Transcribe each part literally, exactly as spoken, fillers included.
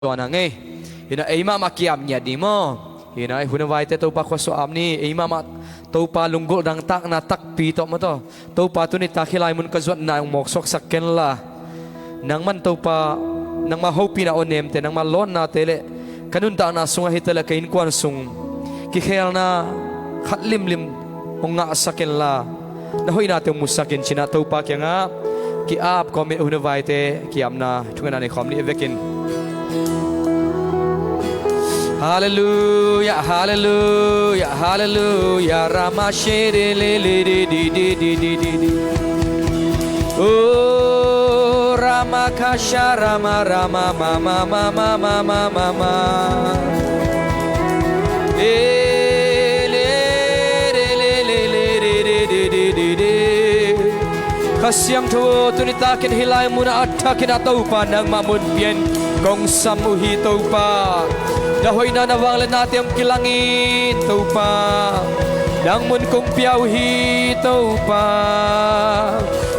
Tua na ngei. Hi na ei mahmah ki-ap ngiat ding maw? Hi na ei hun a vaite Topa khuasuah ap ni. Ei mahmah Topa lunggulh dangtakna takpi tawh maw taw. Topa tuni tak hih lai mun ka zuatna hong mawksuaksak kenla, nangman Topa, nangma hopihna awnemte, nangma lawnnate le ka nuntakna sungah hi taleh ka innkuan sung kikhelna khat limlim hong ngahsak inla, na hoihnate hong musak in ci-in ah Topa kiangah ki-ap kawmin, hun a vaite ki-apna thungetna nei khawm ni. A vekin. Halleluia, halleluia, halleluia. Rama shere le le di di di di di di di. Oh, Rama kasha Rama Rama mama mama mama mama. Eh, le le le le le di di di di di di. Kha Siangtho aw, tuni takin hih lai munah a thakin ah Topa nangmah mun pian kong sam uh hi Topa. Na hoihna na vangliatnate hong kilangin Topa, nang mun kong pia uh hi Topa.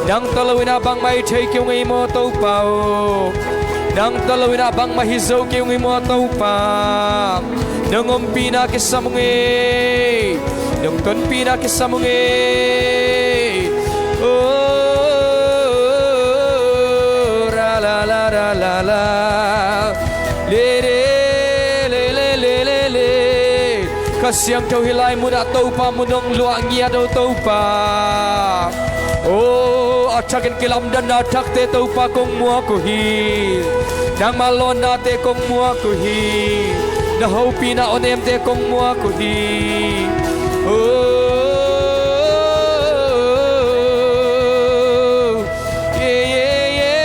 Nang tawh loin ah bangmah hi thei kei ung ei maw Topa aw. Nang tawh loin ah bangmah hi zo kei ung ei maw Topa. Nong ompihna kisam ung ei. Nong tonpihna kisam ung ei. Oh, ra la la ra la la. Le le le le le le le. Kha Siangtho hih lai munah Topa mun hong luah ngiat aw Topa. Oh, a thakin kilamdanna thakte Topa kong muak uh hi. Nangma lawnnate kong muak uh hi. Na hopihna awnemte kong muak uh hi. Oh, yeah, yeah, yeah.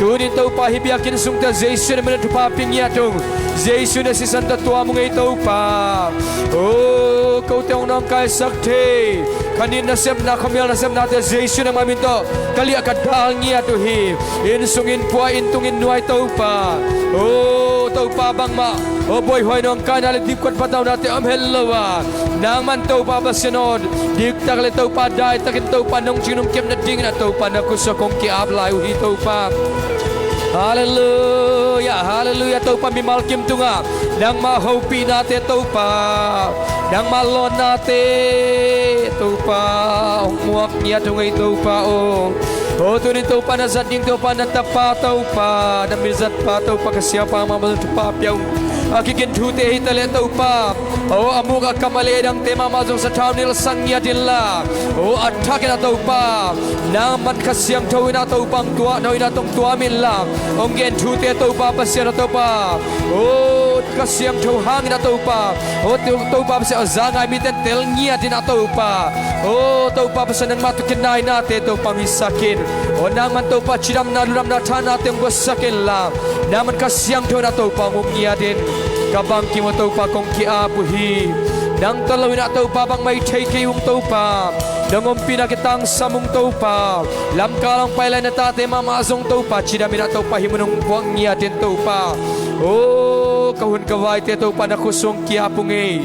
Tunin Topa hih biakinn sungte Jesu na min a thupha pia ngiat ung. Jesu na sisan tawh tuam ung ei Topa. Oh, kote hong nawngkaisak thei, kha nin nasepna, khuamial nasepnate Jesu nangma min tawh ka liah ka dal ngiat uh hi. Inn sung inn pua, inn tung inn nuai Topa. Oh, Topa bangmah, oh, buaihuai nawngkaina le dipkuat pataunate om het lo a, nangman Topa Pasian aw, diktak le Topa daitakin Topa nong cing nong kep nadingin ah Topa na khut sungah kong ki-ap lai uh hi Topa. Halleluia, halleluia. Topa mimal kim tungah nangma hopihnate Topa, nangma lawnnate Topa hong muak ngiat ung ei Topa aw. Oh, tunin Topa na zat ding Topa, na tapa Topa, na mizatpa Topa, ka siapa mahmah zong thupha pia ung. A kikin thute hi taleh Topa, oh, a muk a kam a leh dangte mahmah zong sathau nilh sang ngiat inla, oh, a thakin ah Topa nangman Kha Siangtho in ah Topa hong tuah, na hoihna tawh hong tuam inla, hong gen thute Topa Pasian ah Topa, oh, Kha Siangtho hangin ah Topa, oh, To-, Topa Pasian aw, za ngai mite in tel ngiat in ah Topa, oh, Topa Pasian nangmah tawh kinainate Topa hong hisak in, oh, nangman Topa cidamna, ludamna, thahatnate hong guaksak inla, nangman Kha Siangtho in ah Topa hong um ngiat in. Ka bangkim aw Topa kong ki-ap uh hi. Nang tawh loin ah Topa bangmah hi thei kei ung Topa. Nong ompihna kitangsam ung Topa. Lamkal hong pai lai na tate mahmah zong Topa cidam in ah Topa hih mun hong puak ngiat in Topa. Oh, ka hun ka vaite Topa na khut sung ki-ap ung ei.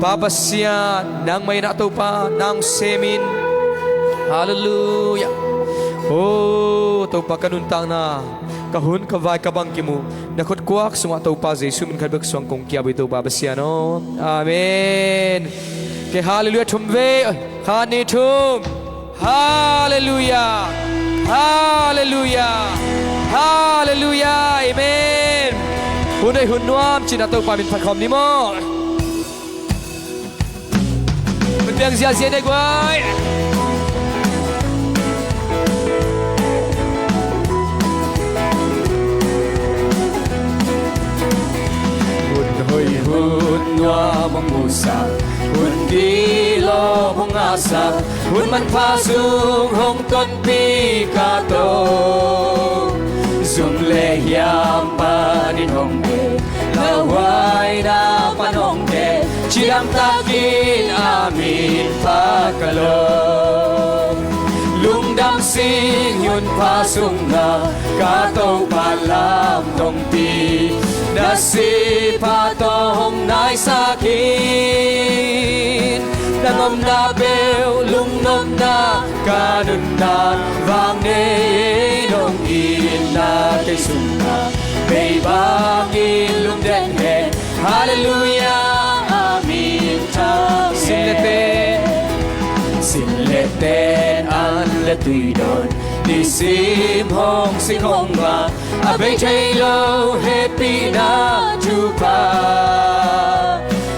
Pa Pasian, nangmah in ah Topa na hong sem in. Halleluia. Oh, Topa ka nuntakna, ka hun ka vai ka bangkim uh na khut kuak sungah Topa Jesu min khat bek suang kong ki-ap uh hi Topa Pasian aw. Amen. Kei halleluia thum vei. Khat, nih, thum. Halleluia. Halleluia. Halleluia. Amen. Hun hoih hun nuam ci-in ah Topa min phat khawm ni maw. Hun piang ziahziah ni guai. Hun hoih hun nuam hong musak, hun gilo hong ngahsak, hun manpha sung hong tonpih ka tawh. Zum le hiam panin hong teh, lauhuaina pan hong teh, cidam takin a min pha ka lawm. Lungdam sing hun pha sungah ka Topa lam hong pi, na A sipha tawh hong naisak in. Nang omna peuh lungnopna ka nunna vang nei, nong itna kei sungah mei bangin lungden hen. Halleluiah, a min thang hen. Sin le ten, an le tui dawn, nisim hong sik hong vak, a bei thei lo hehpihna thupha.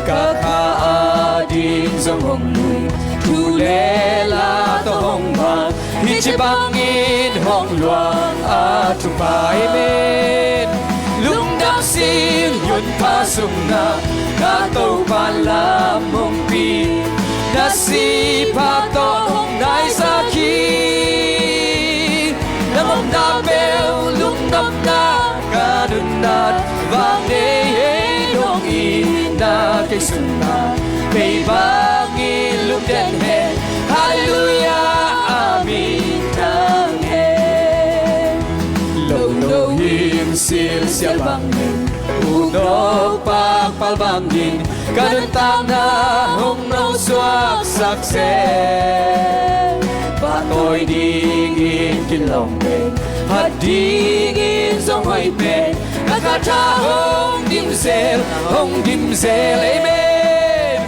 Ka kha ading zong hong lui, thu le la tawh hong vak, hih ci bangin hong luang a thupha. Amen. Lungdam sing, Yunpa sungah ka Topa lam hong pi, na sipha tawh hong naisak hi. Nang omna peuh lungnopna ka nunna vang nei, nong itna kei sungah mei bangin lungden hen. Halleluiah, a min thang hen. Lo no hing silsial bangin, u no pakpal bangin, ka nuntakna hong no suaksak seh. Pahtawi dingin kilawm pen, phat dingin zong hoih pen, ka kha tha hong dim zel, hong dim zel. Amen.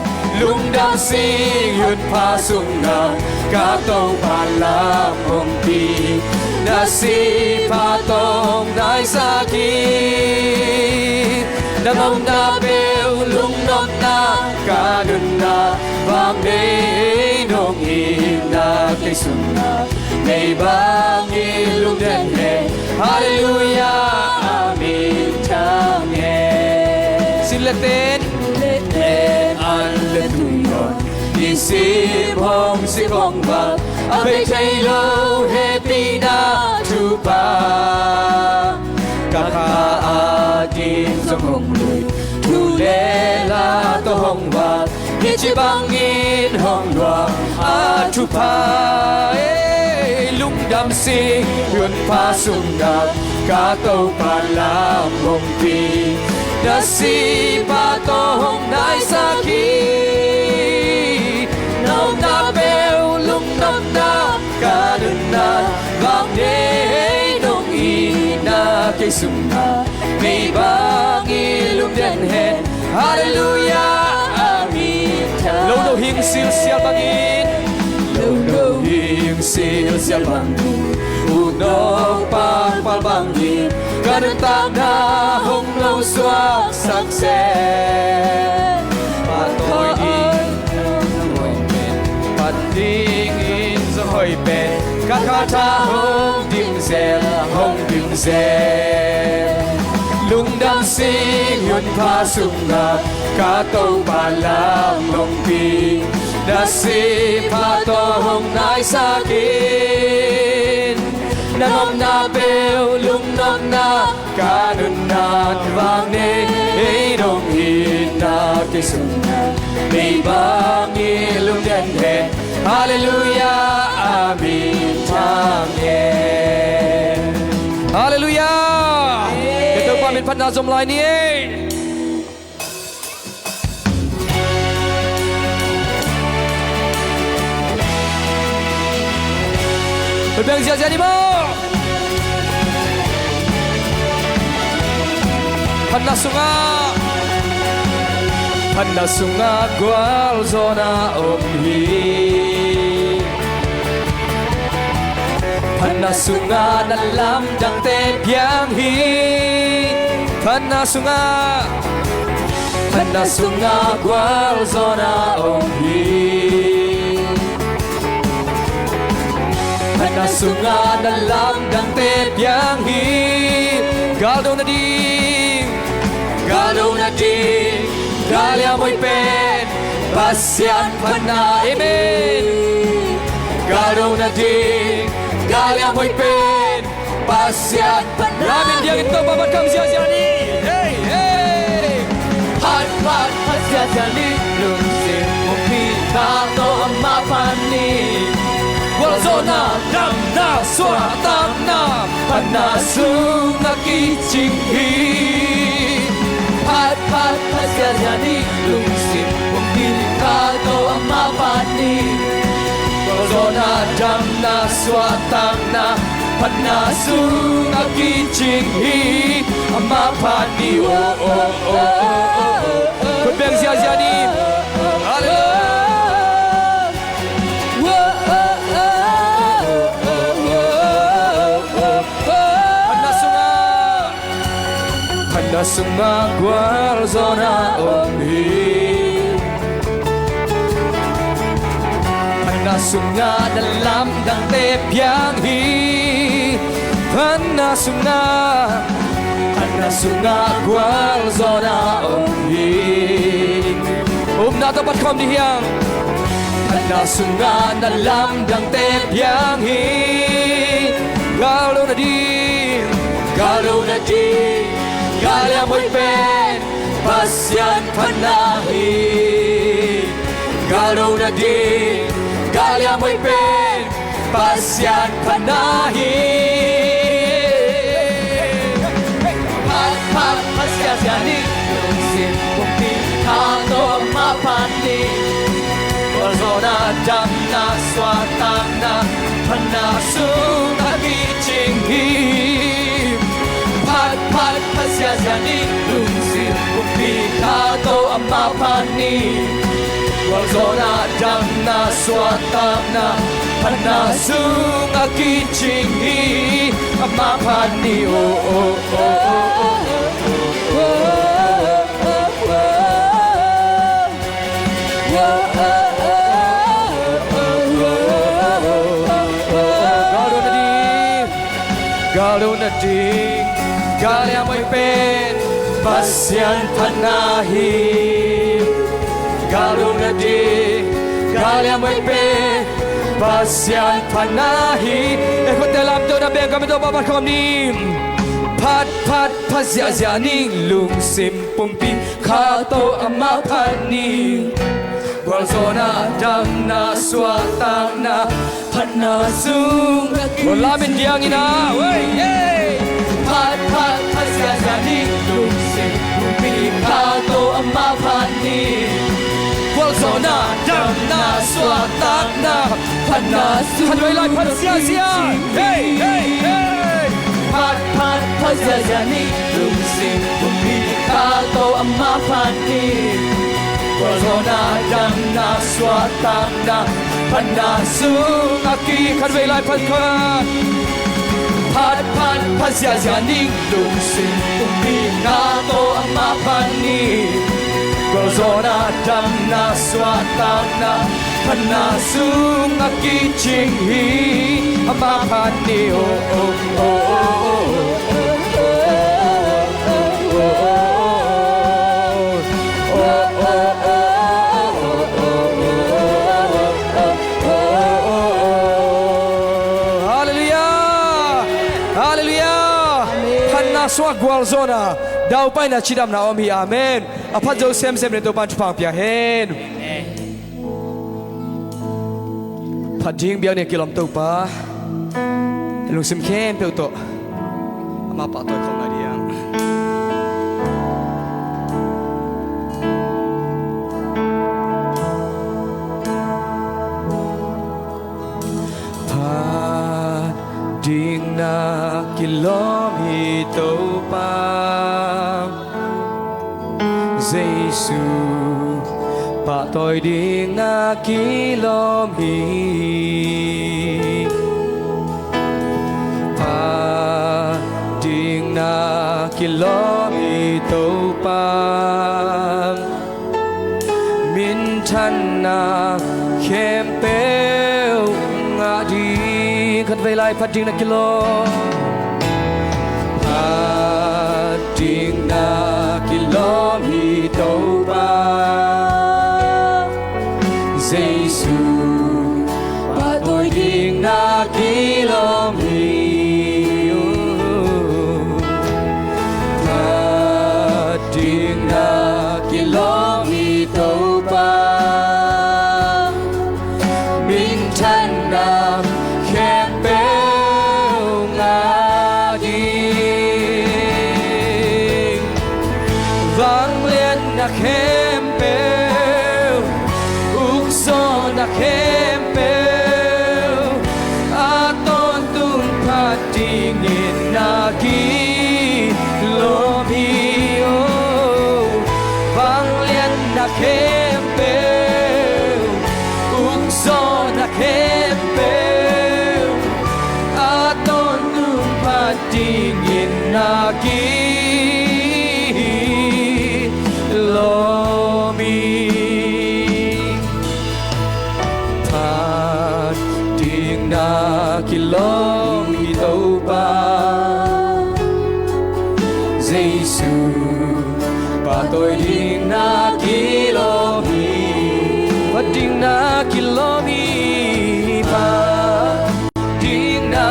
Lungdam sing, Yunpa sungah ka Topa lam hong pi, na sipha tawh hong naisak hi. Nang omna peuh lungnopna ka nunna vang nei, nong itna kei sungah mei bangin lungden hen. Halleluiah, a min thang hen. Sin le ten, le ten, an le tui dawn, nisim hong sik hong vak, a bei thei lo hehpihna thupha. Ka kha ading zong hong lui, thu le la tawh hong vak, hih ci bangin hong luang a thupha. Ei, lungdam sing, Yunpa sungah ka Topa lam hong pi, na sipha tawh hong naisak hi. Nang omna peuh lungnopna ka nunna vang nei, nong itna kei sungah mei bangin lungden hen. Halleluiah, a min thang hen. Lo no hing silsial bangin, lo no hing silsial bangin, u no pakpal bangin, ka nuntakna hong no suaksak seh. Pahtawi ding, phat dingin zong hoih pen, ka kha tha hong dim zel, hong dim zel. Lungdam sing, Yunpa sungah ka Topa lam hong pi, na sipha tawh hong naisak in. Nang omna peuh lungnopna ka nunna vang nei, nong itna kei sungah mei bangin lungden hen. Halleluiah, a min thang hen. Halleluiah. Amen. Ka Topa min phatna zom lai ni ei. Hong piang ziahziah ni maw. Phatna sungah, phatna sungah gualzawhna om hi. Phatna sungah na lamdangte piang hi. Phatna sungah, phatna sungah gualzawhna om hi. Phatna sungah na lamdangte piang hi. Galdo nading, galdo nading, galiam hoih pen Pasian phatna. Amen. Galdo nading, galiam hoih pen Pasian phatna. Lamen diangin Topa phat kham ziahziah ni. Hey, hey. Phat, phat, phat ziahziah ni. Lungsim hong pia tawh amah phat ni. Gualzawhna, damna, suahtakna, phatna sungah kicing hi. Phat phat phat ziahziah ni, lungsim pumpi kha tawh amah phat ni. Gualzawhna, damna, suahtakna, phatna sungah kicing hi. Amah phat ni. Oh, oh, oh, oh, oh, oh. Khut beng ziahziah ni. Halleluiah. Phatna sungah, phatna sungah gualzawhna om hi. Phatna sungah na lamdangte piang hi. Phatna sungah, phatna sungah gualzawhna om hi. Upna tawh pat khawm dih hiang. Phatna sungah na lamdangte piang hi. Galdo nading, galdo nading, gal lianghoih pen Pasian phatna hi. Galdo nading, gal lianghoih pen Pasian phatna hi. Phat phat phat ziahziah ni, lungsim pumpi kha tawh amah phat ni. Gualzawhna, damna, suahtakna, phatna sungah kicing hi. Phat phat phat ziahziah ni, lungsim pumpi kha tawh amah phat ni. Gualzawhna, damna, suahtakna, phatna sungah kicing hi. Amah phat ni. Oh, oh, oh, oh, oh. Galdo nading, galdo nading, gal lianghoih pen Pasian phatna hi. Galdo nading, gal lianghoih pen Pasian phatna hi. E, khuate lamto na beng kami to, phat phat khawm ni. Phat phat phat ziahziah ni, lungsim pumpi kha tawh amah phat ni. Gualzawhna, damna, suahtakna, phatna sungah kicing hi. Phat phat phat ziahziah ni, lungsim pumpi kha tawh amah phat ni. Gualzawhna, damna, suahtakna, phatna sungah kicing hi. Khatvei lai phat ziahziah. Hey, hey, hey. Phat phat phat ziahziah ni, lungsim pumpi kha tawh amah phat ni. Gualzawhna, damna, suahtakna, phatna sungah ki, khatvei lai phat khat. Phat phat phat ziahziah ni, lungsim pumpi kha tawh amah phat ni. Gualzawhna, damna, suahtakna, phatna sungah kicing hi. Amah phat ni. Oh, oh, oh. Halleluiah. Halleluiah. Amen. Phatna sungah gualzawhna, daupaina, cidamna om hi. Amen. A phat zo semsem dingin Topa'n thupha pia hen. Phat ding biakna kilawm Topa, lungsim khempeuh tawh amah pahtawi khawm lai ding. Phat ding na kilawm hi Topa, Jesu, pahtawi ding na kilawm hi. Phat ding na kilawm hi Topa, minthanna khempeuh ngah ding. Khatvei lai phat ding na kilawm. Phat ding na kilawm hi Topa, Jesu, pahtawi ding na kilawm hi. Phat ding na kilawm hi Topa, minthanna khempeuh ngah khempeuh, ukzawhna khempeuh a tawntung phat dingin na kilawm hi. Oh, vangliatna khempeuh, ukzawhna khempeuh a tawntung phat dingin na kilawm hi. Phat ding na kilawm hi Topa, Jesu pahtawi ding na kilawm hi. Phat ding na kilawm hi. Phat ding na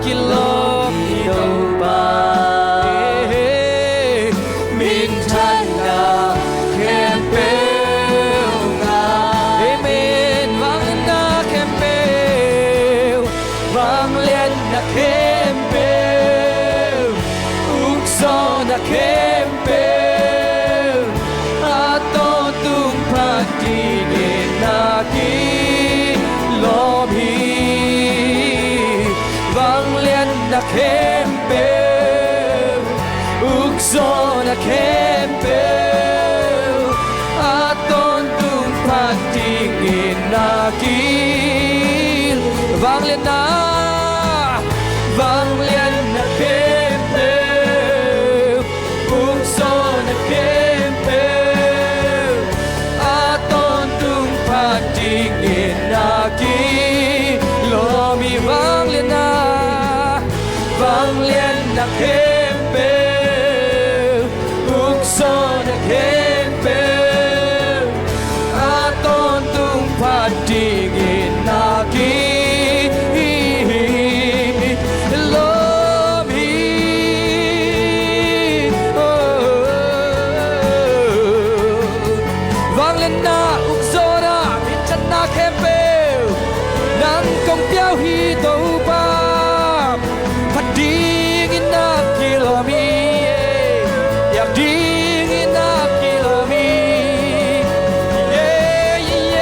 kilawm hi Topa, minthanna khempeuh ngah. Amen. Vangliatna khempeuh, vangliatna khempeuh, ukzawhna khempeuh a tawntung phat dingin na kilawm hi. Vangliatna khempeuh, ukzawhna khempeuh a tawntung phat dingin na ki, vangliatna, vangliatna khempeuh, ukzawhna khempeuh a tawntung phat dingin na kilawm hi. Vangliatna, vangliatna khempeuh, ukzawhna khempeuh a tawntung phat dingin na kilawm hi. Oh, vangliatna, ukzawhna, minthanna khempeuh nang kong pia uh hi Topa. Phat dingin na kilawm hi. Biak dingin na kilawm hi. Yeah, yeah.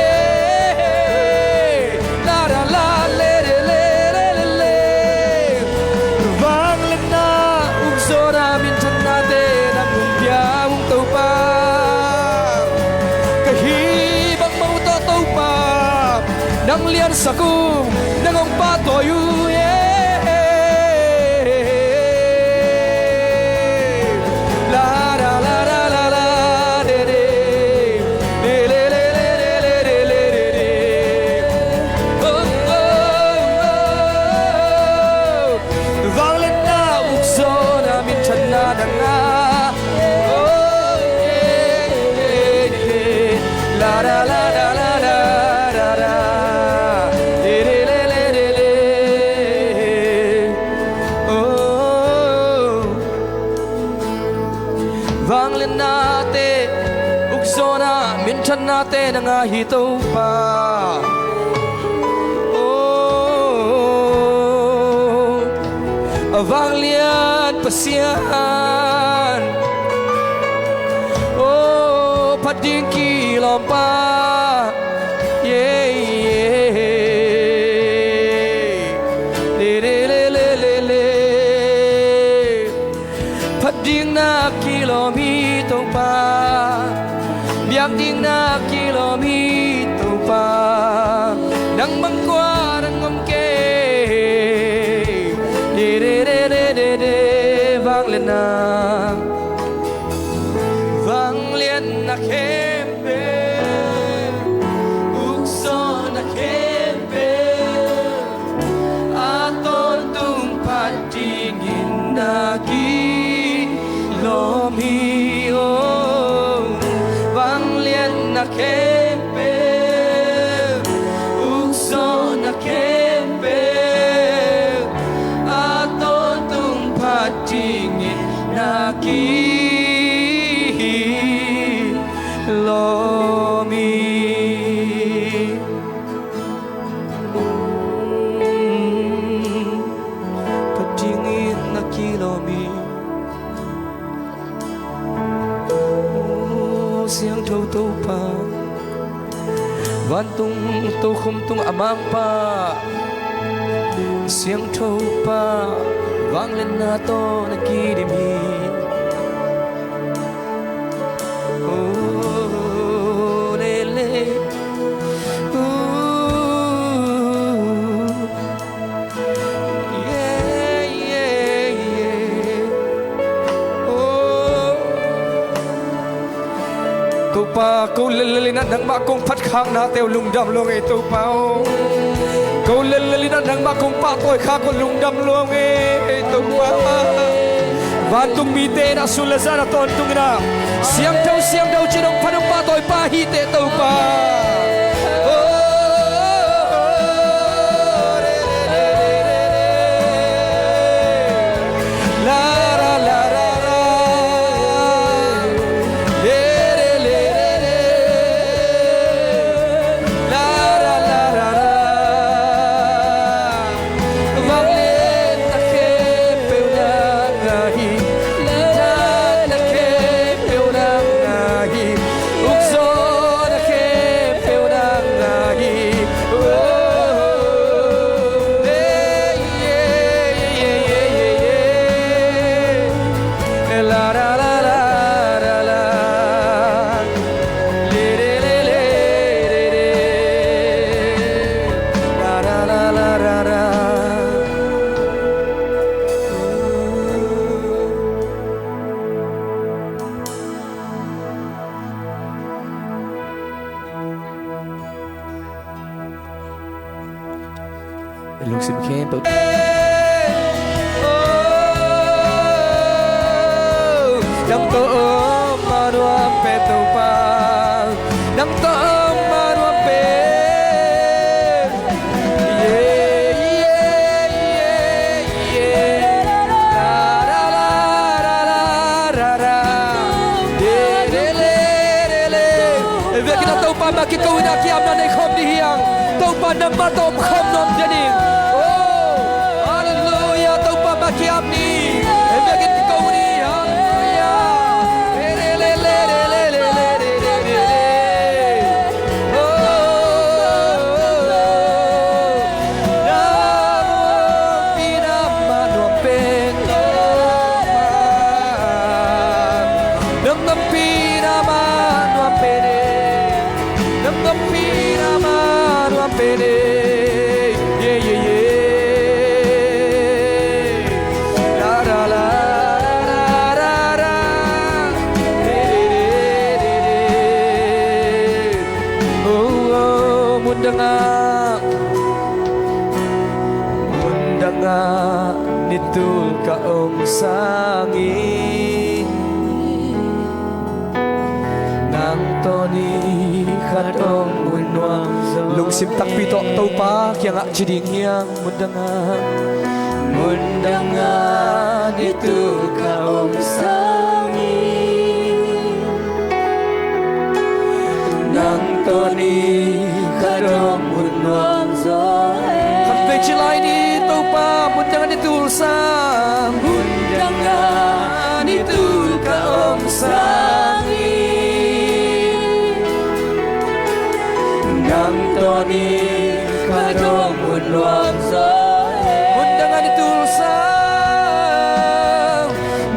La, la, la, le, le, le, le, le, le. Vangliatna, ukzawhna, minthannate nang hong pia ung Topa. Ka hih bang mah tawh Topa, nang liansak ung, nang hong pahtawi uh, yeah. La, la, la, la, la, la, de, de. Le, le, le, le. Oh, oh, oh. Vangliatna, ukzawhna, minthanna nang a. Oh, yeah, yeah, yeah. La, la, la, la, la, la, la, la. Le, le, le, le, le, le. Oh. Vangliatnate, ukzawhna, minthannate nang a hi Topa. Oh, a vanglian Pasian. Oh, phat ding kilawmpa. Yeah, yeah. Le, le, le, le, le, le. Phat ding na kilawm hi Topa, biak ding na kilawm hi Topa. Nang bang kua nang om kei. De, de, de, de, de, de, vangliatna. Vangliatna khempeuh, ukzawhna khempeuh a tawntung phat dingin na kilawm hi. Oh, vangliatna khempeuh, ukzawhna khempeuh a tawntung phat dingin na kilawm hi. Phat dingin na kilawm hi. Tho Topa, vantung tokhom tung a mangpa, siangthopa, vangliatna tawh na kidim hi. Oh, le, le. Oh. Yeah, yeah, yeah. Oh. Topa, ko lellel in ah nangmah kong phatkhaknate uh lungdam lua ing ei Topa aw. Ko lellel in ah nangmah kong pahtawi khak uh lungdam lua ing ei Topa. Vantung mite in ah sul le zan a tawntung in ah siangtho, siangtho ci-in hong phat hong pahtawi pa hi teh Topa. Lungsim khempeuh. Nang tawh om a nuam pen Topa, nang tawh om a nuam pen. Yeah, yeah, yeah, yeah. La, la, la, la, la, la, la. De, de, le, de, le. Vekin a Topa mah kiko in a kiamna nei khawm ding hi hang. Topa nangmah tawh om khawm nuam ding hi. Oh, halleluiah, Topa mah kiam ni. Vekin kiko ni, halleluiah. Oh, nang ompi na mah nuam pen Topa. Nang ompi na mah nuam pen e. Nang ompi na mah nuam pen e. Yeah, yeah, yeah. La, la, la, la, la, la. Oh, oh, mundang ah, mundang ah ni tul ka om sangin, nang tawh ni khat hong hun nuam zaw. Lungsim takpi tawh Topa kiangah ci ding hi hang. Mundang ah, mundang ah ni tul ka om sangin, nang tawh ni khat hong hun nuam zaw e. Khatvei ci lai ni Topa, mundang ah ni tul sang. Mundang ah ni tul ka om sangin, nang tawh ni khat hong hun nuam zaw e. Mundang ah ni tul sang.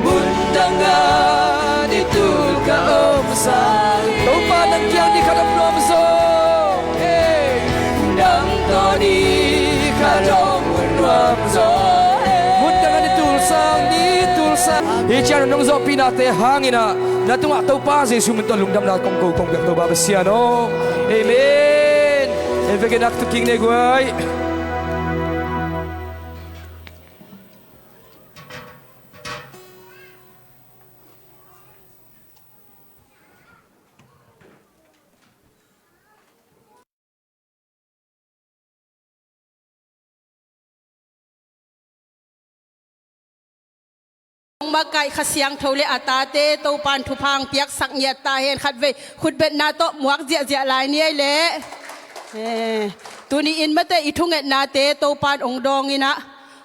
Mundang ah ni tul ka om sang. Topa nang kiang ni khat om nuam zaw e. Nang tawh ni khat hong hun nuam zaw e. Mundang ah ni tul sang, ni tul sang. Hi ciang nong zawhpihnate hangin ah na tungah Topa Jesuh min tawh lungdamna kong ko kong piak Topa Pasian aw. Amen. En vekpi nak tu king ne guai. Hong makaih Kha Siangtho le a tate Topa'n thupha hong piaksak ngiat ta hen. Khatvei khutbetna tawh muak ziahziah lai ni ei leh. Eh, tuni in mate i thungetnate Topa'n hong dawng in ah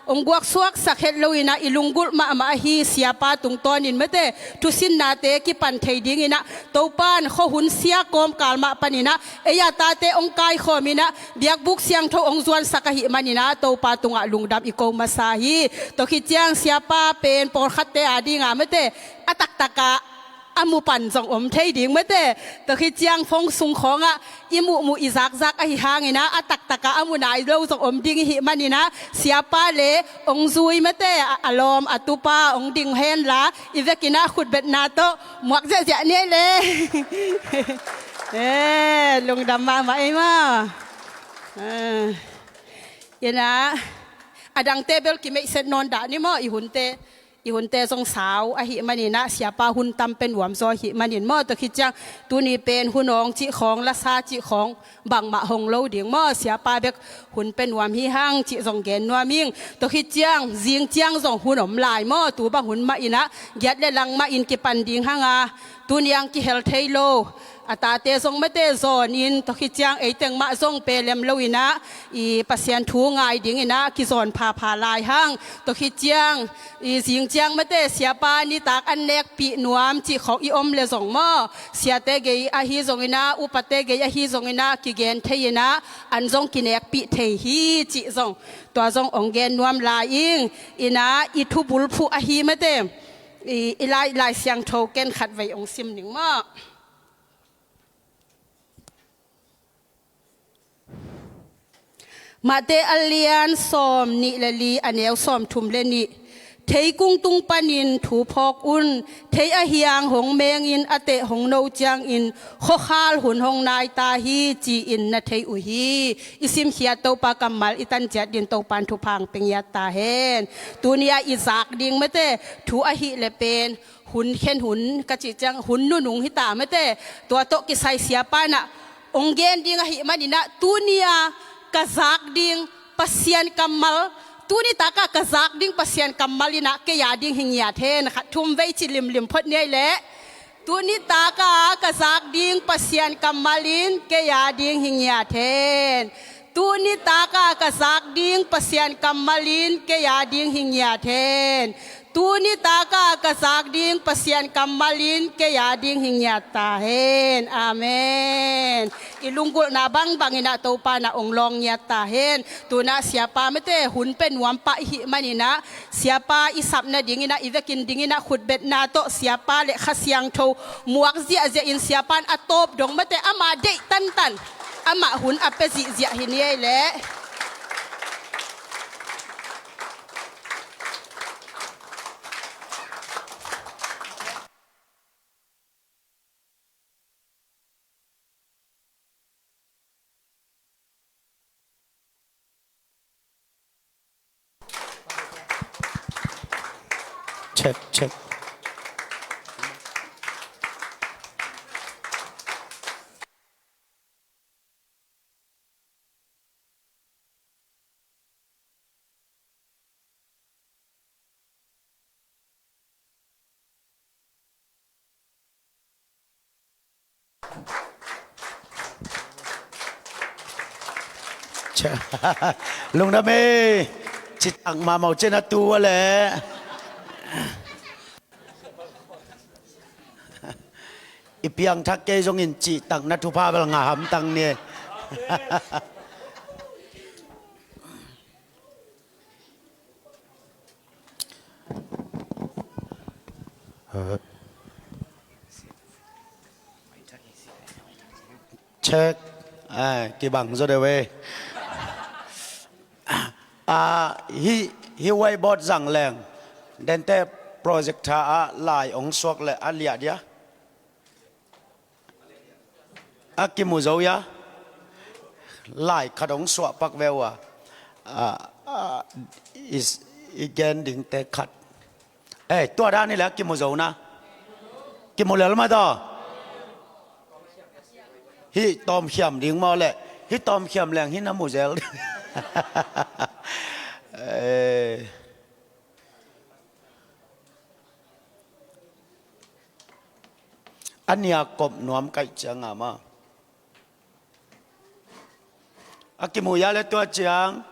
hong guaksuaksak het loinah i lunggulh mahmah ahi siapa tungtawnin mate thusinnate kipan thei dinginah Topan khuahun sia kawmkal mah paninah ei a tate hong kaikhawminah biakbuk siangtho hong zuansak ahih maninah Topa tungah lungdam i ko masa hi. Tua khit ciang siapa pen pawlkhatte a dinga mate a taktakah a mu pan zong om thei ding mate. Tua khit ciang phone sung khawngah i muhmuh i zakzak ahi hanginah a taktakah a mu nai lo zong om ding ihih maninah siapa le hong zui mate a, a lawm a tupa hong ding henla i vekinah khutbetna tawh muak ziahziah ni ei le. Eh, lungdam mahmah ei maw. Eh, inah a dangte bel kimeihset nawn dah ni maw i hunte. I hunte zong sau ahih maninah siapa hun tam pe nuam zaw ahih manin maw tua khit ciang tuni pen hun awng cih khawng lasa cih khawng bangmah hong lo ding maw siapa bek hun pe nuam hi hang cih zong gen nuam ing. Tua khit ciang zing ciang zong hun om lai maw tu bang hun mah inah giat le lang mah in kipan ding hanga tuni ang kihel thei lo a tate zong mate zawnin tua khit ciang eiteng mah zong pelem loinah i Pasian thu ngai dinginah kizawn phapha lai hang. Tua khit ciang i zing ciang mate siapa nitak an nekpih nuam cih khawng i om le zong maw siate gei ahi zonginah upate gei ahi zonginah kigen thei inah an zong kinekpih thei hi cih zong tua zong hong gen nuam lai ing. Inah i thubulphuh ahi mate i, i lai, Lai Siangtho ken khatvei hong sim ning maw. Mate a lian sawm nih le li a neu sawm thum le nih. Theikung tung panin thu phawk un, thei a hiang hong mengin a teh hong no ciangin khuakhal hun hong nai ta hi ci-in na thei uh hi. I simkhiat Topa kammal i tanciat din Topan thupha hong pe ngiat ta hen. Tuni-ah i zak ding mate thu ahih le pen hun khen hun ka cih ciang hun nunung hi ta mate tua tawh kisai siapa inah hong gen ding ahih maninah tuni-a ka zak ding Pasian kammal tuni takah ka zak ding Pasian kammal inah kei a ding hi ngiat hen khat thum vei ci limlim phot ni ei leh. Tuni takah ka zak ding Pasian kammal in kei a ding hi ngiat hen. Tuni takah ka zak ding Pasian kammal in kei a ding hi ngiat hen. Tuni takah ka zak ding Pasian kammal in kei a ding hi ngiat ta hen. Amen. I lunggulhna bangbang inah Topa na hong lawng ngiat ta hen. Tunah siapa mate hun pe nuam pah ihih maninah siapa i sap nadinginah i vekin dinginah khutbetna tawh siapa le Kha Siangtho muak ziahziah in siapa in a tawp dong mate ama deih tantan amah hun a pe zihziah hi ni ei leh. Check, check. Lungdam ei. Citak mahmah uh cin a tu a leh. I piangthak kei zongin cihtakna thupha bel ngah hamtang ni. Check. Ai, kibang zaw deuh ei. Ah, hih, hih whiteboard zang leng. Dente projector ah lai hong suak leh a liah dia. A kimu zo ia. Lai khat hong suah pak ve ua. Ah, ah, i, i gen dingte khat. Eh, tua dan hi leh a kimu zo na. Kimu lel mah tawh. Hih tawmkhiam ding maw leh. Hih tawmkhiam leng hih na mu zel. Eh. A nia kop nuam kaih ciang a maw. A kimu ia leh tua ciang.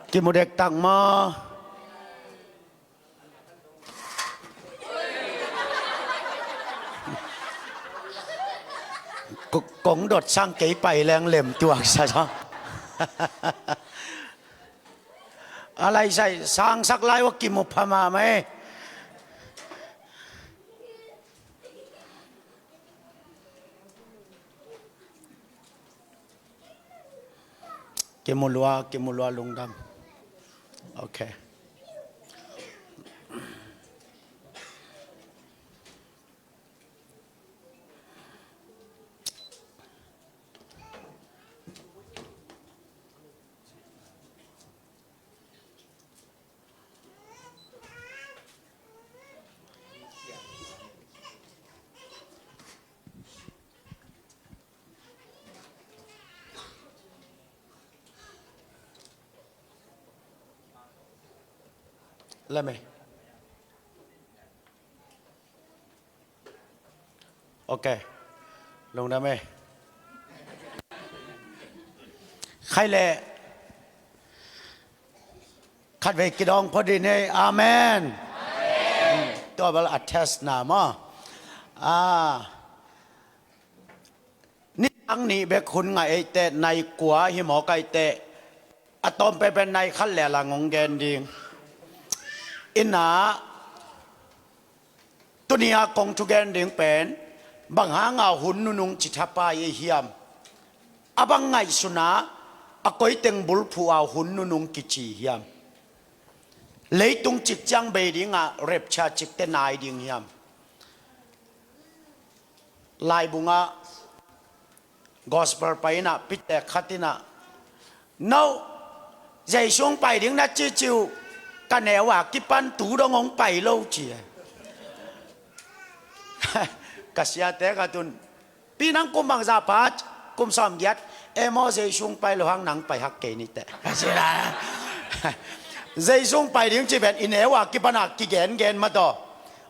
Kimu dektak maw? Ko-, kong dot sang kei pai leng lem tuak sa sa. A lai sai sangsak lai ua kimu pha mahmah e. Kimu lua, kimu lua lungdam. Ok. Lame. Ok. Lungdam e. Khai leh khatvei kidawng phot dih ni ei. Amen. Tua bel a test na maw? Ah. Nidang nih bek hun ngah ei teh, nai kua hi mawk ai teh, a tawm penpen nai khat le a lang hong gen ding. Inah, tuni a kong thugen ding pen, bang hanga hun nunung ci thapai ei hiam? A bang ngaihsuna, a koiteng bulphuh a hun nunung kici hiam? Leitung cik ciang bei dingah rapture cikte nai ding hiam? Laibungah gospel pai inah pitek khat inah, no, Jesu hong pai ding na ciciu, ka neu a kipan tu dong hong pai lo ci. Ka siate khat un, pi nang kum bangzah pha? Kum sawmgiat. E maw, Jesu hong pai lo hang nang pai hak kei ni teh. Jesu hong pai ding ci pen i neu a kipan a kigengen mataw.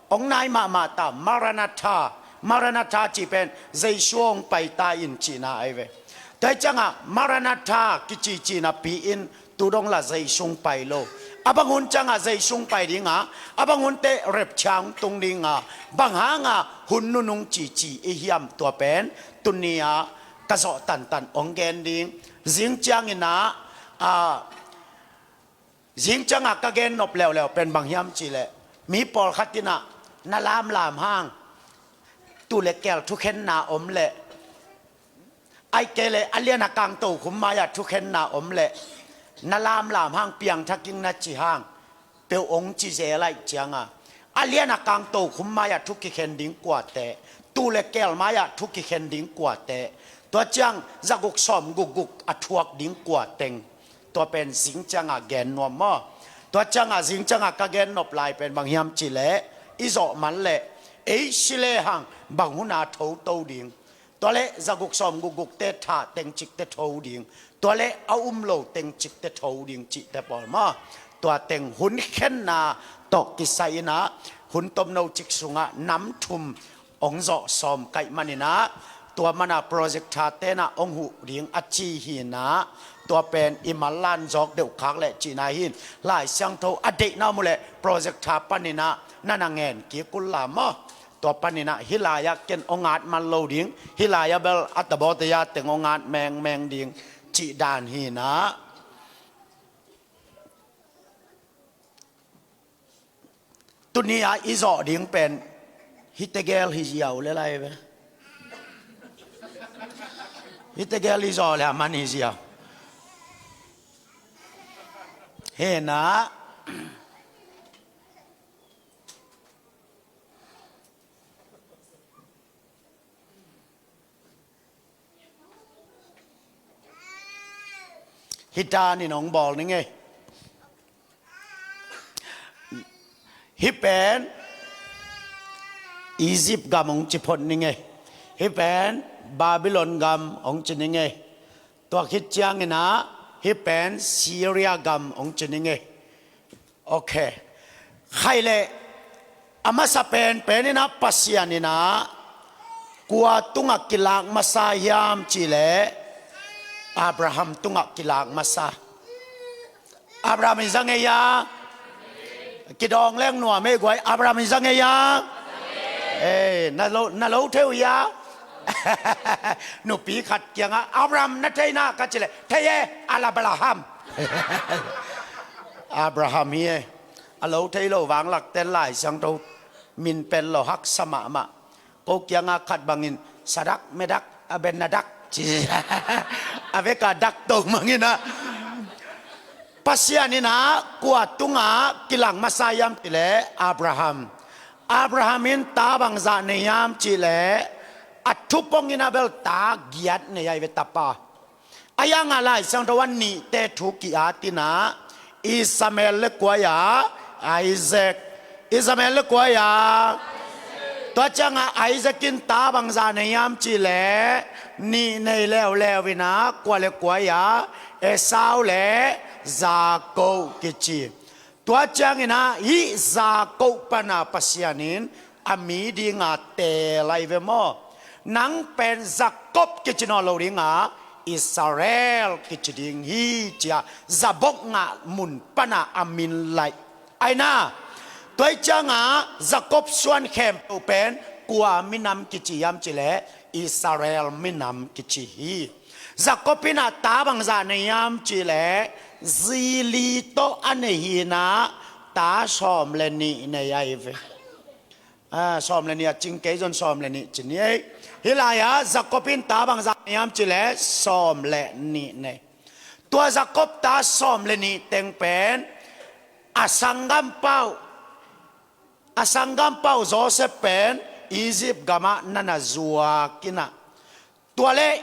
Hong nai mahmah ta, Maranatha. Maranatha cih pen Jesu hong pai ta in cihna ahi ve. Tua hi ciangah Maranatha kicici napi in tu dong la Jesu hong pai lo. A bang hun ciangah Jesu hong pai dinga, a bang hun teh rapture hong tung dinga, bang hanga hun nunung cici i hiam? Tua pen tuni a ka zawh tantan hong gen ding. Zing ciangin ah, a, zing ciangah ka gen nop leuleu pen bang hiam cihleh, mi pawlkhat inah na lamlam hang, tu le kel thukhenna om leh, ai kei leh a lian a kang tokhum mai-ah thukhenna om leh, na lamlam hang piangthak ing na ci hang, peuh hong ci zel aih cianga, a lian a kang tokhum mai-ah thu kikhen ding kuate, tu le kel mai-ah thu kikhen ding kuate, tua ciang zaguk sawm gukguk a thuak ding kuateng. Tua pen zing ciangah gen nuam maw? Tua ciangah zing ciangah ka gen nop lai pen bang hiam cihleh, i zawh man leh ei si lehang bang huna thoto ding? Tua leh zaguk sawm gukgukte tha teng cikte tho ding, tua leh a um lo teng cikte tho ding cihte pawl maw? Tua teng hun khenna tawh kisai inah hun tomno cik sungah nam thum hong zawh sawm kaih maninah, tua mana projector tenah hong huh ding a ci hinah, tua pen i mallan zawk deuh khak leh cihna hin, Lai Siangtho a deihna om uh leh projector paninah na na ngen kik unla maw? Tua paninah hih lai-ah ken hong at man lo ding, hih lai-ah bel a tabawte a teng hong at mengmeng ding cih dan hinah. Tuni a i zawh ding pen hih tegel hi ziau le lai ve. Hih tegel i zawh le a man hi ziau. Hinah. Hih danin hong bawl ning ei. Hih pen Egypt gam hong ci phot ning ei. Hih pen Babylon gam hong ci ning ei. Tua khit cianginah hih pen Syria gam hong ci ning ei. Ok. Khaih leh a masa penpen inah Pasian inah kua tungah kilak masa hiam cihleh, Abraham tungah kilak masa. Abraham i za ngei a. Kidawng leng nuam ei guai, Abraham i za ngei a. Ei, na lo, na lo thei uh ia. Nupi khat kiangah, Abraham na thei na ka ci leh, thei e, Alabraham. Abraham hi e. A lo thei lo vanglak ten Lai Siangtho min pen lo haksa mahmah. Ko kiangah khat bangin Sadak, Medak, Abenadak ci a veka dak to mangin ah. Pasian in ah kua tungah kilang masa hiam cih leh Abraham. Abraham in ta bangzah nei hiam cih leh a thupongin ah bel ta giat nei ahi ve, tapa. A iangah Lai Siangtho a nihte thu ki-at in ah Ishmael le kua ia, Isaac. Ishmael le kua ia. Tua ciangah Isaac in ta bangzah nei hiam cih leh nih nei leuleu in ah kua le kua ia, Esau le Jakob kici. Tua ciangin ah hih Jakob pana Pasian in a mi dinga teel ahi ve maw? Nang pen Jakob kici nawn lo dinga Israel kici ding hi, ci-a zabok ngah mun pana a min laih. Aina, tua hi ciangah Jakob suan khempeuh pen kua minam kici hiam cih leh Israel minam kici hi. Jakob in ah ta bangzah nei hiam cih leh zi li tawh a nei hi in ah ta sawm le nih nei ahi ve. Ah, sawm le nih a cing kei zong sawm le nih ci ni ei. Hih lai-ah Jakob in ta bangzah nei hiam cih leh sawm le nih nei. Tua Jakob ta sawm le nih teng pen a sanggampa uh, a sanggampa uh Joseph pen Egypt gamah na na zuak in ah. Tua leh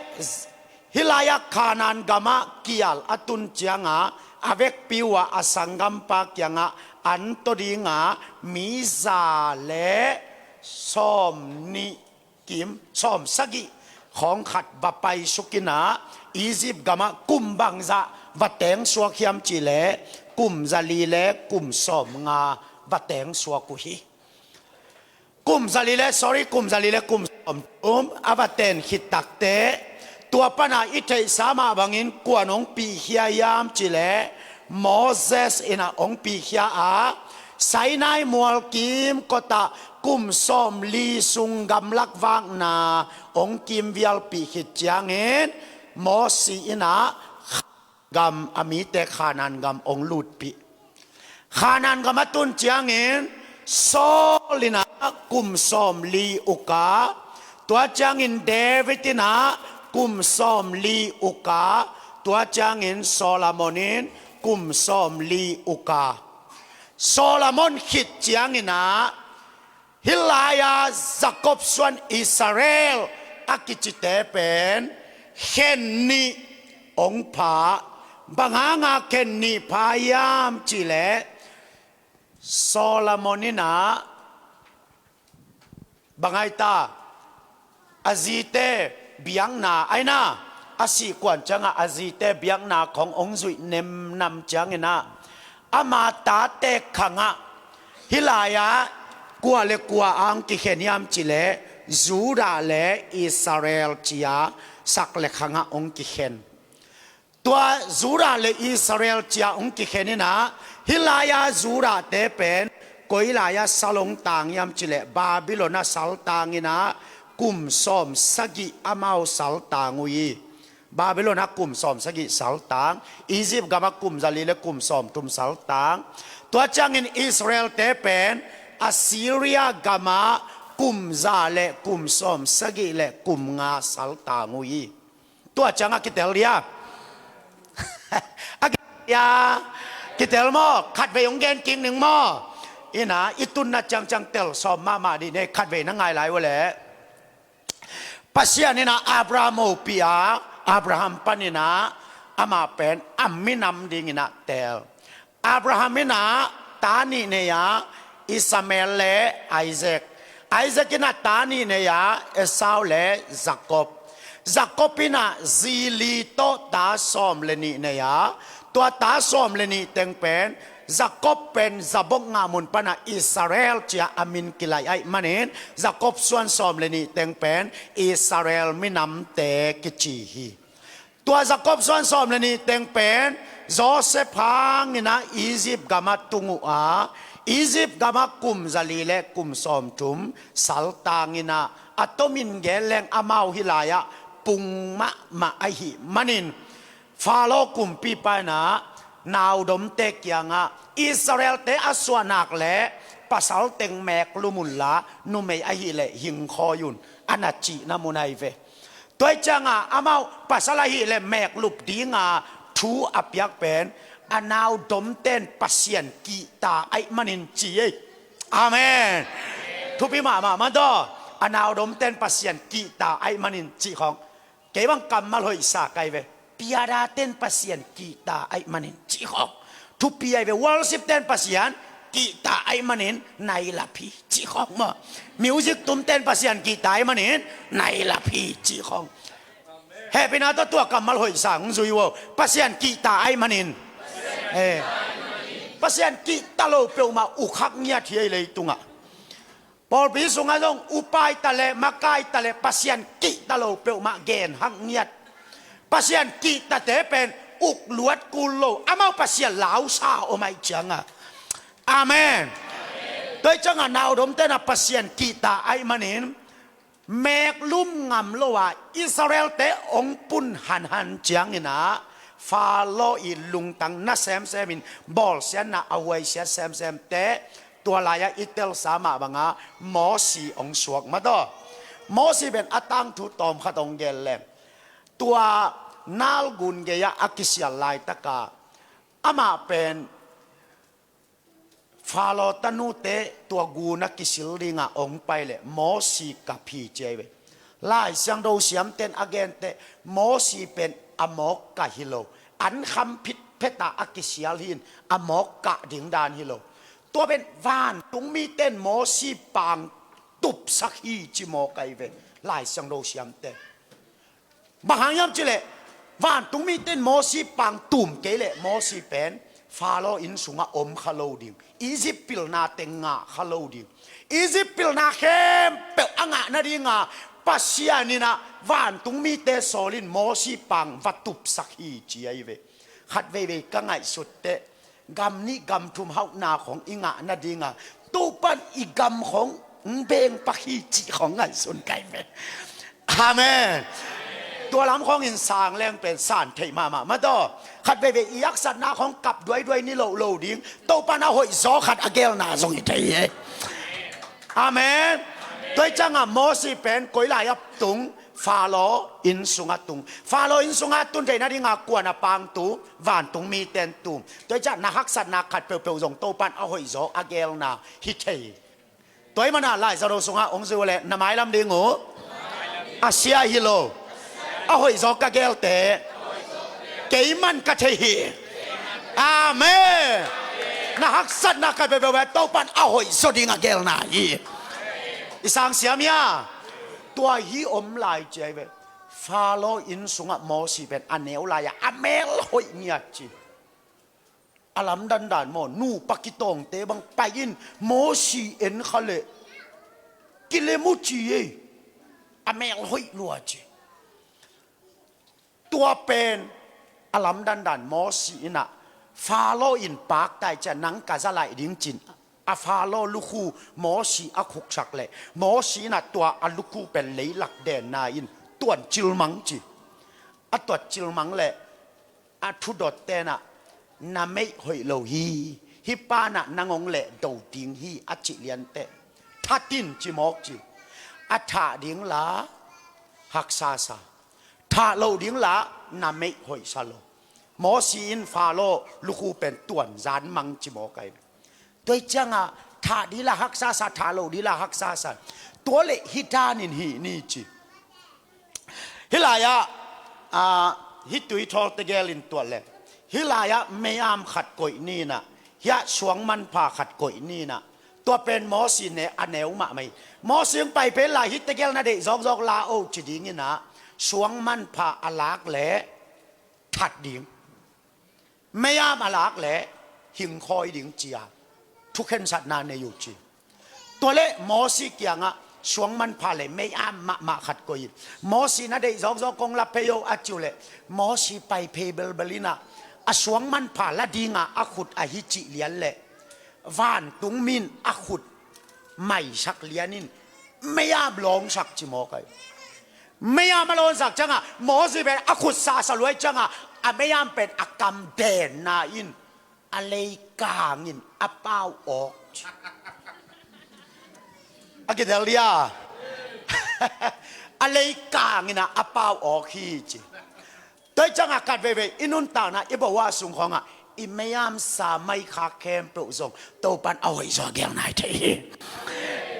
hih lai-ah Kanaan gamah kial a tun ciangah a vekpi uh ah a sanggampa kiangah an tawh dingah mi za le sawm nih kim, sawm sagih khawng khat va paisuk in ah Egypt gamah kum bangzah va tengsuak hiam cih leh kum za li le kum sawm nga va tengsuak uh hi. Kum za li le, sorry, kum za li le kum sawm thum a va ten khit takteh, tua pana i theihsa mah bangin kuan hong pihkhia hiam cih leh Moses in ah hong pihkhia a, Sinai mual kimkot ah kum sawm li sung gamlak vakna hong kimvialpih khit ciangin Moses in ah gam a mite Kanaan gam hong lutpih. Kanaan gam a tun ciangin Saul in ah kum sawm li uk a, tua ciangin David in ah kum sawm li uk a, tua ciangin Solomon in kum sawm li uk a. Solomon khit ciangin ah hih lai-a Jakob suan Israel a kicite pen khen nih hong pha. Bang hanga khen nih pha hiam cih leh Solomon in ah bang ai ta, a zite biakna aina, a sih kuan ciangah a zite biakna khong hong zuih nemnam ciangin ah ama tate khangah hih lai-ah kua le kua ang kikhen hiam cih leh Judah le Israel ci-a sak le khangah hong kikhen. Tua Judah le Israel ci-a hong kikhen in ah hih lai-a Judah-te pen koi lai-a sal hong tang hiam cih leh Babylon ah sal tang in ah kum sawm sagih amau sal tang uh hi. Babylon ah kum sawm sagih sal tang, Egypt gamah kum za li le kum sawm thum sal tang. Tua ciangin Israel-te pen Assyria gamah kum za le kum sawm sagih le kum nga sal tang uh hi. Tua ciangah kitel dia. A kitel dia. Kitel maw? Khatvei hong gen kik ning maw? Ina, i tunna ciangciang tel sawm mahmah dih nei, khatvei na ngai lai uh leh. Pasian in ah Abraham hopih a, Abraham panin ah amah pen a minam dingin ah teel. Abraham in ah ta nih nei a, Ishmael le Isaac. Isaac in ah ta nih nei a, Esau le Jakob. Jakob in ah zi li tawh ta sawm le nih nei a, tua ta sawm le nih teng pen Jakob pen zabok ngah mun pana Israel ci-a a min kilaih ahih manin Jakob suan sawm le nih teng pen Israel minamte kici hi. Tua Jakob suan sawm le nih teng pen Josef hangin ah Egypt gamah tung uh a, Egypt gamah kum zali le kum sawmthum saltangin ah, a tomin gen leng amau hih lai-ah pung mahmah ahih manin, Faro kumpipa in ah naudomte kiangah Israelte a suahnak le pasal teng meek lum unla, numei ahih leh hingkhawi un, a na cihna mun ahi ve. Tua hi ciangah amau pasal ahih leh meek lup dinga thu a piak pen, a naudomten Pasian kihta ahih manin ci ei. Amen. Thupi mahmah mah daw. A naudomten Pasian kihta ahih manin cih khawng. Kei bang kammal hoihsa ka hi ve. Piadaten Pasian kihta ahih manin cih khawng. Thupi ahi ve. Worshipten Pasian kihta ahih manin nailap hi cih khawng maw. Music tumten Pasian kihta ahih manin nailap hi cih khawng. Hehpihna tawh tua kammal hoihsa hong zui uh aw. Pasian kihta ahih manin. Eh. Pasian kihta lo peuhmah uk hak ngiat hi ei leitungah. Pawlpi sungah zong upai ta leh, makai ta leh, Pasian kihta lo peuhmah gen hak ngiat. Pasian kihtate pen uk luat kul lo, amau Pasian lausa om ahih ciangah. Amen. Tua hi ciangah naudomten ah Pasian kihta ahih manin, meek lum ngam lo a Israelte hong pun hanhan ciangin ah, Faro i lungtang na semsemin, bawlsiatna a huaisiat semsemte, tua lai-ah i telsa mah bangah Mosi hong suak mah daw. Mosi pen a tangthu tawmkhat hong gen leng, tua Nile gun gei-ah a kisial laitakah, amah pen Faro tanute tua gun a kisil dingah hong pai leh Mosi kap hi ci ahi ve. Lai Siangtho siamten a genteh Mosi pen a mawk kah hi lo, an kham phitphet a a kisial hi-in a mawk kah ding dan hi lo. Tua pen vantungmiten Mosi pang tupsak hi ci mawk ahi ve. Lai Siangtho siamten Bang hang hiam cih leh, vantungmite in Mosi pang tum kei leh Mosi pen Faro inn sungah om kha lo ding, Egypt pilna teng ngah kha lo ding. Egypt pilna khempeuh a ngah nadinga Pasian in ah vantungmite sawlin Mosi pang va tupsak hi ci ahi ve. Khat veivei ka ngaihsut teh, gam nih gam thum hauhna khong i ngah nadinga Topan i gam khong hong beng pak hi cih khong ngaihsun kai ve. Amen. Tua lam khong in sang leng pen san theih mahmah mah daw. Khat veivei i haksatna khong kap duaiduai ni lohlo ding, Topan a hoihzaw khat a gelna zong hi thei hi. Amen. Tua hi ciangah Mosi pen koi lai-ah tung? Faro inn sungah tung. Faro inn sungah tun theih nadinga kuan a pang tu? Vantungmite in tum. Tua hi ciah na haksatna khat peuhpeuh zong Topan a hoihzaw a gelna hi thei. Tua hi mana Lai Siangtho sungah hong zui uh leh na mailam ding uh a sia hi lo, a hoihzaw ka gelte keiman ka thei hi. Amen. Na haksatna khat peuhpeuh pen Topan a hoihzaw ding a gelna hi. I sang siam hia? Tua hi om lai ci ahi ve. Faro inn sungah Mosi pen a neu lai-ah a mel hoih ngiat ci. A lamdandan maw, nupa kitawngte bang pai-in Mosi en kha leh kilem uh ci ei. A mel hoih lua ci. Tua pen a lamdandan Mosi in ah Faro in pakta hi ciah nang ka za laih ding cin, a Faro lukhu Mosi a khuksak leh Mosi in ah tua a lukhu pen leilak denna in tuan cilmang ci. A tuat cilmang leh a thudotte'n ah na meih hoih lo hi, hih pa'n ah nang hong lehdo ding hi a cih lianteh, that in ci mawk ci. A thah ding la haksa sa, thah loh ding la na meih hoih sa lo. Mosi in Faro lukhu pen tuan zan mang ci mawk ahi. Tua hi ciangah thah ding la haksa sa, thah loh ding la haksa sa. Tua leh hih dan in hih ni ci. Hih lai-ah, ah, hih tui thawl tegel in tuat leh, hih lai-ah mei-am khat koih ni in ah, hiah suang manpha khat koih ni in ah. Tua pen Mosi ne, a neu mahmah hi. Mosi hong pai pen lai hih tegel na deih zawkzawk la o ci ding in ah, suang manpha a lak leh that ding, mei-am a lak leh hingkhawi ding ci-a thukhensatna nei uh ci. Tua leh Mosi kiangah suang manpha leh mei-am mahmah khat koih in, Mosi na deih zawkzawk kong la phei o a ci uh leh, Mosi pai phei belbel in ah, a suang manpha la dinga a khut ahi cih lian leh vantung min a khut maisak lian in meiam lawngsak ci mawk ahi. Meiam a lawngsak ciangah Mawsi pen a khut sasa luai ciangah a meiam pen a kam denna in a leikangin a pau awk ci. A kitel dia? A leikangin a pau awk hi ci. Tua hi ciangah khat veivei i nuntakna i bawah sung khawngah i meiam sa mai kha khempeuh zong Topan a hoih zaw a gel nai thei hi.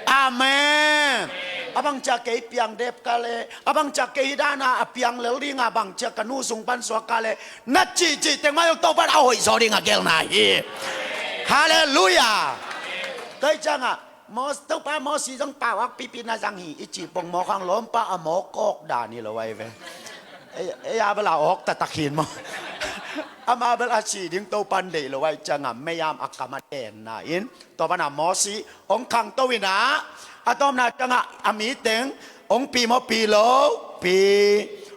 Amen. A bangcia kei piang dep ka le, a bangcia kei hi dana a piang lel dinga bangcia ka nu sung pan suak ka le, na cihcih teng mah zong Topan a hoih zaw dinga gel nai hi. Halleluiah. Tua hi ciangah Mos, Topa Mawsi zong pau awk pipi na zang hi i cih pong mawk hang lawmpa a mawk awk dan hi lo ai ve. Ei, ei a bala awk taktak hin maw? Ama bel a si ding Topan deih lo ai ciangah meiam a kam a denna in Topan a Mawsi hong khangto inah a tawpna ciangah a miteng hong pi maw pi lo? Pi.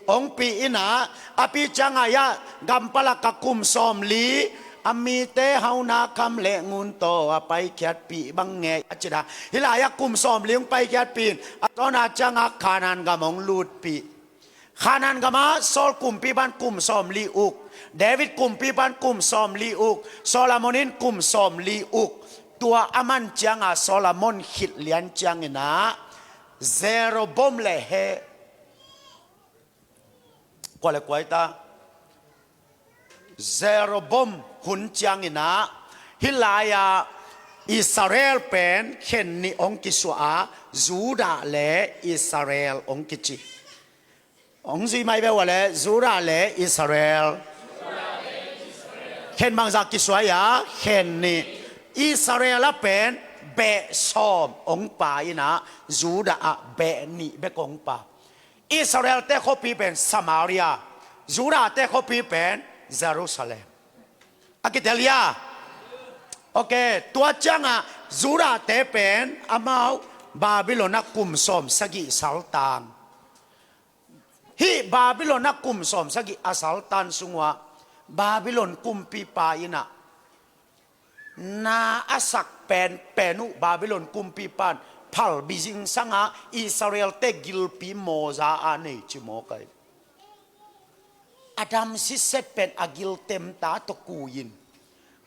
Hong pi inah a pi ciangah ia gampalak a kum sawmli a mite hauna kham le ngun tawh a paikhiatpih bang ngei a cina. Hih lai-ah kum sawmli hong paikhiatpih in a tawna ciangah Khanan gam hong lutpih. Khanan gamah Saul kumpi pan kum sawmli uk, David kumpi pan kum sawmli uk, Solomon in kum sawmli uk. Tua a man ciangah Solomon khit lian cianginah Jeroboam le he kua le kua hi ta? Jeroboam hun cianginah hih lai-ah Israel pen khen nih hong kisuah a, Judah le Israel hong kici. Hong zui mai ve ua le Judah le Israel. Khen bangzah kisuah hi a, khen nih. Israel ah pen beh sawm hong pa inah Judah ah beh nih bek hong pa. Israel-te khuapi pen Samaria, Judah-te khuapi pen Jerusalem. A kitel hia? Ok, tua ciangah Judah-te pen amau Babylon ah kum sawm sagih saltan. Hih Babylon ah kum sawm sagih a saltan sungah Babylon kumpipa inah na a sak penpen uh Babylon kumpipa in phalbi zingsangah Israel-te gilpi mawza a nei ci mawk ahi. A dam sitset pen a giltemta tawh kui-in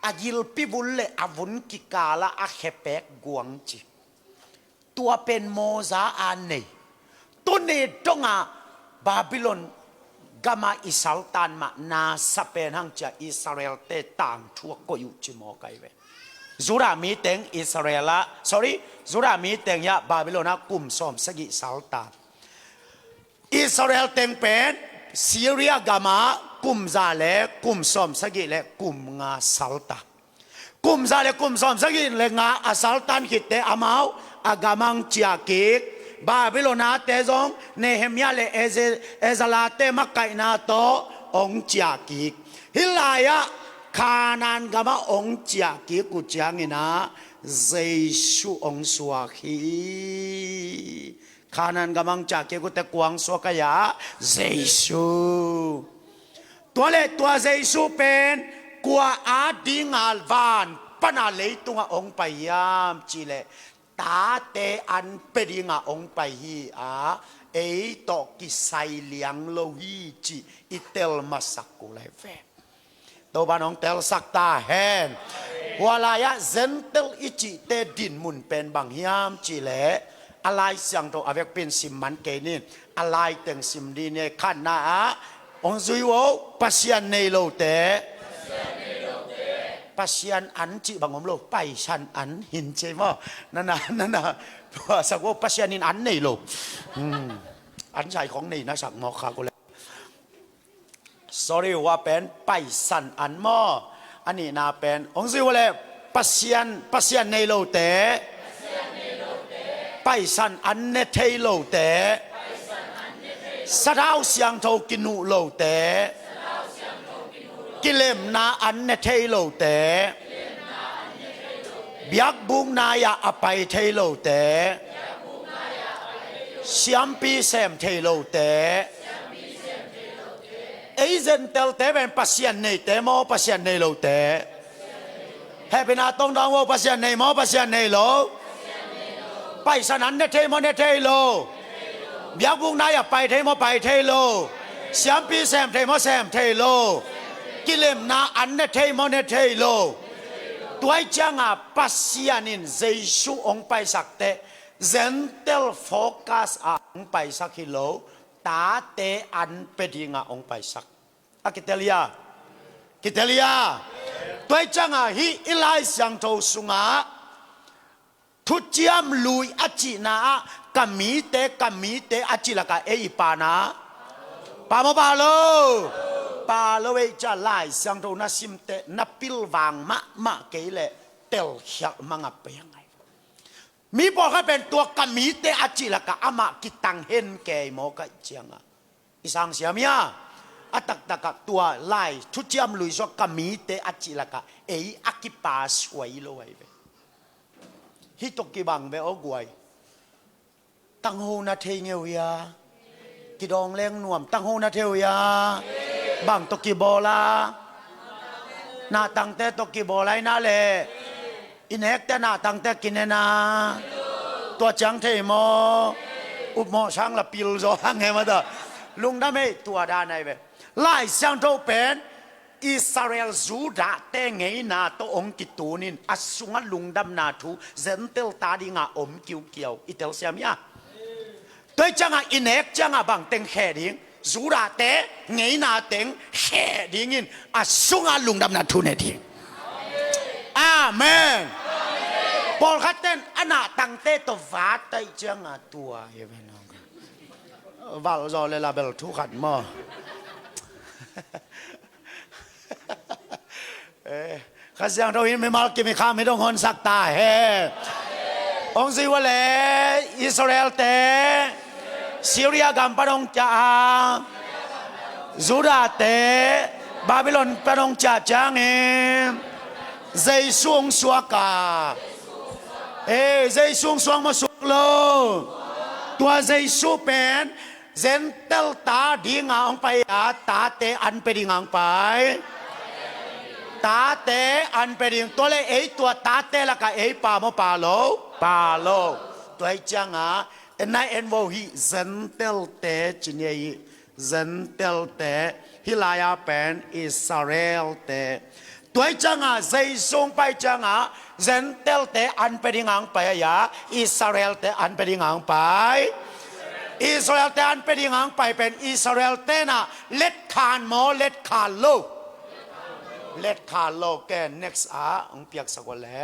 a gilpi vun le a vun kikalah a khepek guang ci. Tua pen mawza a nei. Tuni dongah Babylon gamah i saltan mah na sa pen hang cia Israel-te tangthu a koih uh ci mawk ahi ve. Judah miteng Israel ah, sorry, Judah miteng hiah Babylon ah kum sawm sagih saltan. Israel teng pen Syria gamah kum za le kum sawm sagih le kum nga saltan. Kum za le kum sawm sagih le nga a saltan khitte amau a gam hong ciah kik. Babylon-ate zong Nehemiah le Eze-, Ezra-te makaihna tawh hong ciah kik. Hih lai-ah Khanan gamah hong ciah kik uh cianginah Jesu hong suak hi. Khanan gam hong ciah kik uh teh kua hong suak ahi a? Jesu. Tua le tua Jesu pen kua adinga van pana leitungah hong pai hiam cihleh tate an pia dinga hong pai hi a, ei tawh kisai liang lo hi cih i tel masak uh lai ve. Topan hong telsak ta hen. Hua lai-ah Gentile i cihte dinmun pen bang hiam cihleh a Lai Siangtho a vekpi in sim man kei nin, a lai teng sim dih ni. Khatna ah hong zui uh, Pasian nei lote. Pasian an cih bang om lo, paisan an hin cei maw? Nana, nana, sak uh, Pasian in an nei lo. Hmm. An sai khong nei na sak mawk kha ku le. Sorry, hua pen paisan an maw? A nihna pen hong zui uh le, Pasian, Pasian nei lote, paisan an ne thei lote, sathau siangtho kinuh lote, kilemna an ne thei lote, biakbukna ah a pai thei lote, siampi sem thei lote, Ei Gentile-te pen Pasian neite maw, Pasian nei lote? Hehpihna tawng dawng vo, Pasian nei maw, Pasian nei lo? Paisan an ne thei maw, ne thei lo? Biakbukna ah pai thei maw, pai thei lo? Siampi sem thei maw, sem thei lo? Kilemna an ne thei maw, ne thei lo? Tua ahih ciangah Pasian in Jesu hong paisak teh Gentile focus ah hong paisak hi lo, tate an pia dingah hong paisak. A kitel hia? Kitel hia? Tua ahih ciangah hih i Lai Siangtho sungah thuciam lui a cihna ah ka mite, ka mite a cih lakah ei i pa na? Pa maw, pa lo? Pa lo. Ei ciah Lai Siangtho na sim teh na pilvang mahmah kei leh telkhialh mang a pia ngai. Mi pawlkhat pen tua ka mite a cih lakah amah kitang hen kei maw ka hih ciangah. I sang siam hia? A taktakah tua lai thuciam lui sungah ka mite a cih lakah ei a kipasuai lo ahi ve. Hih tawh kibang ve aw guai. Tangho na thei ngeu hia? Kidawng leng nuam. Tangho na thei uh hia? Bang tawh kibawl a? Nahtangte tawh kibawl a, hi na leh. I nekte nahtangte kine na? Tua ciang thei maw? Upmawh sang la pil zaw hang he mata. Lungdam ei, tua dan ahi ve. Lai Siangtho pen Israel Judah-te ngeina tawh hong kitunin a sungah lungdamna thu Gentile-te adingah om kiukiau. I telsiam hia? Tua ahih ciangah i nek ciangah bang teng khe ding? Judah-te ngeina teng khe dingin a sungah lungdamna thu ne ding. Amen. Pawlkhat ten a nahtangte tawh vat ahih ciangah tua hi ve. Valh zaw le label thu khat maw? Eh, Kha Siangtho in mimal kim i kham hi dong honsak ta hen. Hong zui uh a le Israel-te Syria gam pan hong ciah a, Judah-te Babylon pan hong ciah ciangin Jesu hong suak a. Eh, Jesu hong suak maw, suak lo? Tua Jesu pen Gentile-te adingah hong pai a, tate an pia dingah hong pai. Tate an pia ding. Tua leh ei tua tate lakah ei pa maw, pa lo? Pa lo. Tua ahih ciangah en nai en vo, hih Gentile-te ci ni ei. Gentile-te, hih lai-a pen Israel-te. Tua ahih ciangah Jesu hong pai ciangah Gentile-te an pia dingah hong pai a, Israel-te an pia dingah hong pai. Israel-te an pia dingah hong pai pen Israel-te na letkhan maw, letkhan lo? Letkhan lo. Ken next ah hong piaksak uh a le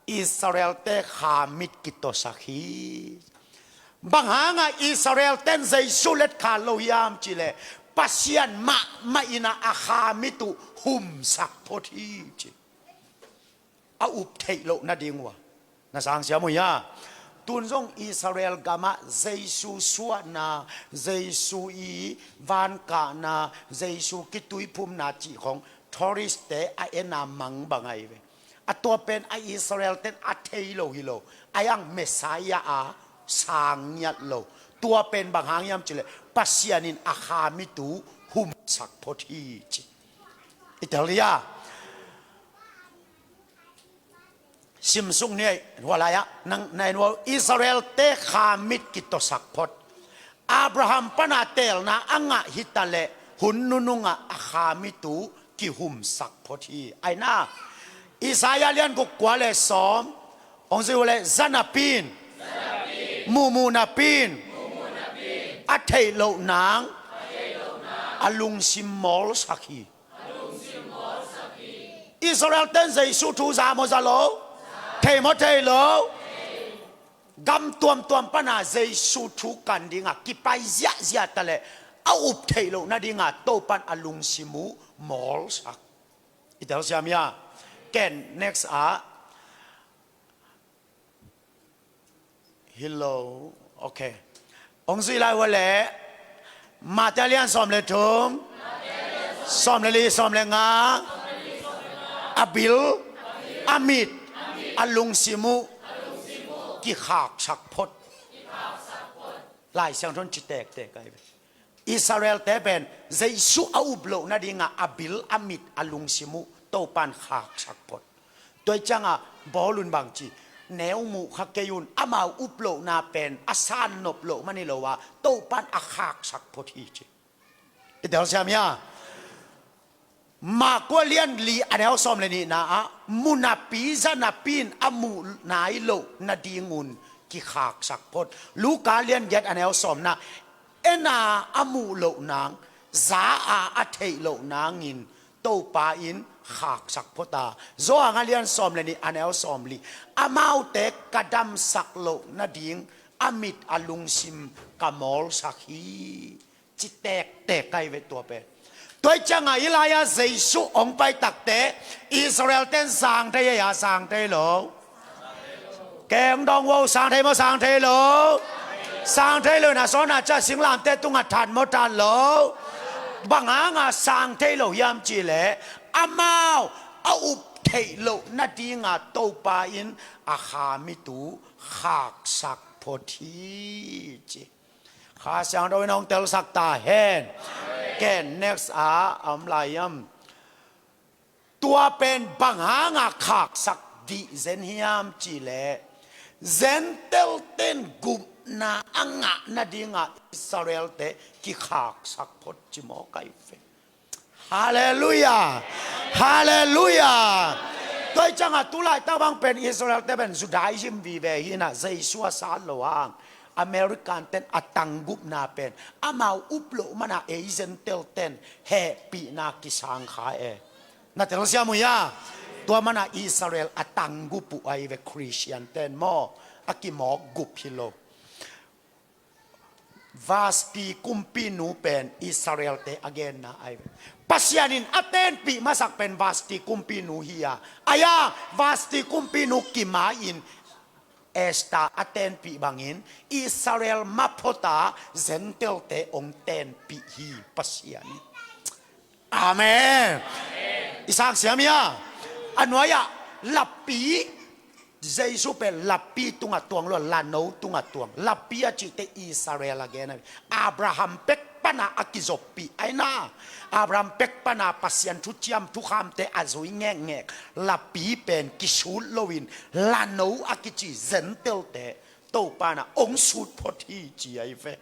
Israel-te khamit kituasak hi. Bang hangah Israel-ten Jesu letkhan lo hiam cih leh Pasian mahmah in a khamit uh humsak phot hi ci. A up theih loh nading uh a. Na sang siam uh hia? Tun zong Israel gamah Jesu suahna, Jesu i vankahna, Jesu kituiphumna cih khong tourist-te a en a mang bang ahi ve. A tua pen a Israel-ten a thei lo hi lo. A iang Messiah a sang ngiat lo. Tua pen bang hang hiam cih leh Pasian in a khamit uh humsak phot hi ci. I tel hia? Simsuk ni ei, hua lai-ah nang na en uh a, Israel-te khamit kituasak phot. Abraham pana teelna a ngah hi ta leh hun nunungah a khamit uh kihumsak phot hi. Aina, Isaiah lian guk kua le sawm, hong zui uh leh za napi in, muhmuh napi in, a theih loh nang a lungsim mawlsak hi. Israel-ten Jesu thu za maw za lo? Thei maw thei lo? Gam tuamtuam pana Jesu thu kan dinga kipai ziahziah ta leh a up theih loh nadinga Topan a lungsim uh mawlsak. I telsiam hia? Ken next ah. Hello. Okay. Hong zui lai uh a leh Matthai lian sawm le thum, sawm le li, sawm le nga. A bil, a mit, a lungsim uh kikhaksak phot. Lai Siangtho in ci tektek ahi ve. Israel-te pen Jesu a up loh nadingah a bil, a mit, a lungsim uh Topan khaksak phot. Tua ih ciangah bawl un bang ci, neu muh kha kei un, amau up lohna pen a sannop loh man hi lo a, Topan a khaksak phot hi ci. I telsiam hia? Marka lian li a neu sawm le nihna ah munapi zanapi in a muh nai loh nadingun kikhaksak phot. Luka lian giat a neu sawmna, en a a muh loh nang, za a a theih loh nangin Topa in khaksak phot a. Johan a lian sawm le nih a neu sawm li, amaute ka damsak loh nading a mit a lungsim ka mawlsak hi. Ci tektek ahi ve tua pen. Tua ih ciangah hih lai-ah Jesu hong pai takte Israel-ten sang thei ei a, sang thei lo? Keng dong vo, sang thei maw, sang thei lo? Sang thei lo in a sawn a ciah singlamteh tungah that maw, that lo? Bang hangah sang thei lo hiam cihleh amau a up theih loh nadingah Topa in a kha mit uh khaksak phot hi ci. Kha Siangtho in hong telsak ta hen. Ken next ah a om lai hiam? Tua pen bang hangah khaksak dih zen hiam cihleh Gentile-ten gupna a ngah nadingah Israel-te kikhaksak phot ci maw, kai fe. Halleluiah. Halleluiah. Tua ih ciangah tulaitak bang pen Israel-te pen Judaism vive hi in a, Jesu a sat loh hang American-ten a tanggupna pen amau up loh manah ei Gentile-ten hehpihna kisang kha e. Na telsiam uh hia? Tua manah Israel a tanggup uh ahi ve, Christian-ten maw, a kimawk gup hi lo. Vasti kumpinu pen Israel-te a genna ahi ve. Pasian in a tenpih masak pen Vasti kumpinu hi a, ahi a, Vasti kumpinu kima in Esther a tenpih bangin Israel maphota Gentile-te hong tenpih hi Pasian in. Amen. I sang siam hia? A nuai-ah lapi, Jesu pen lapi tungah tuang lua, lano tungah tuang. Lapi a cihte Israel a gen a, Abraham pek pana a kizoppih aina, Abraham pek pana Pasian thuciam thukhamte a zui ngekngek lapi pen kisut loin lano a kici Gentile-te Topa na hong sut phot hi ci ahi ve.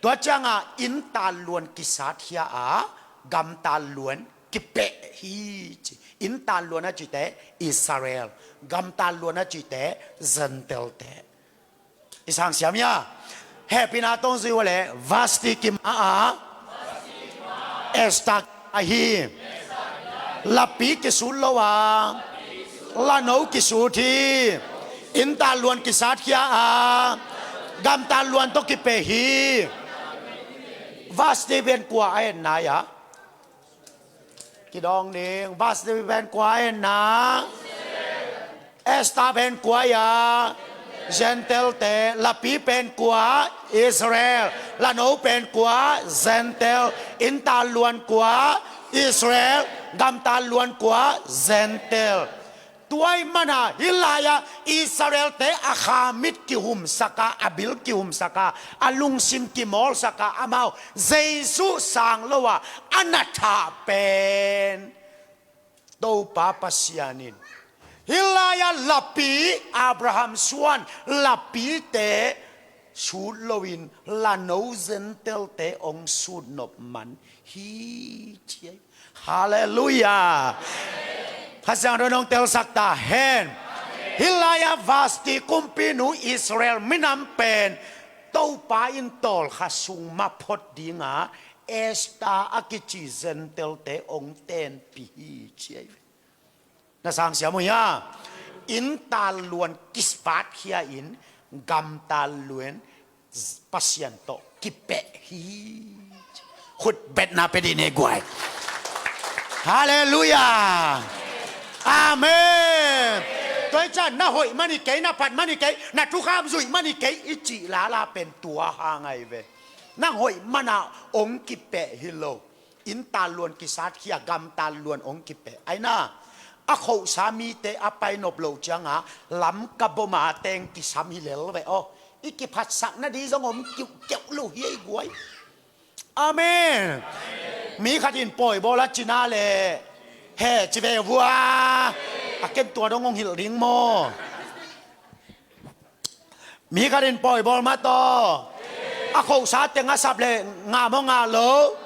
Tua ciangah inntan luan kisatkhia a, gamtan luan kipeh hi ci. Inntan luan a cihte Israel, gamtan luan a cihte Gentile-te. I sang siam hia? Hehpihna tawng zui uh leh Vasti kima a, Esther ahi. Lapi kisut lo a, lano kisut hi. Inntan luan kisatkhia a, gamtan luan tawh kipeh hi. Vasti pen kua a en nai a? Kidawng ning. Vasti pen kua a en na? Esther pen kua a? Gentile-te. Lapi pen kua? Israel. Lano pen kua? Gentile. Inntan luan kua? Israel. Gamtan luan kua? Gentile. Tua ahih mana hih lai-ah Israel-te a kha mit kihumsak a, a bil kihumsak a, a lungsim kimawlsak a, amau Jesu sang lo a, a na thah pen Topa Pasian in hih lai-ah lapi, Abraham suan lapite sut loin lano Gentile-te hong sutnop man hi ci hi. Halleluiah. Kha Siangtho in hong telsak ta hen. Hih lai-ah Vasti kumpinu Israel minam pen Topa in tawlkhat sung mah phot dinga Esther a kici Gentile-te hong tenpih hi ci hi. Na sang siam uh hia? Inntan luan kisatkhia in gamtan luan Pasian tawh kipeh hi. Khut betna pia dih ni guai. Halleluiah. Amen. Tua hi ciang na hoih man hi kei, na phat man hi kei, na thukham zuih man hi kei i cih lala pen tua hang ahi ve. Nang hoih mana hong kipeh hi lo. Inntan luan kisatkhia, gamtan luan hong kipeh. Aina, a khohsa mite a painop loh cianga Lamka boma teng kisam hi lel ve aw. I kiphatsak nading zong om kiuhkeuh lo hi ei guai. Amen. Mi khat in pawi bawl a cina le he ci ve vua. A ken tua dong hong hilh ding maw? Mi khat in pawi bawl mah taw. A khohsa teng a sap le ngah maw ngah lo?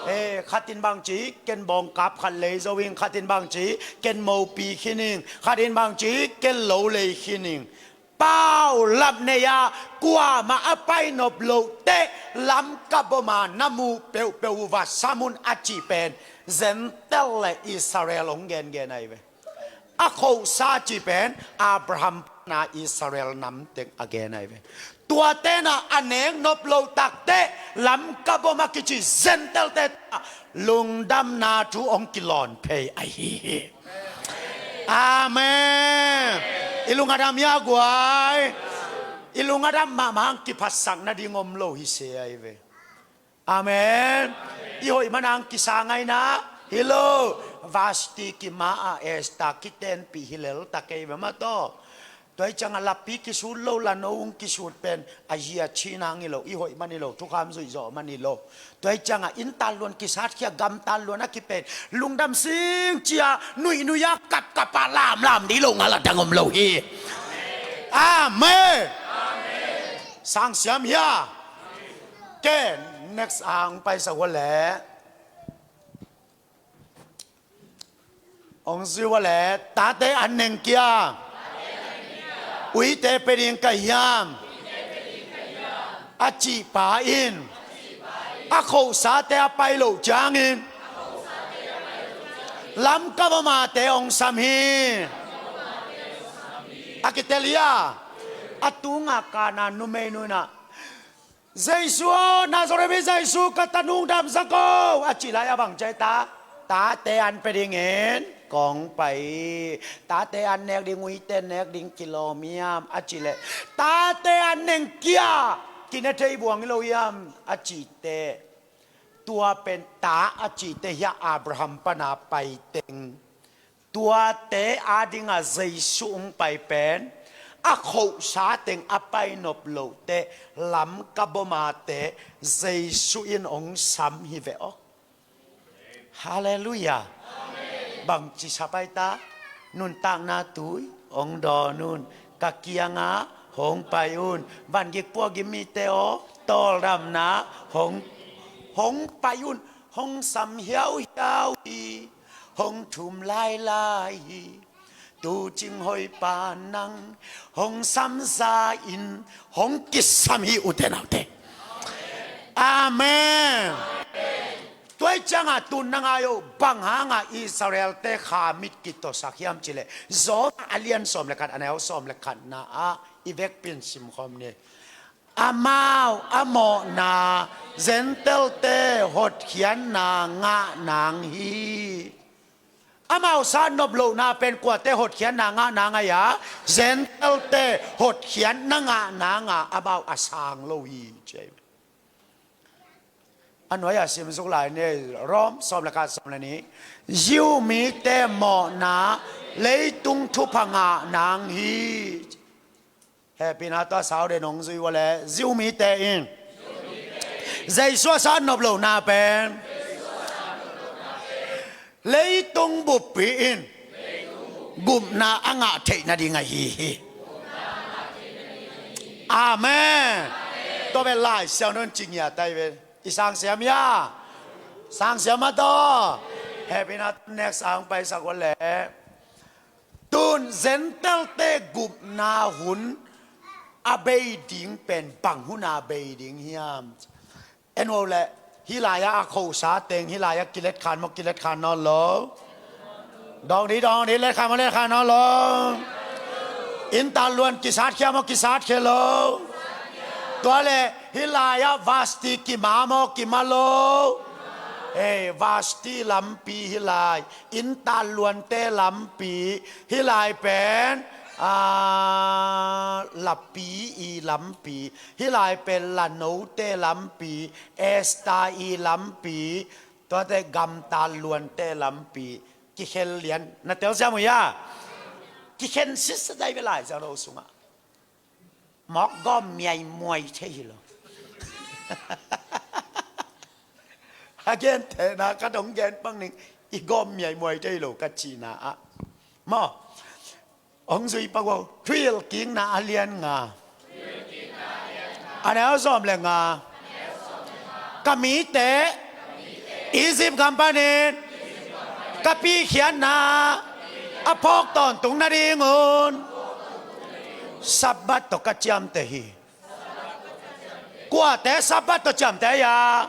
Eh, khat in bang ci, ken bawngkap khat lei zo ing, khat in bang ci, ken mopi khin ing, khat in bang ci, ken lo lei khin ing. Paulap nei-a kuamah a pai nop loh teh lamka boma na muh peuhpeuh uh va sam un a cih pen Gentile le Israel hong gengen ahi ve. A khohsa cih pen Abraham pana Israel namteng a gen ahi ve. Tuate na a nek nop loh takteh lamka boma kici Gentile te lungdamna thu hong kilawn phei ahi hi. Amen. I lung a dam hia guai? I lung a dam mahmah hang kiphatsak nading om lo hi se ahi ve. Amen. I hoih man hang kisa ngaina hi lo. Vasti kima a Esther kitenpih hi lel ta kei ve mah taw. Tua hi ciangah lapi kisut lo, lano ung kisut pen a zia cina hang hi lo, i hoih man hi lo, thukham zuih zawh man hi lo. Tua hi ciangah inn tanluan kisatkhia, gam tanluan a kipen lungdam sing cia nuihnuih a kapkap a lamlam dih lo ngal a dang om lo hi. Amen. Sangsiam hia? Ke next ang paisa hua le. Hong zui ua le, tate an neng kia, uite pe ding ka hiam? A cih pa in a khohsate a pai loh ciangin lamka bomate hong sam hi. A kitel hi a, a tunga kana numei nu in ah, Jesu aw, Nazareth mi Jesu, ka tanu damsak o, a cih lai a bang ci a, tate an pe dingin kong pai. Tate an nek ding, uite nek ding kilawm hiam a cih leh, tate an neng kia, kine thei buang hi lo hiam a cih teh, tua pen ta a cih teh hi a, Abraham pana pai teng. Tuate adinga Jesu hong pai pen a khohsa teng a pai nop loh teh lamka bomate Jesu in hong sam hi ve aw. Halleluiah. Bangci sa pai ta? Nuntakna tui hong dawn un, ka kiangah hong pai un, vangik puagim mite aw, tawldamna hong, hong pai un, hong sam hiauhiau hi. Hong thum lailai hi. Tu cing hoih pa nang hong samza in, hong kisam hi ute naute. Amen. Tua hi ciangah tun na ngai uh, bang hangah Israel-te kha mit kitosak hiam cih leh, Jonah a lian sawm le khat, a neu sawm le khatna ah i vekpi in simkhawm ni. Amau a mawhna Gentile-te hotkhiatna ngah nang hi. Amau sat nop lohna pen kuate hotkhiatna ngah nang a hia? Gentile-te hotkhiatna ngah nang a, amau a sang lo hi ci hi. A nuai-ah simsuk lai ni, Rom sawm le khat, sawm le nih. Jew mite mawhna leitung thupha ngah nang hi. Hehpihna tawh sau den hong zui ua le, Jew mite in Jesu a sat nop lohna pen leitung buppi in gupna a ngah theih nading ahi hi. Amen. Tua pen Lai Siangtho in ci ngiat ahi ve. I sangsiam hia? Sangsiam mah taw. Hehpihna next ang paisak ua le. Tun Gentile-te gupna hun a bei ding pen bang hun a bei ding hiam? En ua le, hih lai-ah a khohsa teng hih lai-ah kiletkhan maw, kiletkhan nawn lo? Dawng dih, dawng dih, letkhan maw, letkhan nawn lo? Inn tanluan kisatkhia maw, kisatkhia lo? Tua le, hih lai-ah Vasti kima maw, kima lo? Hei, Vasti lampi hih lai, inn tanluante lampi hih lai pen, ah, lapi i lampi hih lai pen, lanote lampi, Esther i lampi, tuate gam tanluante lampi, kikhen lian, na telsiam uh hia? Kikhen sitsa dai ve Lai Siangtho sungah. Mawk gawm miaimuai thei hi lo. A gentehna ka dong gen pang ning, i gawm miaimuai thei lo ka cihna ah. Maw? Hong zui pak vo, Thuhilhkikna a lian nga, a neu sawm le nga. Ka mite Egypt gam panin ka pikhiatna a phawk tawntung nadingun Sabbath tawh ka ciamteh hi. Kuate Sabbath tawh ciamteh a?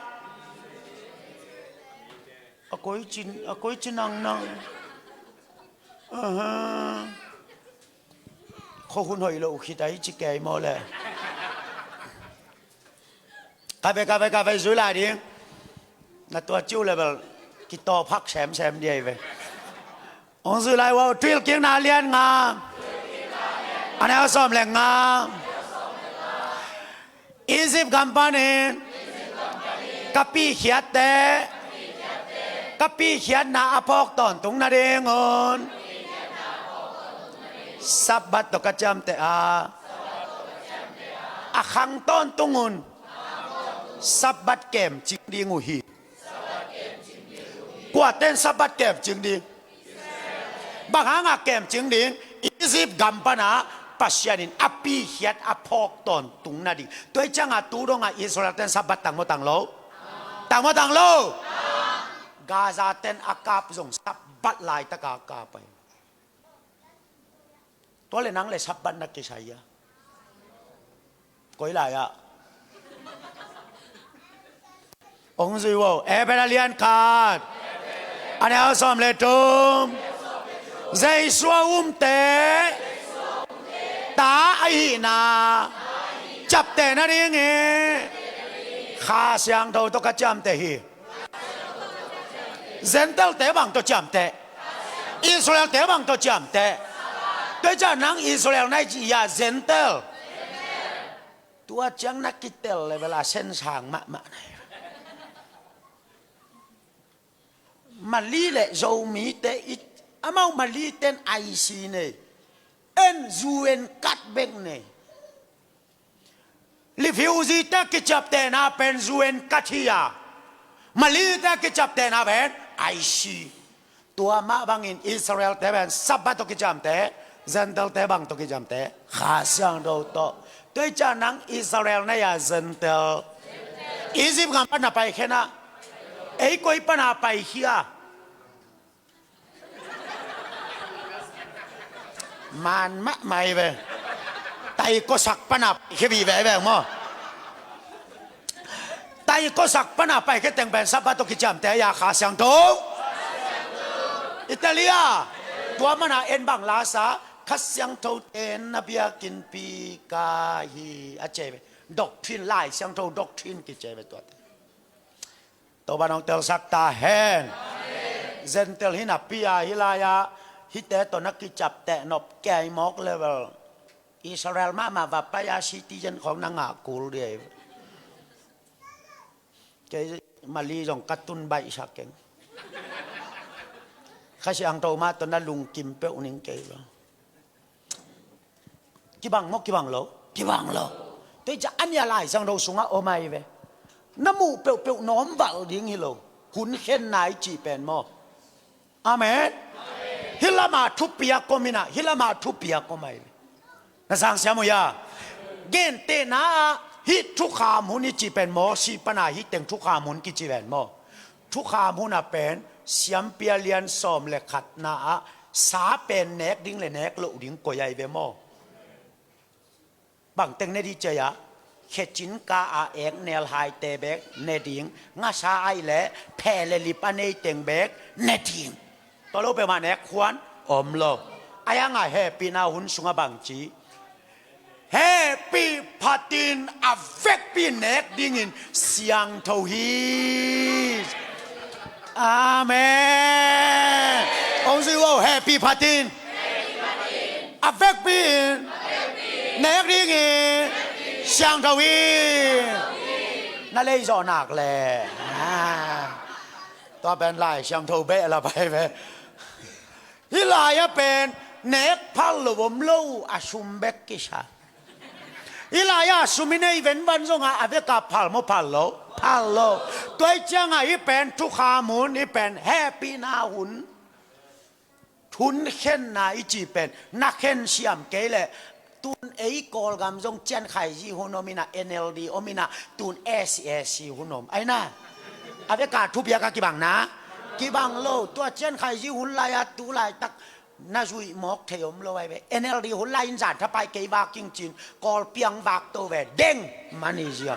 A koi cin, a koi cin nang nang. Aha. Khuahun hoih lo khit a hi ci kei maw le. Ka ve, ka ve, ka ve, zui lai ding. Na tua ciu le bel kitawp hak semsem di a hi ve. Hong zui lai vo, Thuhilhkikna a lian nga, a neu sawm le nga. Egypt gam panin ka pikhiatte, ka pikhiatna a phawk tawntung nadingun Sabbath tawh ka ciamteh a, a khang tawntungun Sabbath kemcing ding uh hi. Kuaten Sabbath kemcing ding? Bang hanga kemcing ding? Egypt gam pana Pasian in a pikhiat a phawk tawntung nading. Tua hi cianga tu donga Israel ten Sabbath tang maw tang lo? Tang maw tang lo? Gaza ten a kap zong Sabbath laitaka a kap ahi. Tua le nang le Sabbath na kisai a? Koi lai ah? Hong zui vo, Hebrew a lian khat, a neu sawm le thum. Jesu a umte ta ahihna ciapteh nading hi. Kha Siangtho tawh ka ciamteh hi. Gentile-te bang tawh ciamteh? Israel-te bang tawh ciamteh? Tua hi ciang nang Israel na hi ci a, Gentile. Tua ciang na kitel le bel a sensang mahmah na hi. Mali le Zomite i, amau Mali ten I C nei, en U N card bek nei. Refugee-te kiciaptehna pen U N card hi a, Mali-te kiciaptehna pen I C. Tua mah bangin Israel-te pen Sabbath tawh kiciamteh, Gentile-te bang tawh kiciamteh? Kha Siangtho tawh. Tua hi ciang nang Israel na hi a, Gentile? Egypt gam pan na paikhia na? Ei koi pan a paikhia? Man mahmah hi ve. Taikosak pan a paikhia vive ve maw? Taikosak pan a paikhia teng pen Sabbath tawh kiciamteh a, Kha Siangtho? I tel hia? Tua mana en bang la sa, Kha Siangtho ten na biakinnpi ka hi a ci ve. Doctrine, Lai Siangtho doctrine kici ve tuate. Topa nong telsak ta hen. Gentile hi napi a hih lai-ah hihte tawh na kiciapteh nop kei mawk le bel Israel mahmah va pai a citizen khawng na ngah kul ding hi. Kei Mali zong ka tun baihsak keng. Kha Siangtho mah tawh na lungkim peuh ning kei bel. Kibang maw, kibang lo? Kibang lo. Tua hi ciang a nia Lai Siangtho sungah om ahi ve. Na muh peuhpeuh na om valh ding hi lo. Hun khenna i cih pen maw? Amen. Hih lama thupiak om inah, hih lama thupiak om ahi ve. Na sang siam uh hia? Gentehna ah hih thukham hun i cih pen Mosi pana hih teng thukham hun kici ven maw? Thukham hun a pen Siampi a lian sawm le khatna ah sa pen nek ding le nek loh ding koi ahi ve maw? Bangteng ne ding ci a, khecin ka a ek nelhaite bek ne ding, ngasa ahih leh pheh le lip a neiteng bek ne ding. Tua lo peuhmah nek khuan om lo. Ahi hangah hehpihna hun sungah bangci? Hehpih phatin a vekpi nek dingin siangtho hi. Amen. Hong zui uh aw, hehpih phatin a vekpi in nek dingin siangtho hi. Na leizawh nak leh, ah, tua pen Lai Siangtho beh la pai ve. Hih lai-ah pen nek phal lo om lo, a sum bek kisa. Hih lai-ah sum i nei venvan zongah a vekah phal maw, phal lo? Hallo. Tua hi ciangah hih pen thukham hun, hih pen hehpihna hun. Hun khenna i cih pen na khen siam kei leh, tun ei Kawlgam zong Ciankhaizih hun om inah, N L D om inah, tun S A C hun om. Aina a veka thupiak a kibang na, kibang lo. Tua Ciankhaizih hun lai-a tu laitak na zuih mawk thei om lo ai ve. N L D hun lai in zan thapai kei vak king cin, Kawl piang vak to ve, deng mani zia.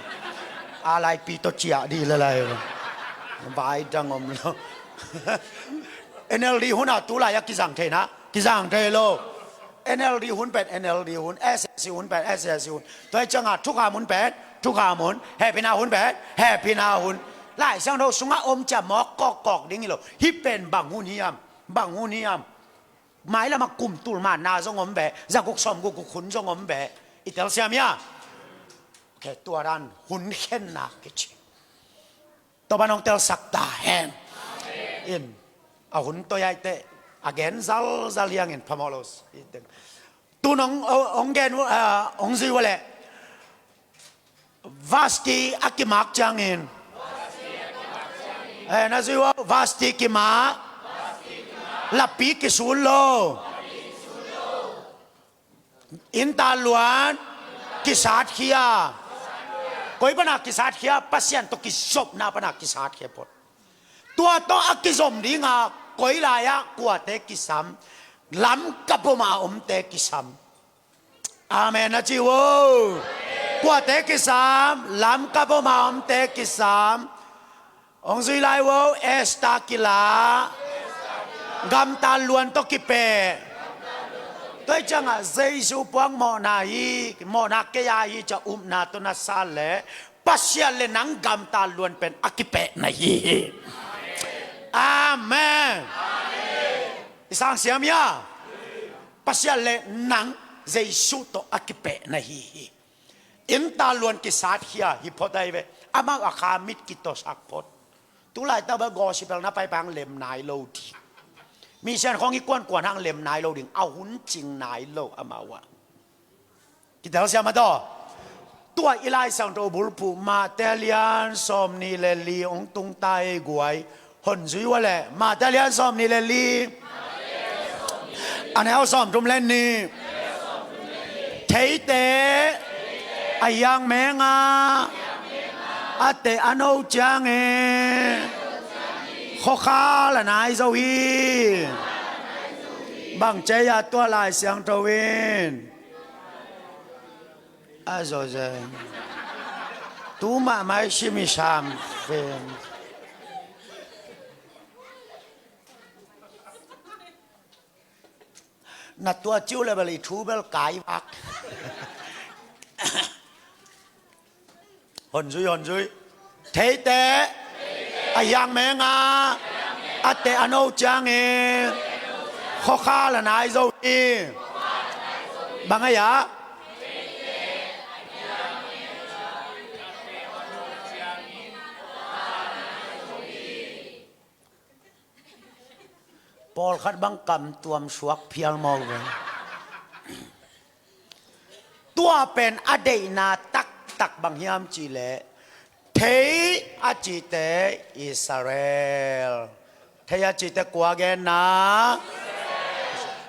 A laipi to ciah di lalai ve. Vai dang om lo. N L D hun a tu lai a kizang thei na, kizang thei lo. N L D hun pen N L D hun, S A C hun pen S A C hun. Tua hi ciangah thukham hun pen thukham hun, hehpihna hun pen hehpihna hun. Lai Siangtho sungah om cia mawk kawkkawk ding hi lo. Hih pen bang hun hiam? Bang hun hiam? Mailamah kum tul manna zong om ve, zaguk sawmguk guk hun zong om ve. I telsiam hia? Okay, tua dan hun khenna kici. Topan hong telsak ta hen. In a hun to yaite a gen zalzal hiangin phamawh lo. Tun hong, hong gen uh, ah, hong zui uh leh Vasti a kimak ciangin. Eh, na zui uh, Vasti kimak. Lapi kisun lo. Inntan luan kisatkhia. Koi pana kisatkhia? Pasian tawh kizopna pana kisatkhia phot. Tua tawh a kizom dinga koi lai-ah kuate kisam? Lamkap oma omte kisam. Amen a ci uh. Kuate kisam? Lamkap oma omte kisam. Hong zui lai uh, Esther kila. Gamtat luan tawh kipeh. Tua hi ciangah Jesu puak mawhna hi, mawhna kei a hi ciah upna tawh na sa leh Pasian le nang gamtat luan pen a kipeh na hi hi. Amen. I sang siam hia? Pasian le nang Jesu tawh a kipeh na hi hi. Inntan luan kisatkhia hi phot ai ve. Amau a kha mit kitosak phot. Tu laitak bel gospel na paipang lem nai lo ding. Mission khong i kuankuan hang lem nai lo ding. A hun cing nai lo amau ah. Kitel siam a daw. Tua i Lai Siangtho bulphuh Mate lian sawmnih le li hong tung ta ei guai. Hon zui uh leh Mate lian sawmnih le li, a neu sawmthum le nih. Theite a hiang menga a teh a no ciangin khuakhal a nai zo hi. Bang cei a tua Lai Siangtho in a zo zen. Tu mahmah i sim i sam fen. Na tua ciu le bel i thu bel kai vak. Hon zui, hon zui. Theite a hiang menga a teh a no ciangin khuakhal a nai zo hi. Bang a ya? Pawlkhat bang kam tuam suak phial maw ve. Tua pen a deihna taktak bang hiam cihleh, thei a cihte Israel. Thei a cihte kua genna?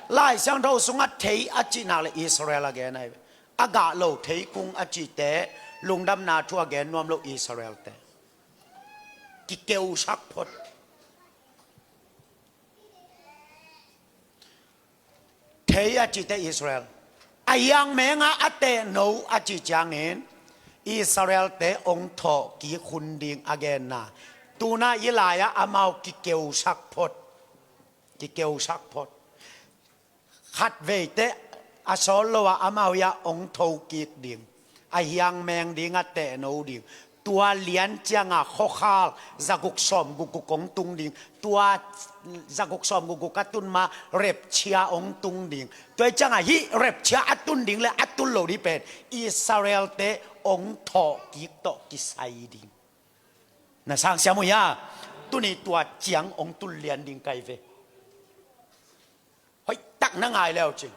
Lai Siangtho sungah thei a cihnak le Israel a gen ahi. A gah lo thei kung a cihte, lungdamna thu a gen nuam lo Israelte. Kikeusak phot. Thei a cihte Israel. A hiang menga a tehno a cih ciangin Israelte hong thawh kik hun ding a genna. Tuna i lai-ah amau kikeusak phot. Kikeusak phot. Khat veite a sawt lo ah amau hiah hong tho kik ding, a hiang meng ding, a tehno ding. Tua lian ciangah khuakhal zaguk sawm gukguk hong tung ding. Tua zaguk sawm gukguk a tun ma rapture hong tung ding. Tua hi ciangah hih rapture a tun ding le a tun lo ding pen Israelte hong thawh kik tawh kisai ding. Na sang siam uh hia? Tuni tua ciang hong tun lian ding kai ve. Hoih tak na ngai leu cin.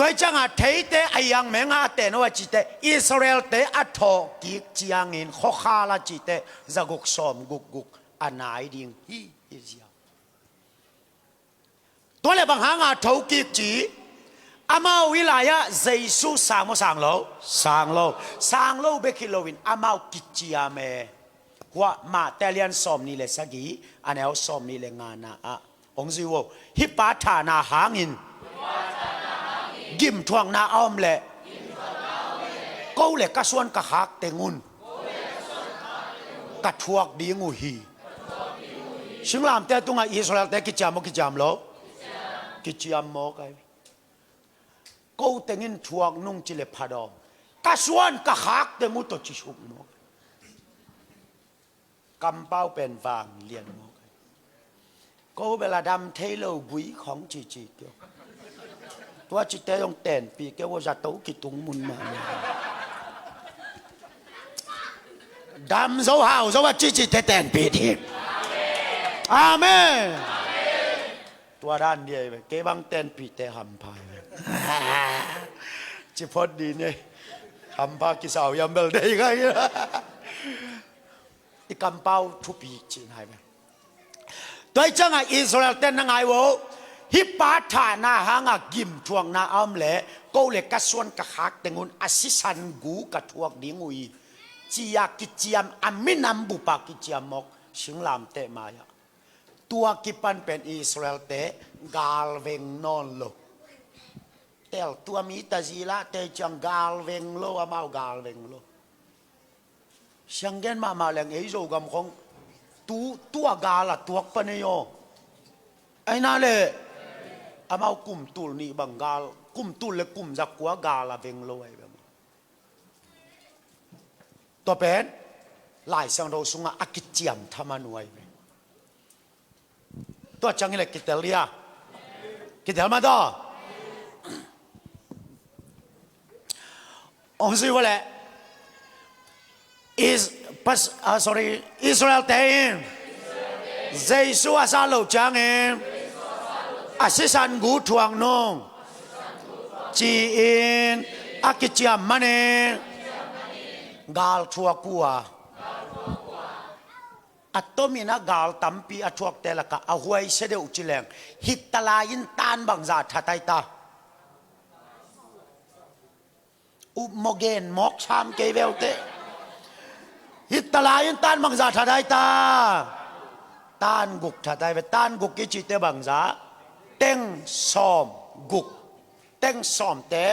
Tua hi cianga theite a iang menga a ten uh a cihte Israelte a thawh kik ciangin khuakhal a cihte zaguk sawm gukguk a nai ding hi, hi zia. Tua le bang hanga thokik ci? Amau i lai-ah Jesu sang maw, sang lo? Sang lo. Sang lo bek hi loin amau kiciam e. Hua Mate lian sawm nih le sagih, a neu sawm nih le ngana ah hong zui uh. Hih pa thahna hangin gimthuakna a om leh ko le ka suan ka khak teng un ka thuak ding uh hi. Singlamte tungah Israelte kiciam maw, kiciam lo? Kiciam mawk ai. Ko tengin thuak nung ci le phadawm, ka suan ka khak teng uh tawh ci suk mawk. Kampau pen vang lian mawk ai. Ko bel a dam thei lo gui khong cici kio. Tua cite zong tenpih kei uh, zato kitung mun mah. Dam zo hau zo a cicite tenpih ding. Amen. Tua dan dia hi ve, kei bang tenpihte hampha hi ve. Ci phot dih ni. Hampha kisau hiam bel dei ka hi. I kampau thupi cihna hi ve. Tua hi cianga Israelte na ngai uh. Hih pa thahna hanga gimthuakna a om leh ko le ka suan ka khak teng un a sisan gu ka thuak ding uh hi, ci-a kiciam, a minam bupa kiciam mawk singlamteh mai-ah. Tua kipan pen Israelte galveng nawn lo. Tel tua mi tazilahte ciang galveng lo, amau galveng lo. Sianggen mahmah leng ei Zogam khong tu, tua gal a tuak pan ei aw. Aina le amau kum tul nih bang gal, kum tul le kum zakua gal a veng lo ai bang. Tua pen Lai Siangtho sungah a kiciam thaman uh ai bang. Tua ciangin le kitel dia. Kitel mah tawh. Hong zui uh leh Is, pas, ah, sorry, Israelte in Jesu a sat loh ciangin a sisan gu thuak nung ci-in a kiciam manin gal thuak uh a. A tomin a gal tampi a thuakte lakah a huaisia deuh ci leng, Hitler in tan bangzah that ai ta? Upmaw gen mawk sam kei veute. Hitler in tan bangzah that ai ta? Tan guk that ai ve. Tan guk i cihte bangzah? Teng sawm guk. Teng sawmte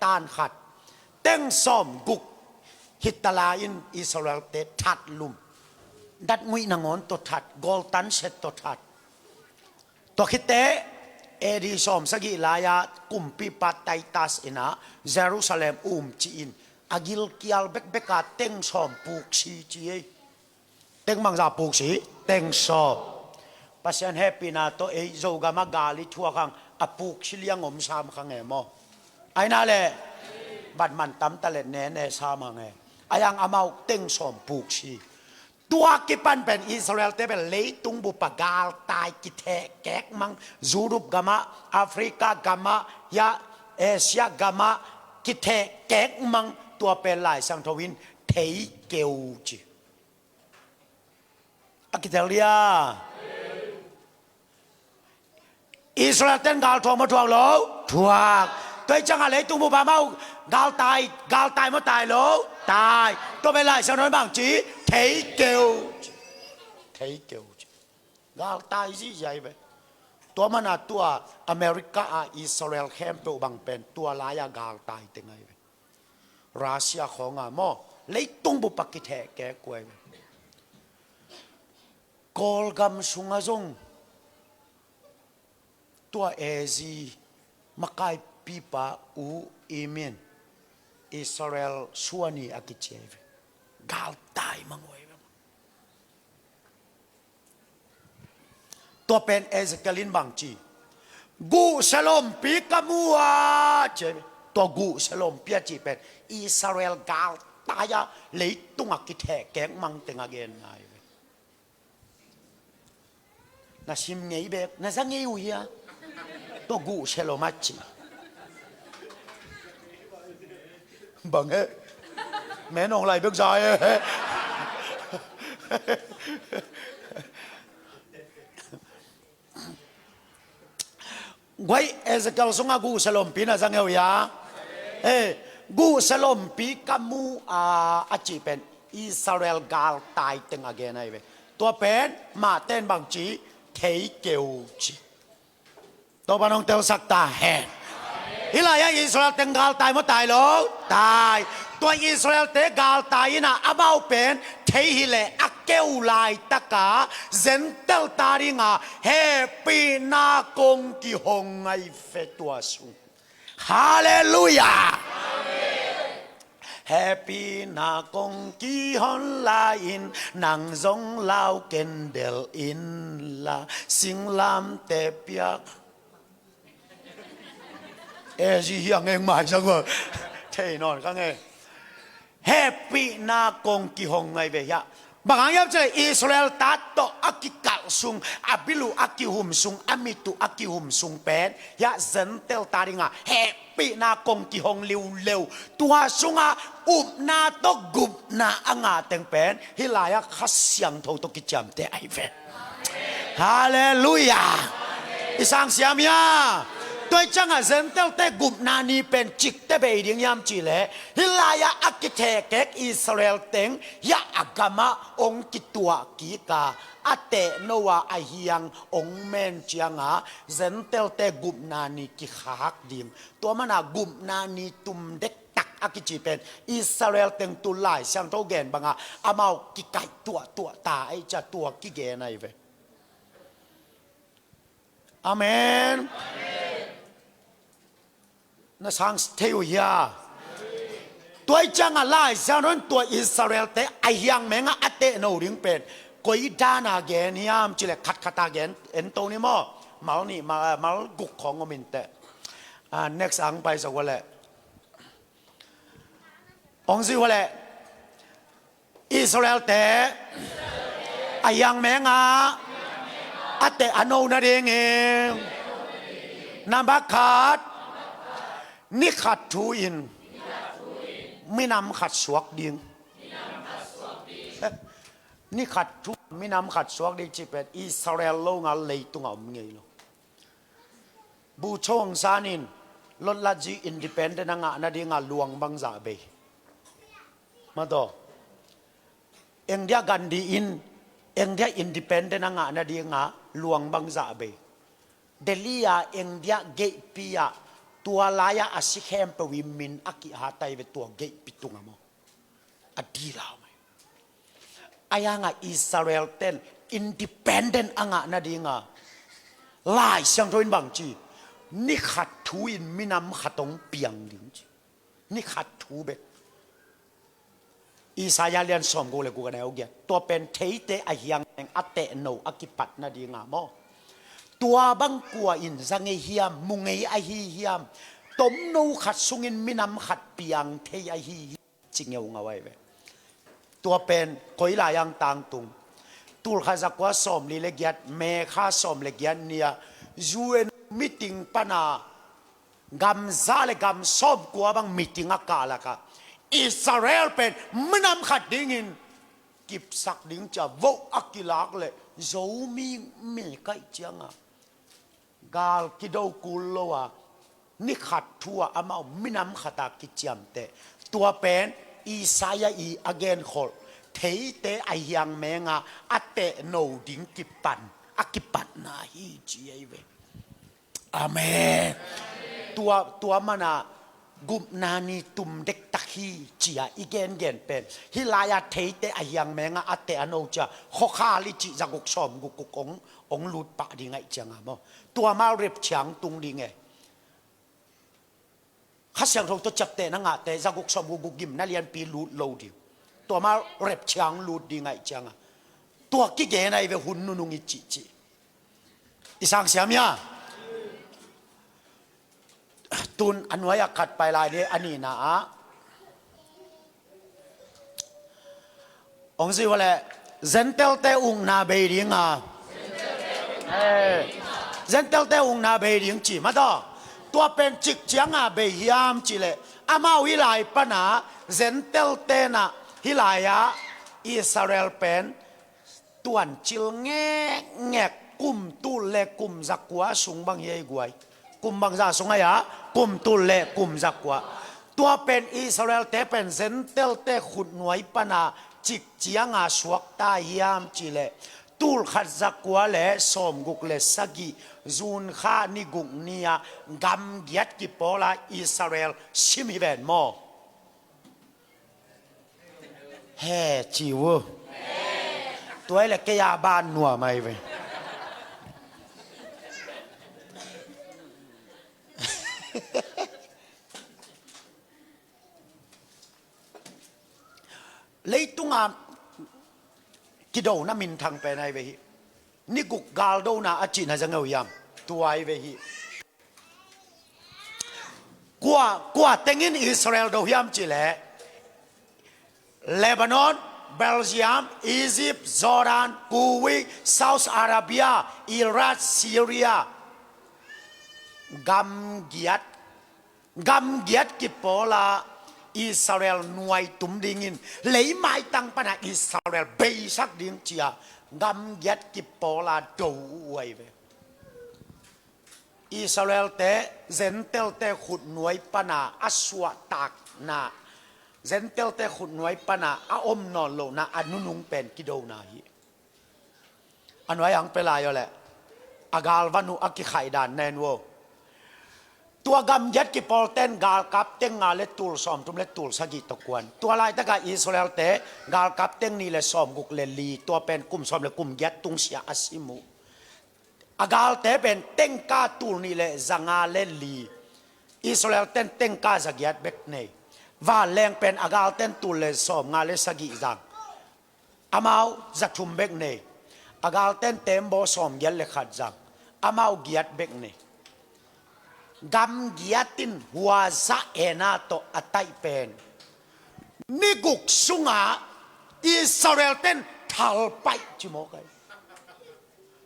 tan khat. Teng sawm guk Hitler in Israelte that lum. Datnguih nangawn tawh that, gawltan set tawh that. Tua khit teh A D sawm sagih lai-a kumpipa Titus in ah Jerusalem um ci-in a gilkial bekbek a teng sawm puksi ci ei. Teng bangzah puksi? Teng sawm. Pasian hehpihna tawh ei Zogam ah gal i thuak hang a puksi liang om sam kha nge maw? Aina le bat man tam ta le ne ne sam hang e. Ai ang amau teng sawm puksi. Tua kipan pen Israelte pen leitung bup a galtai kitheh kekmang, Europe gamah, Africa gamah, ya Asia gamah kitheh kekmang, tua pen Lai Siangtho in thei keu ci. A kitel dia. Israel ten gal thuak maw thuak lo? Thuak. Tua hi ciangah leitung bup a amau gal tai, gal tai maw tai lo? Tai. Tua pen Lai Siangtho in bang ci? Thei keu. Thei keu. Gal tai zihziah hi ve. Tua mana tua America a Israel khempeuh bang pen tua lai-a gal tai teng ahi ve. Russia khawngah maw leitung bup a kitheh kek uh ahi ve. Kawlgam sungah zong tua A Z makaipipa U Imin Israel suani a kici ahi ve. Gal tai mang uh ahi ve. Tua pen Ezekiel in bang ci? Guh selompi ka mu a ci ahi ve. Tua guh selompi a cih pen Israel gal tai a leitung a kitheh kek mang teng a genna ahi ve. Na sim ngei bek, na za ngei uh hia? Tua guh selom a ci. bang he. Men ong lai bek za he. Guai, Ezekiel sungah guhsa lompi na zang e uh hia? Eh, guhsa lompi ka mu a, a cih pen Israel galtai teng a gen ahi ve. Tua pen Mate in bang ci? Thei kei uh ci. Topa nong telsak ta hen. Hih lai-ah Israel teng galtai maw, tai lo? Tai. Tua Israel-te galtai in ah amau pen thei hileh a keu laitakah Gentile-te adingah hehpihna kong kihong ahi ve tua sung. Halleluiah. Hehpihna kong kihon lai-in nang zong lau kendel inla, singlamteh piak. E zi hiang eng mai sang uh. Thei nawn ka ngei. Hehpihna kong kihong ahi ve hiah. Bang hang hiam cih leh Israel-te tawh a kikalh sung, a bil uh a kihum sung, a mit uh a kihum sung pen hiah Gentile-te adingah hehpihna kong kihong liuleu. Tua sungah upna tawh gupna a ngah teng pen hih lai-ah Kha Siangtho tawh kiciamteh ahi ve. Halleluiah. I sang siam hia? Tua ih ciangah Gentile-te gupna ni pen cikteh bei ding hiam cih leh hih lai-ah a kithehkek Israel teng hiah a gamah hong kituah kik a, a tehno a, a hiang hong men ciangah Gentile-te gupna ni kikhak ding. Tua manin gupna ni tum dektak a kici pen Israel teng tu Lai Siangtho gen bangah amau kikaih tuahtuah ta ahi ciah tua kigen ahi ve. Amen. Na sang thei uh hia? Tua ih ciangah Lai Siangtho in tua Israel-te a hiang mengah a tehno ding pen koi dan a gen hiam cih leh khatkhat a gen en to ni maw? Mal nih, mal, mal guk khawng om inteh. Ah, next ang paisak uh leh. Hong zui uh leh Israel-te a hiang mengah a teh a no nadingin, nambat khat, ni khat thu-in minam khat suak ding. Ni khat thu-in minam khat suak ding cih pen Israel lo ngal leitungah om ngei lo. Bogyoke Aung San in lotlatzi independent a ngah nadinga luang bangzah bei. Mataw. India Gandhi in India independent a ngah nadinga luang bangzah bei. Delhi a India geihpi ah tua lai-ah a si khempeuh i min a kihat ahi ve tua geihpi tungah maw. A dilau mai. A hiangah Israel ten independent a ngah nadinga Lai Siangtho in bang ci? Ni khat thu-in minam khat hong piang ding ci. Ni khat thu bek. Isaiah lian sawmguk le guk a neu giat. Tua pen theite a hiang meng a tehno a kipat nadinga maw? Tua bang kua in za ngei hiam, mu ngei ahi hiam? Tomno khat sungin minam khat piang thei ahi hiam? Ci ngeungau ahi ve. Tua pen koi lai-ah tangtung? Tulkhat zakua sawmli le giat, May kha sawm le giat ni-ah U N meeting pana gam za le gam sawmkua bang meeting a kah lakah Israel pen minam khat dingin kipsak ding ci-a vote a kilak leh Zomi mei kaih cianga gal kido kul lo a, ni khat thu-a amau minam khat a kiciamteh. Tua pen Isaiah i a genkholh theite a hiang menga a tehno ding kipan, a kipatna hi ci ahi ve. Amen. Tua, tua mana gupna ni tum dektak hi ci-a i gengen pen hih lai-a theite a hiang menga a teh a no ci-a khuakhal i cih zaguk sawmguk guk ong, ong lut pah ding ahih cianga maw? Tua mal rep ciang tung ding e. Kha Siangtho tawh ciaptehna ngahte zaguk sawmguk guk gimna lianpi lut lo ding. Tua mal rep ciang lut ding ahih cianga tua kigen ahi ve hun nunung i cihcih. I sang siam hia? Tun a nuai-ah khat pai lai ni, a nihna ah. Hong zui uh leh Gentile-te ukna bei dinga. Eh, Gentile-te ukna bei ding ci mataw. Tua pen cik cianga bei hiam cihleh, amau hih lai pana Gentile tenah hih lai-ah Israel pen tuancil ngekngek, kum tul le kum zakua sung bang hi ei guai. Kum bangzah sung ei-ah? Kum tul le kum zakua. Tua pen Israel te pen Gentile te khutnuai pana cik cianga suakta hiam cihleh, tul khat zakua le sawmguk le sagih, June kha ni guk ni-ah gamgiat kipawla Israel sim hi ven maw? He ci uh. Tua hi le kei a ban nuam ai ve. Leitunga kidona minthang pen ai ve hi. Ni guk galdona a cihna zangeu hiam? Tua ai ve hi. Kua, kua tengin Israel do hiam cihleh, Lebanon, Belgium, Egypt, Jordan, Kuwait, South Arabia, Iraq, Syria. Gamgiat, gamgiat kipawla Israel nuai tum dingin, leimaitang pana Israel beisak ding cia gamgiat kipawla do uh ai ve. Israel te Gentile te khutnuai pana a suahtakna, Gentile te khutnuai pana a om nawn lohna a nunung pen kidona hi. A nuai ang pe lai aw leh, a galvan uh a kikhaihdan nen uh. Tua gamgiat kipawlten galkap teng nga le tul sawmthum le tul sagih tawh kuan. Tua laitaka Israel te galkap teng nih le sawmguk le li, tua pen kum sawm le kum giat tungsiah a sim uh. A galte pen tengka tul nih le zanga le li. Israel ten tengka zagiat bek nei. Vanleng pen a galten tul le sawmnga le sagih zang. Amau zathum bek nei. A galten tembaw sawmgiat le khat zang. Amau giat bek nei. Gamgiat in huaza ena tawh a taih pen ni guk sungah Israel ten thalpaih ci mawk ai.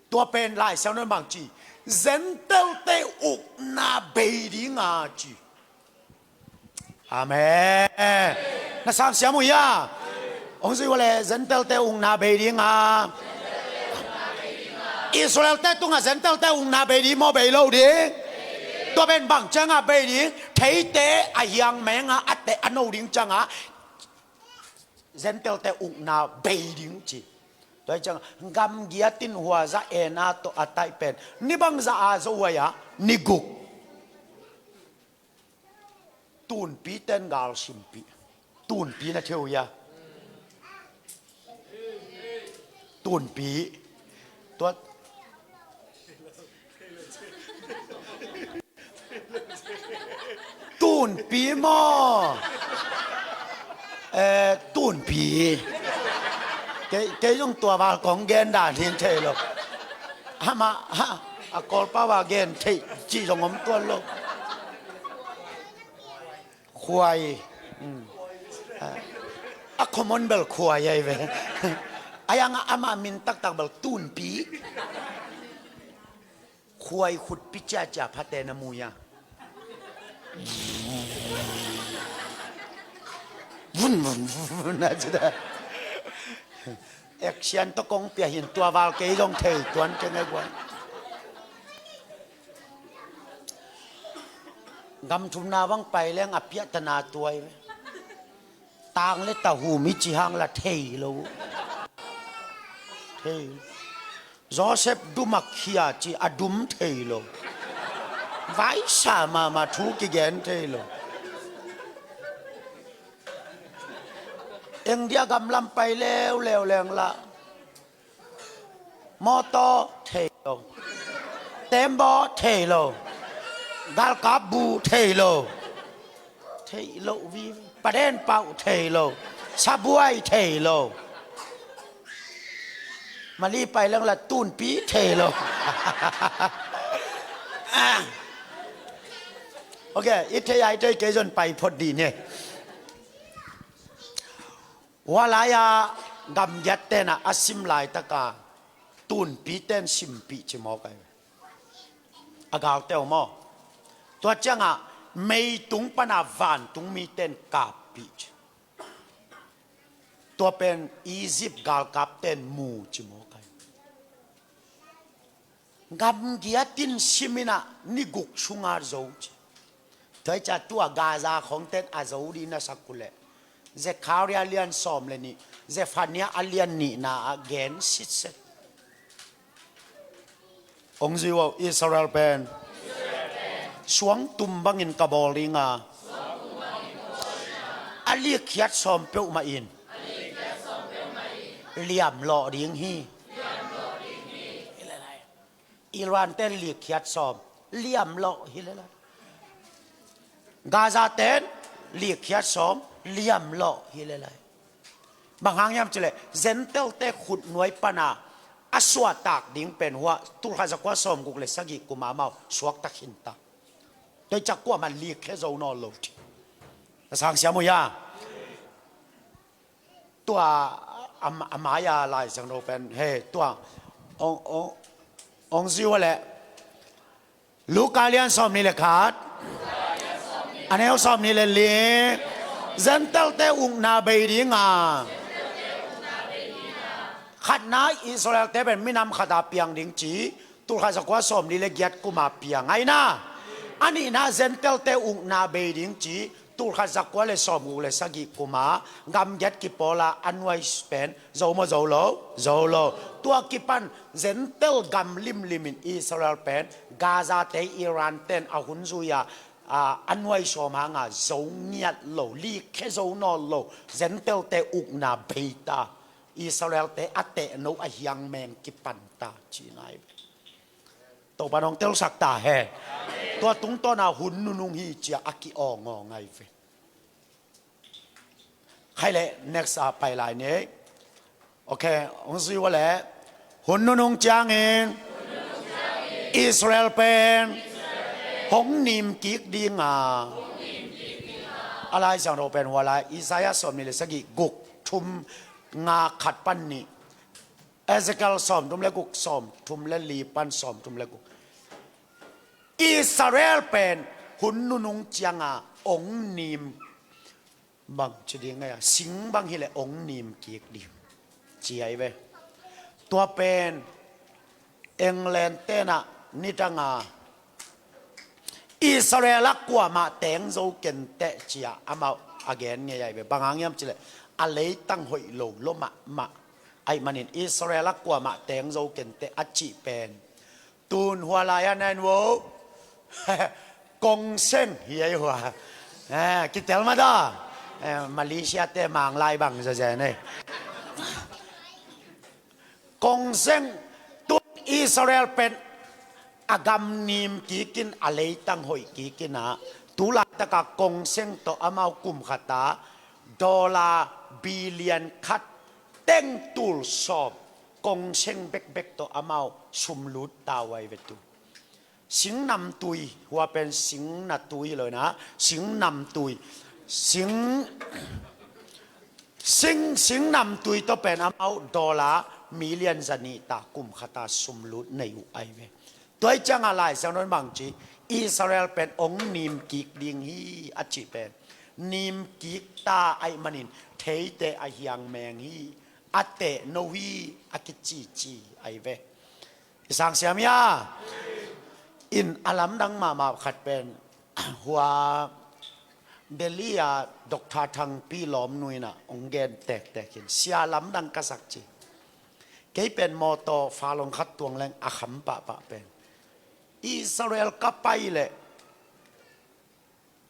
Tua pen Lai Siangtho in bang ci? Gentile te ukna bei dinga ci. Amen. Na sang siam uh hia? Hong zui uh leh Gentile te ukna bei dinga. Israel te tungah Gentile te ukna bei ding maw, bei lo ding? Tua pen bang cianga bei ding? Theite a hiang menga a teh a no ding cianga Gentile te ukna bei ding ci. Tua hi ciang gamgiat in huaza ena tawh a taih pen ni bangzah a zo uh ai-ah? Ni guk. Tunpi ten gal simpih. Tunpi na thei uh hia? Tunpi. Tua Tunpi maw? Eh, tunpi. Kei, kei zong tua val kong gen dan hin thei lo. Amah, ha, a Kawlpau a gen thei cih zong om tuan lo. Khuai. Hmm. A, a common bel khuai ai ve. A yang a amah min taktak bel tunpi. Khuai khutpi ciacia phate na mu hia? Vun, vun, vun, vun, na ci ta. Action tawh kong pia hin tua val kei zong thei tuan kei ngai guan. Gam thumna bang pai leng a piahtana tuai ve. Tang le tahum i ci hang la thei lo. Thei. Joseph dum a khia ci a dum thei lo. Vaisa mahmah thu kigen thei lo. India gam lam pai leuleu leng la. Mawtaw thei lo. Tembaw thei lo. Galkap bu thei lo. Thei lo vivi. Paden pauh thei lo. Sabuai thei lo. Mali pai leng la tunpi thei lo. Ah. Ok, i thei a i thei kei zon pai phot dih ni. Hua lai-a gamgiat tenah a sim laitaka tunpi ten simpih ci mawk ai. A galte uh maw? Tua ciangah meitung pana vantung mite in kappih ci. Tua pen Egypt galkapte in mu ci mawk ai. Gamgiat in siminah ni guk sunga zo ci. Tua hi ciah tua Gaza khawngte in a zo dih na sak uh leh Zekhariah a lian sawm le nih, Zephaniah a lian nihna ah gen sitset. Hong zui uh, Israel pen suangtum bangin ka bawl dinga, a likkhiat sawm peuhmah in liamlawh ding hi. Iran ten likkhiat sawm liamlawh hi lelai. Gaza ten likkhiat sawm liamlawh hi lelai. Bang hang hiam cileh Gentile-te khutnuai pana a suahtak ding pen hua tulkhat zakua sawmguk le sagih kuma amau suakta khinta. Tua hi ciah kuamah likkhia zo nawn lo ci. A sangsiam uh hia? Tua a, a mai-a Lai Siangtho pen he tua hong, hong, hong zui uh leh Luka lian sawm nih le khat, a neu sawm nih le li, Gentile-te ukna bei dinga, khatna Israel-te pen minam khata piang ding ci, tulkhat zakua sawm nih le giat kuma piang aina. A nihna Gentile-te ukna bei ding ci, tulkhat zakua le sawmguk le sagih kuma gamgiat kipawla a nuai pen zo maw zo lo? Zo lo. Tua kipan Gentile gam limlim in Israel pen Gaza-te Iran ten a hun zui-a, a, a nuai sawm hanga zo ngiat lo, likkhia zo nawn lo, Gentile-te ukna beita, Israel-te a tehno a hiangmeng kipanta ci ngai ve. Topa nong telsak ta hen. Tua tungtawna hun nunung hi cia a ki-awngawng ngai ve. Khai leh next a pai lai ni. Ok, hong zui uh leh hun nunung ciangin Israel pen hong nim kik dinga, a Lai Siangtho pen hua lai Isaiah sawm nih le sagih, guk, thum, nga, khat pan nih, Ezekiel sawmthum le guk, sawmthum le li pan sawmthum le guk. Israel pen hun nunung cianga ong nim, bang ci ding ngai a, sing bang hileh ong nim kik ding ci ai ve. Tua pen England tenah nitanga Israel ah kuamah teng zo kenteh cia amau a gen ngei ai ve. Bang hang hiam cileh a leitang hoih lo lo mahmah aih manin Israel ah kuamah teng zo kenteh a cih pen tun hua lai-ah na en vo. Kongseng hi ai hua. Eh, kitel mah ta. Eh, Malaysia te Manglai bang zazen ei. Kongseng tun Israel pen a gam nim kikin a leitang hoih kikin ah tu laitaka kongseng tawh amau kum khata dollar billion khat teng tul sawm kongseng bekbek tawh amau sumlut ta uh ai ve tu. Sing namtui, hua pen sing natui lo na, sing namtui. Sing, sing, sing namtui tawh pen amau dollar million zanih ta kum khata sumlut nei uh ai ve. Tua hi cianga Lai Siangtho in bang ci, Israel pen ong nim kik ding hi a cih pen nim kik ta aih manin theite a hiangmeng hi, a tehno hi a kicici ai ve. I sangsiam hia? In a lamdang mahmah khat pen hua Delhi a Doctor Thangpi Lawmnu in ah hong gen tektek in sia lamdang ka sak ci. Kei pen mawtaw falong khat tuang leng a kham pahpah pen Israel ka pai leh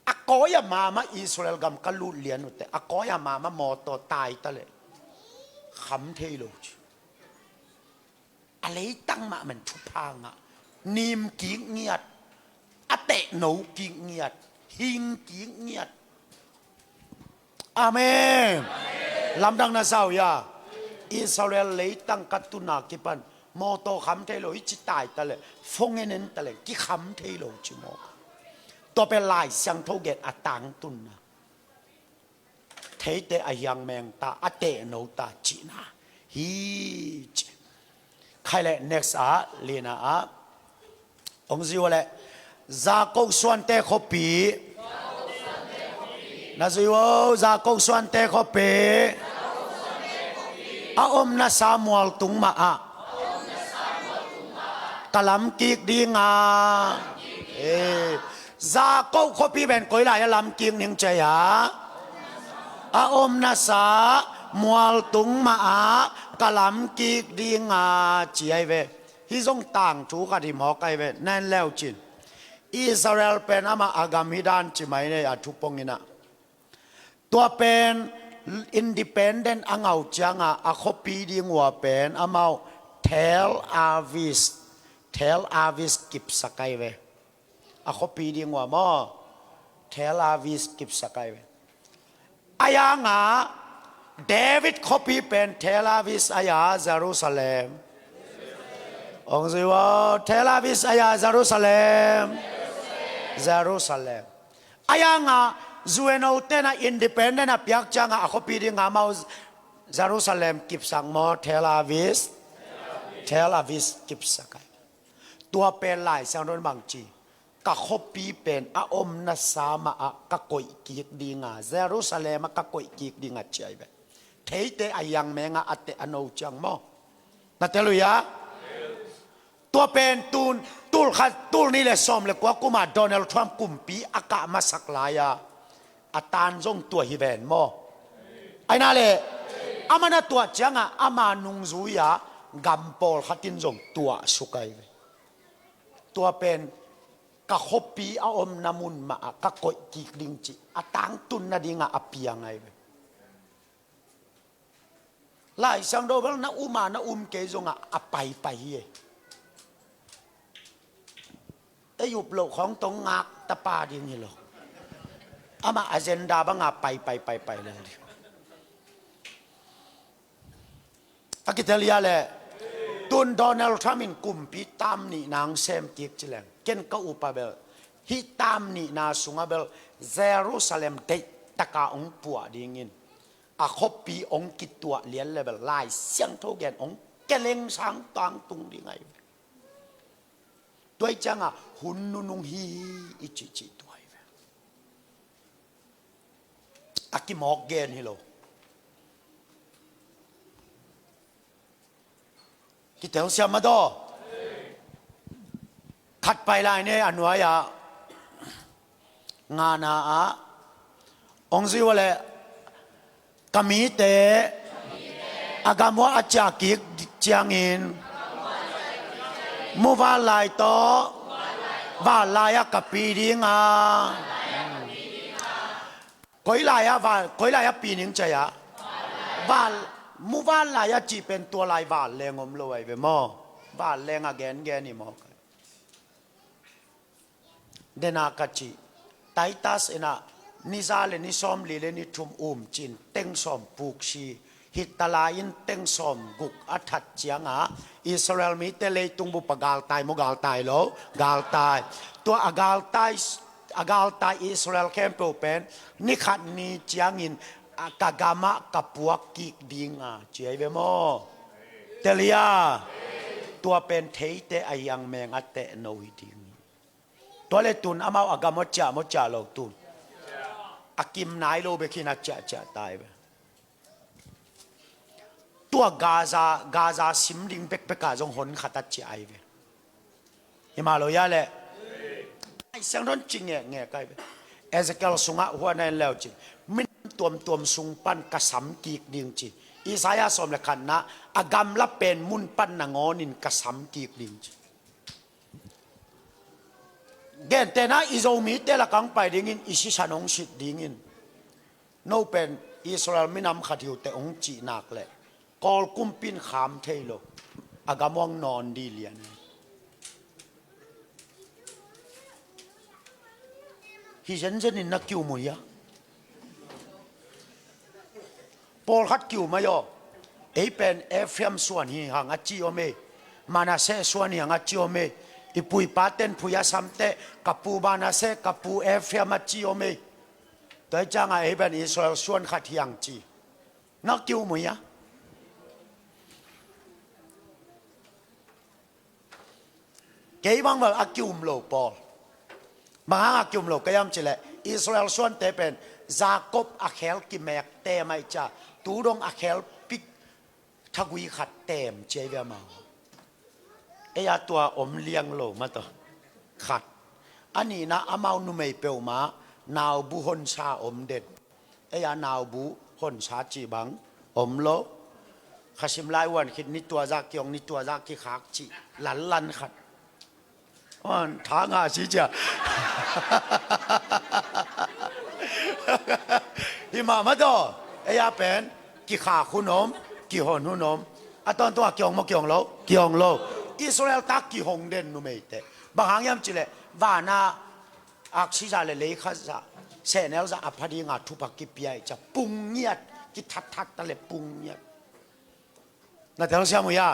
a kawi a mahmah Israel gam ka lut lian uh teh a kawi a mahmah mawtaw tai ta leh kham thei lo ci. A leitang mahmah in thupha ngah, nim kik ngiat, a tehno kik ngiat, hing kik ngiat. Amen. Lamdang na sa uh hia? Israel leitang ka tuna kipan mawtaw kham thei lo hi ci tai ta leh phone en en ta leh kikham thei lo ci mawk. Tua pen Lai Siangtho gen a tangtunna. Theite a hiangmeng ta, a tehno ta cihna hi ci. Khai leh next ah, lina ah hong zui uh leh Jakob suante khuapi. Na zui vo, Jakob suante khuapi. A omnasa mualtung mah ah ka lamkik dinga. Eh, Jakob khuapi pen koi lai a lamkik ning ci a? A omnasa mualtung mah ah ka lamkik dinga ci ai ve. Hih zong tangthu khat hi mawk ai ve, na en leu cin. Israel pen amah a gam hi dan ci mai nei a thupong in ah. Tua pen independent a ngah uh ciangah a khuapi ding uh a pen amau Tel Aviv, Tel Aviv kipsak ai ve. A khuapi ding uh a maw, Tel Aviv kipsak ai ve. A yangah David khuapi pen Tel Aviv a ya, Jerusalem. Ong zui vo, Tel Aviv a ya, Jerusalem. Jerusalem. A yangah U N O ten a independent a piak ciangah a khuapi ding a mau Jerusalem kipsak maw, Tel Aviv. Tel Aviv kipsak ai. Tua pen Lai Siangtho in bang ci? Ka khuapi pen a omnasa mah ah ka koih kik dinga, Jerusalem ah ka koih kik dinga ci ai ve. Theite a hiang mengah a teh a no ciang maw? Na tel uh hia? Tua pen tun, tul khat, tul nih le sawm le kua kum a Donald Trump kumpi a kah masak lai a, a tan zong tua hi ven maw? Aina le, aman a tuah ciangah ama nungzui ah gam pawlkhat in zong tuah suk ai ve. Tua pen ka khuapi a omna mun mah ah ka koih kik ding cih a tangtun nadingah a piang ai ve. Lai Siangtho bel na um a na um kei zongah a paipai hi e. Ei up loh khawng tong ngak tapa ding hi lo. Amah agenda banga paipai paipai lel ding. A kitel hia le, tun Donald Trump in kumpi tam nihna hong sem kik ci leng, ken ka upa bel hih tam nihna sungah bel Jerusalem deih taka hong puah dingin a khuapi hong kituah lian le bel Lai Siangtho gen hong keleng sang tangtung ding ai ve. Tua ih ciangah hun nunung hi i cihcih tua hi ve. A kimawk gen hi lo. Kitel siam mah daw. Khat pai lai ne a nuai-ah ngana ah hong zui uh a leh ka mite a gam uah a ciah kik ciangin muvanlai tawh vanlai ah ka pi dinga. Koi lai ah van, koi lai ah pi ning ci a? Van, muvanlai ah cih pen tua lai vanleng om lo ai ve maw? Vanleng a gengen hi maw? Dena ka cih, Titus in ah ni za le ni sawmli le ni thum um cin teng sawm puksi, hih talai in teng sawm guk a that ciangah Israel mite leitung bup ah galtai maw, galtai lo? Galtai. Tua a galtai, a galtai Israel khempeuh pen ni khat ni ciangin a ka gamah ka puak kik dinga ci ai ve maw? Tel hia? Tua pen theite a hiang meng a teh no hi ding. Tua le tun amau a gam aw ciah maw, ciah lo tun? A kim nai lo bek hi na, ciah ciah tai ve. Tua Gaza, Gaza sim ding bekbek ah zong hon khat a ciah ai ve. Hi mah lo hia le? Ai siang don ci ngekngek ai ve. Ezekiel sungah huan a en leu ci, minam tuamtuam sung pan ka sam kik ding ci. Isaiah sawm le khatna, a gamla pen mun pan nangawnin ka sam kik ding ci. Gentehna i Zomite lakah hong pai dingin i sisan hong sit dingin, no pen Israel minam khat hi uh teh hong cih nak leh Kawl kumpi in kham thei lo, a gam hong nawn dih lian. Hi zenzen in na kium uh hia? Pawlkhat kium ai aw. Ei pen Ephraim suan hi hang a ci om ei. Manasseh suan hi hang a ci om ei. I pu i paten phui a samteh, ka pu Manasseh, ka pu Ephraim a ci om ei. Tua hi ciangah ei pen Israel suan khat hi hang ci. Na kium uh hia? Kei bang bel a kium lo pawl. Bang hanga ki-um lo ka hiam cih leh Israel suante pen Jacob a khel kimek teem ahih ciang tu dong a khel pik thagui khat teem ci hi ve amau. Ei a tua om liang lo mah tawh khat. A nihna amau numei peuhmah naubu honsa om den. Ei a naubu honsa cih bang om lo. Khasim lai uan khit ni tua zah kihong ni tua zah kikhak cih lanlan khat. Uan tha ngah si cia. Hi mah mah tawh ei a pen kikhak hun om, kihon hun om. A tawntung a kihong maw kihong lo? Kihong lo. Israel ta kihong den numeite. Bang hang hiam cih leh vana aksi zah le lei khat zah sehnel zah a pha dinga thupha kipia ahih ciang pung ngiat, kithatthat ta le pung ngiat. Na telsiam uh hia?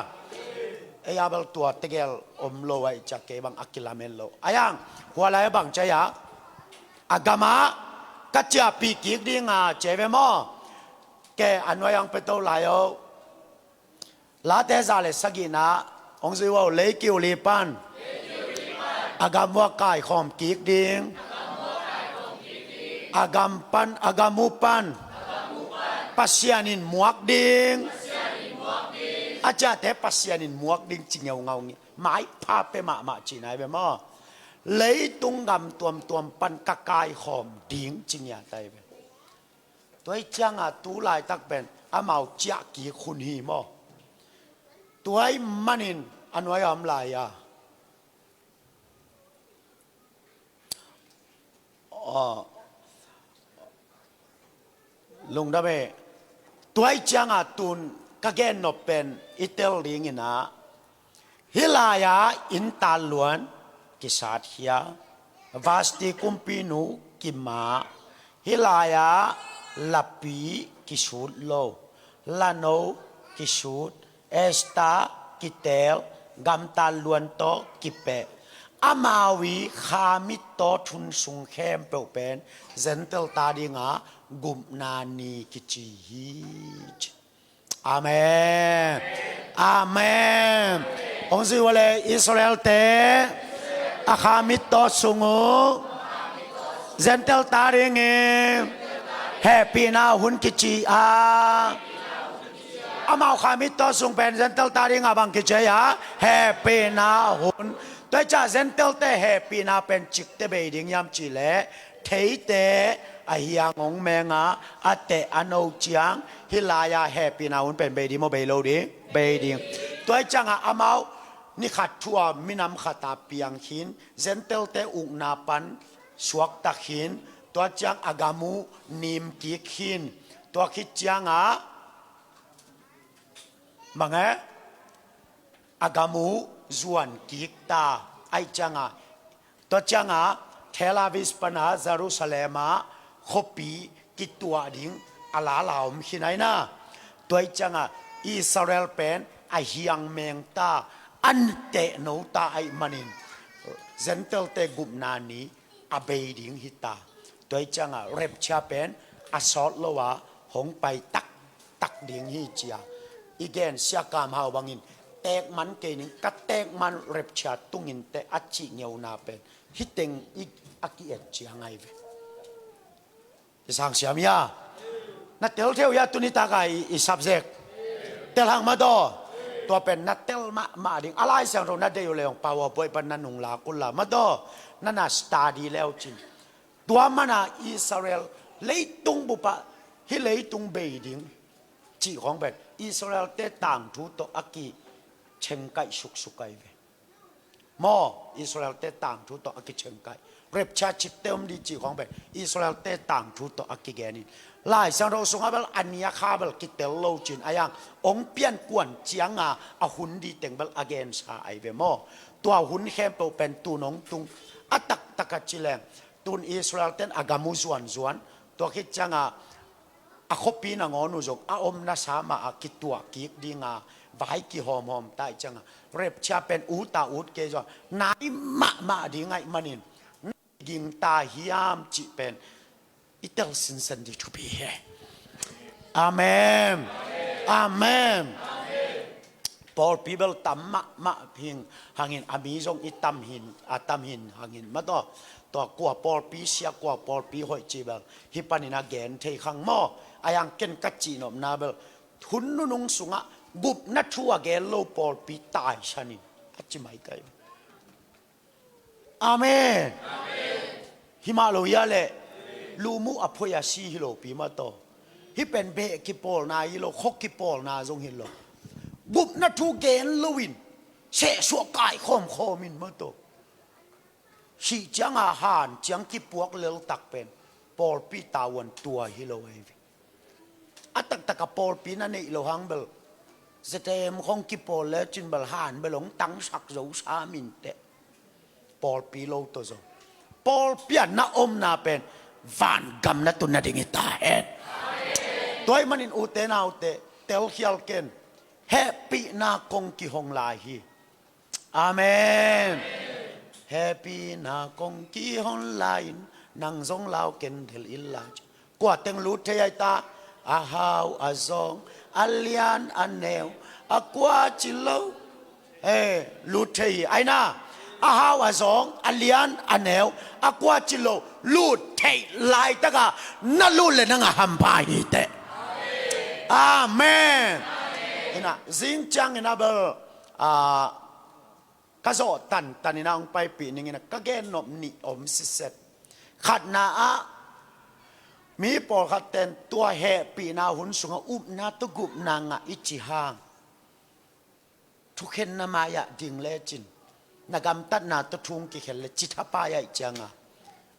Ei a bel tua tegel om lo ahih ciang kei bang a kilamen lo. A hiang hua lai a bang ci a, a gamah ka ciahpih kik dinga ci hi ve maw? Ke a nuai ang pia to lai o. Late za le sagihna hong zui uh a, lei kiuli pan a gam uh a kaikhawm kik ding. A gam pan, a gam uh pan Pasian in muak ding. A ciate Pasian in muak ding ci ngeungau ngi. Maipha pia mahmah cihna hi ve maw? Leitung gam tuamtuam pan ka kaikhawm ding ci ngiat ahi ve. Tua hi cianga tu laitak pen amau ciah kik hun hi maw? Tua ahih manin a nuai a om lai a, aw, lungdam e. Tua ahih cianga tun ka gennop pen i tel dingin ah, hih lai-ah inntalluan kisatkhia, Vasti kumpinu kima, hih lai-ah lapi kisut lo, lano kisut, Esther kiteel, gamtalluan tawh kipeh, amau i kha mittaw thun sung khempeuh pen Gentile ta dinga gupna ni kici hi ci. Amen. Amen. Hong zui uh a le Israel-te a kha mittaw sung uh Gentile ta dingin hehpihna hun kici a, amau kha mittaw sung pen Gentile ta dinga bang kici a, hehpihna hun. Tua hi ciah Gentile-te hehpihna pen cikte bei ding hiam cih leh theite a hiang hong menga a teh a no ciang hih lai-a hehpihna hun pen bei ding maw, bei lo ding? Bei ding. Tua hi cianga amau ni khat thu-a minam khata piang khin, Gentile-te ukna pan suakta khin, tua ciang a gam uh nim kik khin, tua khit cianga mange a gam uh zuan kik ta. Ahih cianga, tua cianga Tel Aviv pana Jerusalem ah khuapi kituah ding a lala om khin ahi na. Tua ahih cianga Israel pen a hiang meng ta, an teh no ta ahih manin Gentile-te gupna ni a bei ding hi ta. Tua hi cianga rapture pen a sawt lo a hong pai taktak ding hi ci a i gen Sia Kam Hau bangin teek man kei ning, ka teek man rapture tungin teh a cih ngeuna pen hih teng i a ki-et ciang ahi ve. I sang siam hia? Na tel thei uh hia tuni taka i, i subject? Tel hang mataw. Tua pen na tel mahmah ding. A Lai Siangtho na deih uh leh hong pau a buai pan na nung lak un la mataw. Na na study leu cin. Tua mana Israel leitung bupah hih leitung bei ding cih khawng pen Israel-te tangthu tawh a kichengkaih suksuk ahi ve. Maw, Israel-te tangthu tawh a kichengkaih. Rapture citte om ding cih khawng pen Israel-te tangthu tawh a kigenin. Lai Siangtho sungah bel a ni a kha bel kitel lo cin a hiang hong piankuan cianga a hun ding teng bel a gensa ahi ve maw? Tua hun khempeuh pen tun hong tung a taktak a ci leng tun Israel-ten a gam uh zuanzuan, tua khit cianga a khuapi nangawn uh zong a omna sa mah a kituah kik dinga vai kihawmhawm ta ahih cianga rapture pen ut a ut kei zong nai mahmah ding ahih manin na gingta hiam cih pen i tel sinsen ding thupi hi. Amen. Amen. Pawlpi bel tam mahmah hing hangin a mi zong i tam hin, a tam hin hangin mataw. Tua kua pawlpi sia, kua pawlpi hoih ci bel hih panin a gen thei khang maw. A yang ken ka cihnopna bel hun nunung sungah gupna thu a gen lo pawlpi taisanin a ci mai kai. Amen. Himah lo ia leh luhmuh a phoih a si hi lopi mataw. Hih pen beh kipawlna hi lo, khua kipawlna zong hi lo. Gupna thu gen loin sehsuah kaikhawm khawmin mataw. Sih cianga han ciang kipuak leltak pen pawlpi tavuan tua hi lo ahi ve. A taktak a pawlpi na neih lo hang bel zetem khong kipawl lecin bel han bel hong tangsak zo sa minteh. Pawlpi lo tawh zo. Pawlpi a na omna pen vangam na tun nading hi ta hen. Tua ahih manin ute naute telkhial ken. Hehpihna kong kihong lai hi. Amen. Hehpihna kong kihong lai-in nang zong lau ken del in lai. Kua teng lut thei ahi ta? A hau a zawng, a lian a neu, a kua ci lo. Eh, lut thei hi. Aina, a hau a zawng, a lian a neu, a kua ci lo lut theih laitaka na lut le nang a hampha hi teh. Amen. Ina zing ciangin a bel, ah, ka zawh tantan ina hong paipih ningin a ka gennop nih om siset. Khatna ah mi pawlkhat ten tua hehpihna hun sungah upna tawh gupna ngah i ci hang thukhenna mai-ah ding lecin na gamtatna tawh thu hong kikhel le cithapai ahih cianga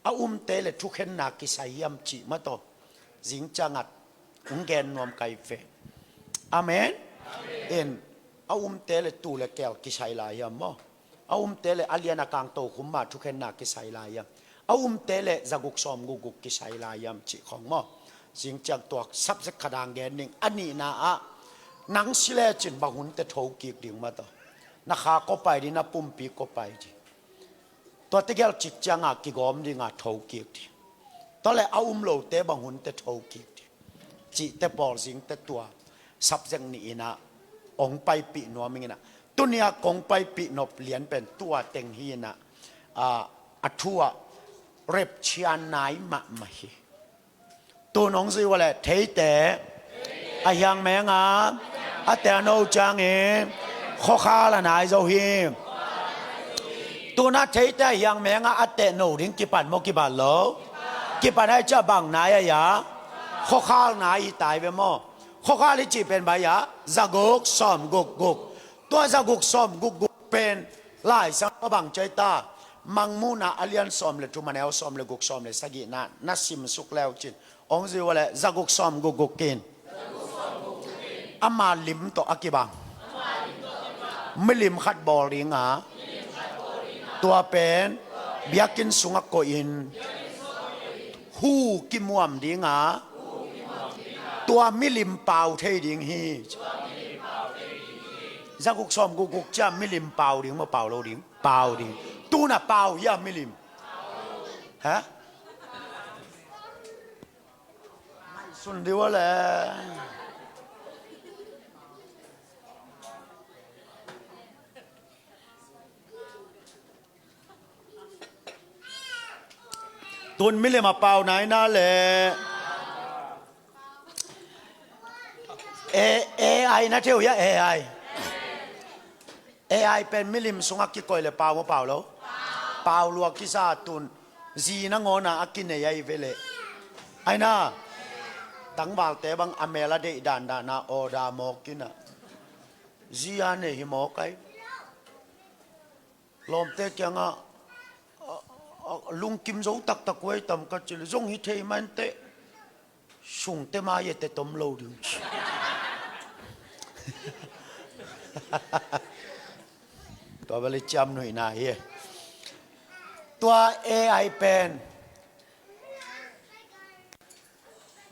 a umte le thukhenna kisai hiam cih mataw. Zing ciangah hong gen nuam kai ve. Amen. En, a umte le tuu le keel kisai lai hiam maw? A umte le a lian a kang tokhum ma thukhenna kisai lai hiam? A umte le zaguk sawm gukguk kisai lai hiam cih khong maw? Zing ciang tua subject khat hong gen ding. A nihna ah nang si lecin bang hunte thokik ding mataw. Na kha kua pai ding, na pumpi kua pai ding. Tua tegel cik cianga kigawm dinga thokik ding. Tua le a um lote bang hunte thokik ding. Cihte pawl zingte tua subject nih ina hong paipih nuam ing ina. Tunia kong paipih nop lian pen tua teng hi ina, ah, a thu ah repchian nai mahmah hi. Tun hong zui ua leh theite a hiang menga a teh a no ciangin khuakhal a nai zo hi. Tun a theite a hiang menga a teh no ding kipan maw, kipan lo? Kipan ai cia bang nai a ia khuakhal nai hi tai ve maw? Khuakhal i cih pen bai a zaguk sawm gukguk. Tua zaguk sawm gukguk pen Lai Siangtho bang ci ai ta? Mangmuhna a lian sawm le thum a neu sawm le guk, sawm le sagihna na simsuk leucin hong zui ua leh zaguk sawm gukguk in ama lim tawh a kibang milim khat bawl dinga, tua pen biakinn sungah koihin hu kimuam dinga, tua milim pau thei ding hi. Zaguk sawm gukguk cia milim pau ding maw, pau lo ding? Pau ding. Tuna pau hia milim? Ha? Sun diu a le. Tun milim a pau nai na le. A, AI na theu hia, AI? AI pen milim sungah kikoi le pau maw, pau lo? Pau lua kisa tun. Zi na ngawna a kinei ahi ve le. Aina tangvalte bang a mel a deih dandana order mawk ina. Zi a nei hi mawk ai. Lawmte kiangah, a, a, lungkim zo taktak huai tam ka cih leh zong hi thei mah inteh. Sungte mai-ah teh tom lo ding. Tua bel i ciamnuihna hi. Tua AI pen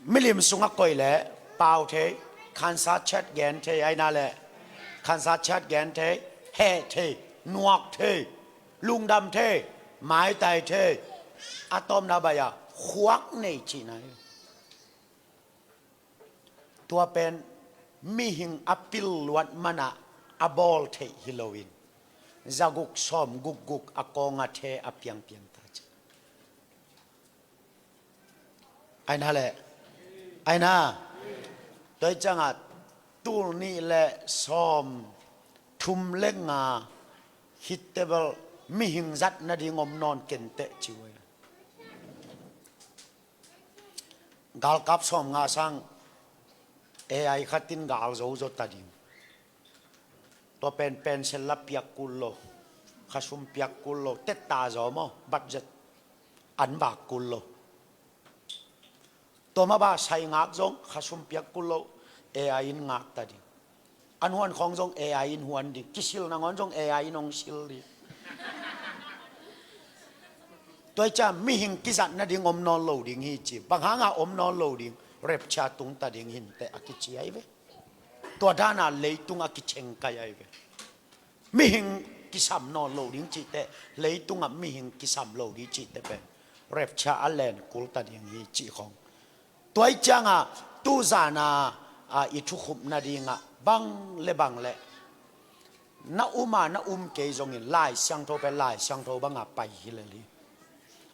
milim sungah koih leh pau thei, khansa chat gen thei, aina leh khansa chat gen thei, heh thei, nuak thei, lungdam thei, maitai thei, a tawpna baih a khuak nei cihna hi. Tua pen mihing a pil luat manah a bawl theih hi loin, zaguk sawm gukguk a kawng a the a piangpiang ta ci. Aina le, aina. Tua hi ciangah tul nih le sawm thum le nga hittebel mihing zat nading om nawn kenteh ci uh. Galkap sawm nga sang A I khatin gal zozo ta ding. Tua pen pensel la piak kul lo, khasum piak kul lo, tetta zaw maw, budget an bak kul lo. Tua mah bah sai ngak zong khasum piak kul lo, A I in ngak ta ding. An huan khawng zong A I in huan ding, kisil nangawn zong A I in hong sil ding. Tua hi ciah mihing kizat nading om nawn lo ding hi ci. Bang hanga om nawn lo ding? Rapture tung ta ding hinteh a kici ahi ve. Tua dana leitung a kicheng kai ahi ve. Mihing kisam nawn lo ding cihteh, leitungah mihing kisam lo ding cihteh pen rapture a len kul ta ding hi cih khong. Tua hi ciangah tuzana, a, i thukhupna dingah bang le bang le na um a na um kei zongin Lai Siangtho pen Lai Siangtho banga pai hi lel hi.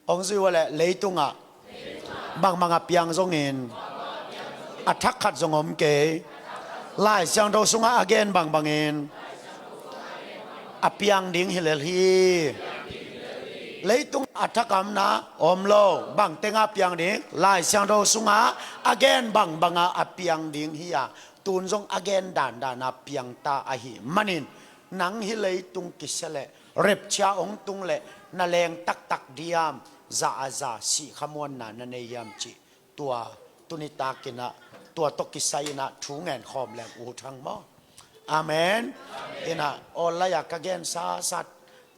Hong zui uh leh leitungah bangbang a piang zongin a thak khat zong om kei. Lai Siangtho sungah a gen bangbangin a piang ding hi lel hi. Leitung a thak amna om lo, bang tengah piang ding? Lai Siangtho sungah a gen bangbanga a piang ding hi a, tun zong a gen dandana piang ta ahi manin, nang hi leitung kisia leh rapture hong tung leh na leng taktak diam, za a za sih khamuanna na nei hiam cih tua tuni takinah tua tawh kisai inah thu ngen khawm leng uh thang maw? Amen. Inah awl lai-a ka gen sasat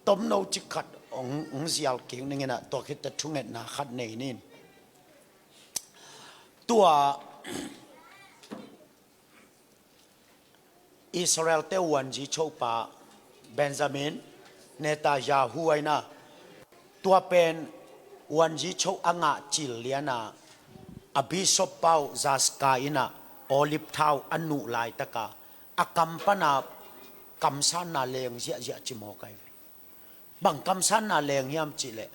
tomno cik khat hong, hong zial kik ninginah tua khitteh thungetna khat nei nin. Tua Israel-te uanzi chopa Benjamin Netanyahu aina, tua pen uanzi cho a ngah cil liana a bishop pau zaska ina olive thau a nuh laitaka a kam pana kamsanna leng ziahziah ci mawk ahi ve. Bang kamsanna leng hiam cihleh,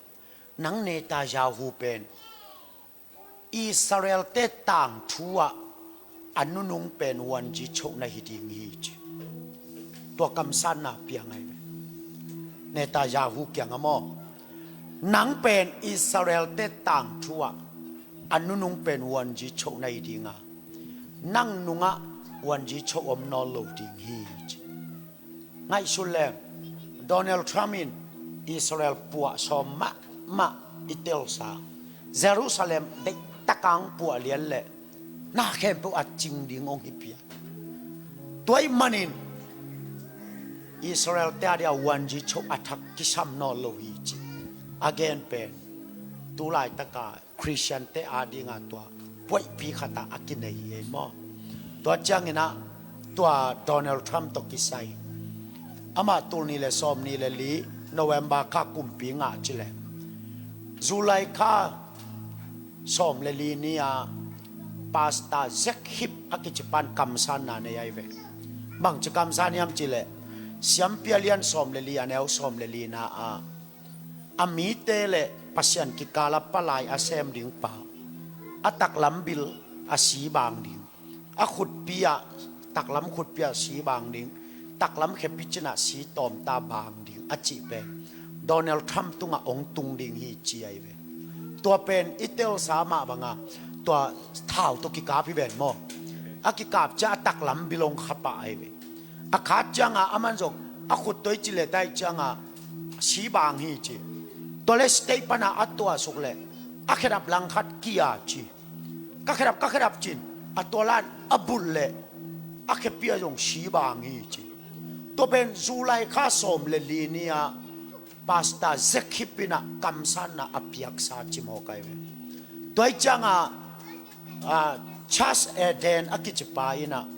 nang Netanyahu pen Israel-te tangthu ah a nunung pen uanzi cho na hi ding hi ci. Tua kamsanna piang ahi ve. Netanyahu kiangah maw, nang pen Israel-te tangthu ah a nunung pen uanzi cho na hi dinga, nang nungah uanzi cho om nawn lo ding hi ci. Ngaihsun leng, Donald Trump in Israel puah sawm mahmah i telsa, Jerusalem deihtakang puah lian leh na khempeuh a cing ding hong hi pia. Tua ih manin Israel-te a dia uanzi cho a thak kisam nawn lo hi ci. A gen pen tu laitaka Khristian-te adinga tua puaihpi khatah a kinei hi ei maw? Tua cianginah tua Donald Trump tawh kisai, amah tul nih le sawm nih le li November kha kumpi ngah cileh, July kha sawm le li ni-ah Pastor Jack Hibb a kicipan kamsanna nei ahi ve. Bangci kamsan hiam cileh, Siampi a lian sawm le li a neu sawm le lina ah a mite le Pasian kikala palai a sem ding pa, a taklam bil a si bang ding, a khutpi ah, taklam khutpi ah si bang ding, taklam khepi cinah si tawmta bang ding a cih pen Donald Trump tungah hong tung ding hi ci ahi ve. Tua pen i telsa mah banga tua thau tawh kikap hi ven maw? A kikap ciah a taklam bil hong khapah ahi ve. A khat cianga aman zong a khut tawh i cileh taih cianga si bang hi ci. Tua le state pana a tuahsuk leh a khedap langkhat kia ci. Ka khedap, ka khedap cin a tualan a bulh leh a khepia zong si bang hi ci. Tua pen July kha sawm le li ni-ah Pastor Jack Hibb inah kamsanna a piaksa ci mawk ahi ve. Tua ih cianga ah, Charles Eden a kicipa inah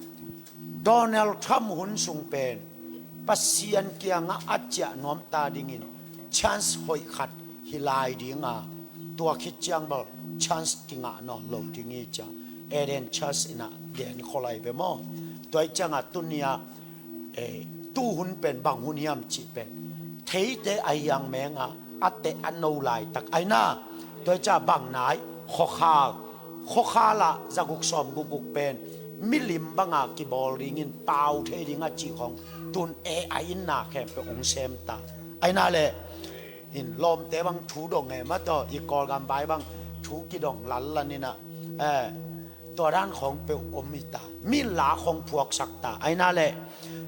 Donald Trump hun sung pen Pasian kiangah a ciah nuamta dingin chance hoih khat hi lai dinga, tua khit ciang bel chance kingah nawn lo ding hi cia Eden Church inah gen khol ahi ve maw? Tua ih ciangah tunia, eh, Tu hun pen bang hun hiam cih pen theite a hiang menga a teh a no laitak aina. Tua hi ca bang nai? Khuakhal. Khuakhal ah zaguk sawm gukguk pen milim banga kibawl dingin pau thei ding a cih khong tun e a inna khempeuh hong sem ta. Aina le in lawmte bang thu dong e mataw i Kawlgam vai bang thu kidong lallan ina. Eh, tua dan khawng peuh om hi ta. Min la khawng phuaksak ta. Aina le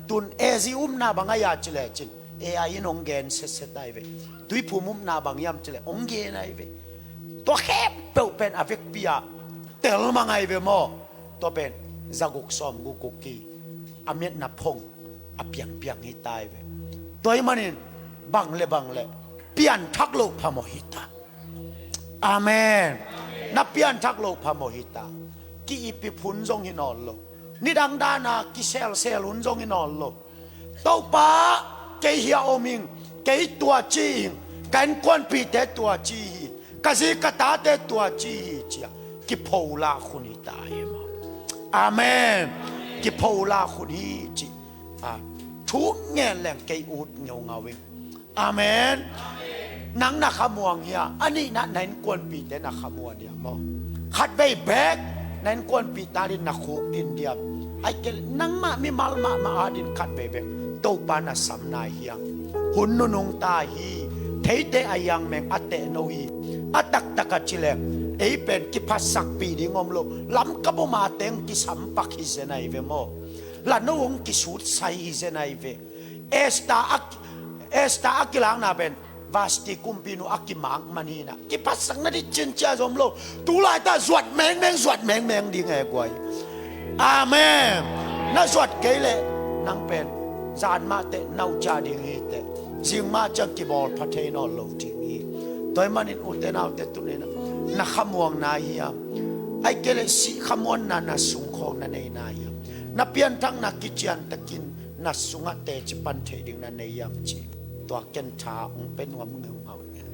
tun e zi upna bang a ya ci le cin e a in hong gen setset ai ve. Tuiphum upna bang hiam ci le hong gen ai ve. Tua khempeuh pen a vekpi a telmang ai ve maw? Tua pen zaguk sawm gukguk ki a miatna phong a piangpiang hi ta ai ve. Tua hi manin bang le bang le pianthak loh phamawh hi ta. Amen. Na pianthak loh phamawh hi ta. Ki-ipip hun zong hi nawn lo. Nidang dana kiselsel hun zong hi nawn lo. Topa, kei hia om ing, kei tua ci ing, ka innkuanpihte tua ci hi, ka zi ka tate tua ci hi cia kipholak hun hi ta hi maw? Amen. Kipholak hun hi ci. A, thu ngen leng kei ut ngeungau ing. Amen. Nang na khamuang hia? A nihna na innkuanpihte na khamuan hia maw? Khatvei bek na innkuanpih ta din na khuk din diam? Ai kei nangmah mimal mahmah a din khatvei bek Topa na sam nai hiam? Hun nunung ta hi. Theite a hiang meng a teh no hi. A taktak a ci leng ei pen kiphatsakpih ding om lo. Lamkap om a teng kisampak hi zen ai ve maw? Lano hong kisutsai hi zen ai ve. Esther a, Esther a kilakna pen Vasti kumpinu a kimak man hi na. Kiphatsakna di cincia zom lo. Tulaita zuat mengmeng zuat mengmeng ding e guai. Amen. Na zuat kei leh nang pen zan mah teh nauca ding hi teh. Zing mah ciang kibawl pha thei nawn lo ding hi. Tua hi manin ute naute tuni na khamuang nai hiam? Ai kei leh sih khamuanna na sung khawng na nei nai hiam? Na pianthakna kiciantakin na sungah teci pan theih ding na nei hiam ci. Tua ken tha hong pe nuam ngeungau ing.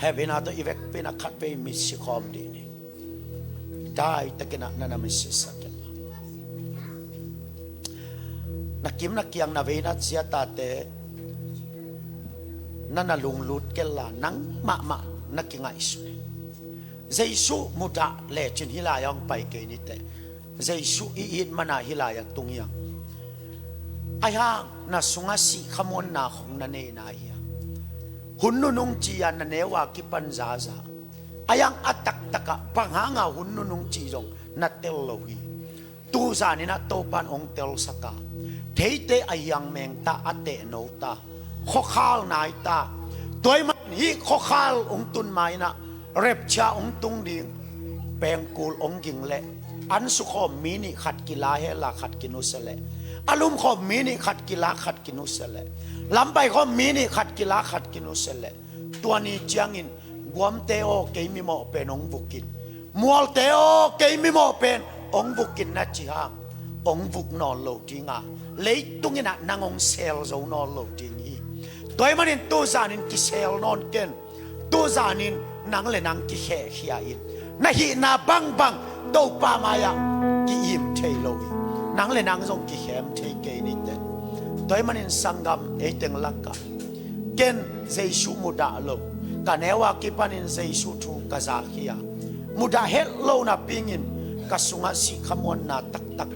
Hehpihna tawh i vekpi in a khatvei mitsi khawm dih ni. Daitakin ah na na mitsi sak in. Na kim na kiang na vei na zia tate na na lunglut kei la nang mahmah na kingaihsun. Jesu mudah lecin hih lai-ah hong pai kei ni teh. Jesu i it mana hih lai-ah tung hiang. Ahi hang na sungah sih khamuanna khong na nei nai hiam? Hun nunung ci-a na neu a kipan zaza. Ahi hang a taktakah bang hanga hun nunung ci zong na tel lo hi. Tuzan in ah Topan hong telsak a, theite a hiang meng ta, a teh no ta, khuakhal nai ta. Tua hi man hih khuakhal hong tun ma in ah rapture hong tung ding. Pengkul hong ging leh ansu khawm mi nih khat kila hela khat kinusia leh, a lum khawm mi nih khat kila khat kinusia leh, lampai khawm mi nih khat kila khat kinusia leh, tua ni ciangin guamte aw kei mimawh pen hong vukin, mualte aw kei mimawh pen hong vukin na ci hang hong vuk nawn lo dinga, leitung in ah nang hong sel zo nawn lo ding hi. Tua hi manin tuzanin kisel nawn ken. Tuzanin nang le nang kikhehkhia in. Na hihna bangbang Topa mai-ah ki-im thei lo hi. Nang le nang zong kikhem thei kei ni teh. Tua hi manin sanggam ei teng lakah ken Jesu mudah lo. Ka neu a kipanin Jesu thu ka zakhia. Mudah het lo napi-in ka sungah sih khamuanna taktak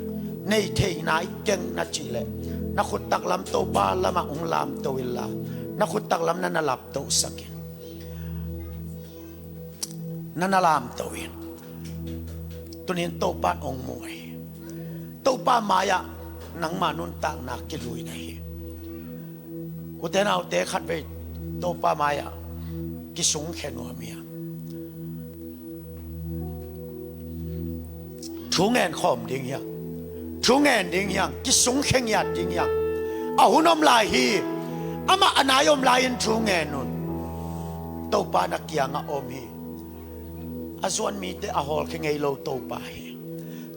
nei thei nai keng na cih leh na khut taklam Topa lamah hong lamto inla, na khut taklam na na laptohsak in. Na na lamto in. Tunin Topan hong mu hi. Topa mai-ah nangma nuntakna kilui na hi. Ute naute khatvei Topa mai-ah kisungkhia nuam hiam? Thu ngen khawm ding hiam? Thu ngen ding hiam? Kisungkhia ngiat ding hiam? A hun om lai hi. Amah a nai om lai-in thu ngen un. Topa na kiangah om hi. A zuan mite a hawlkhia ngei lo Topa hi.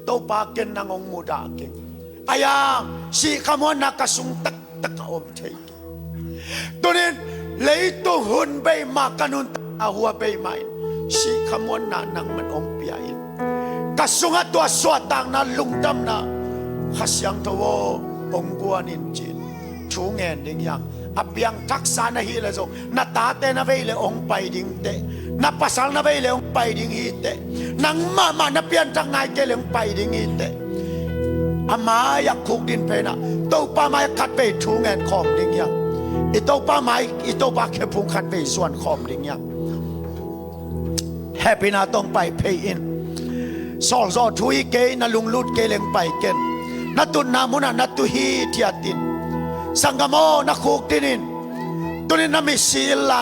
Topa ken nang hong mudah keng. Ahi hang sih khamuanna ka sung taktak a om thei keng. Tunin leitung hun bei mah ka nuntakna hua bei mah in sih khamuanna nangman hong pia in. Ka sungah tua suahtakna lungdamna Kha Siangtho aw hong guan in ci-in thu ngen ding hiam? A piangthaksa na hih leh zong na tate na vei leh hong pai ding teh, na pasal na vei leh hong pai ding hi teh, nang mahmah na pianthak nai kei leh hong pai ding hi teh. A mai-ah khukdin phenah Topa mai-ah khatvei thu ngen khawm ding hiam? I Topa mai, i Topa khephung khatvei zuan khawm ding hiam? Hehpihna tawh hong pai phei in. Sawlzawh thu hi kei, na lunglut kei leh hong pai ken. Na tutna munah na tu hithiat in. Sanggam aw, na khukdin in. Tuni-in na misi inla,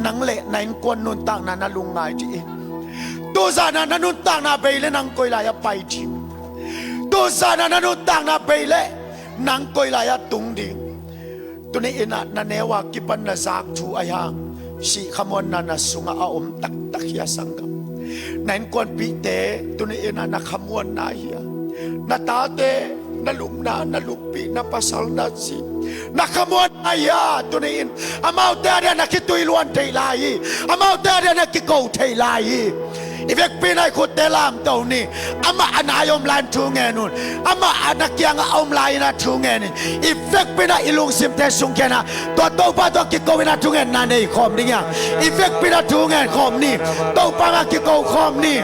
nang leh na innkuan nuntakna na lungngai dih in. Tuzanah na nuntakna bei leh nang koi lai-ah pai ding? Tuzanah na nuntakna bei leh nang koi lai-ah tung ding? Tuni-in ah na neu a kipan na zak thu ahi hang, sih khamuanna na sungah a om taktak hi a, sanggam. Na innkuanpihte tuni-in ah na khamuanna hi a, na tate, na lupna, na luppih, na pasal, na zi, na khamuanna hi a, tuni-in amaute a diah na khitui luan thei lai hi. Amaute a diah na kiko thei lai hi. I vekpi-in ah i khutte lamto ni. Amah a nai om lai-in thu ngen un. Amah a na kiangah a om lai-in ah thu ngen in. I vekpi-in ah i lungsimte sungkhia-in ah tua Topa tawh kiko-in ah thungetna nei khawm ding hiam? I vekpi-in ah thu ngen khawm ni. Topa mai-ah kiko khawm ni.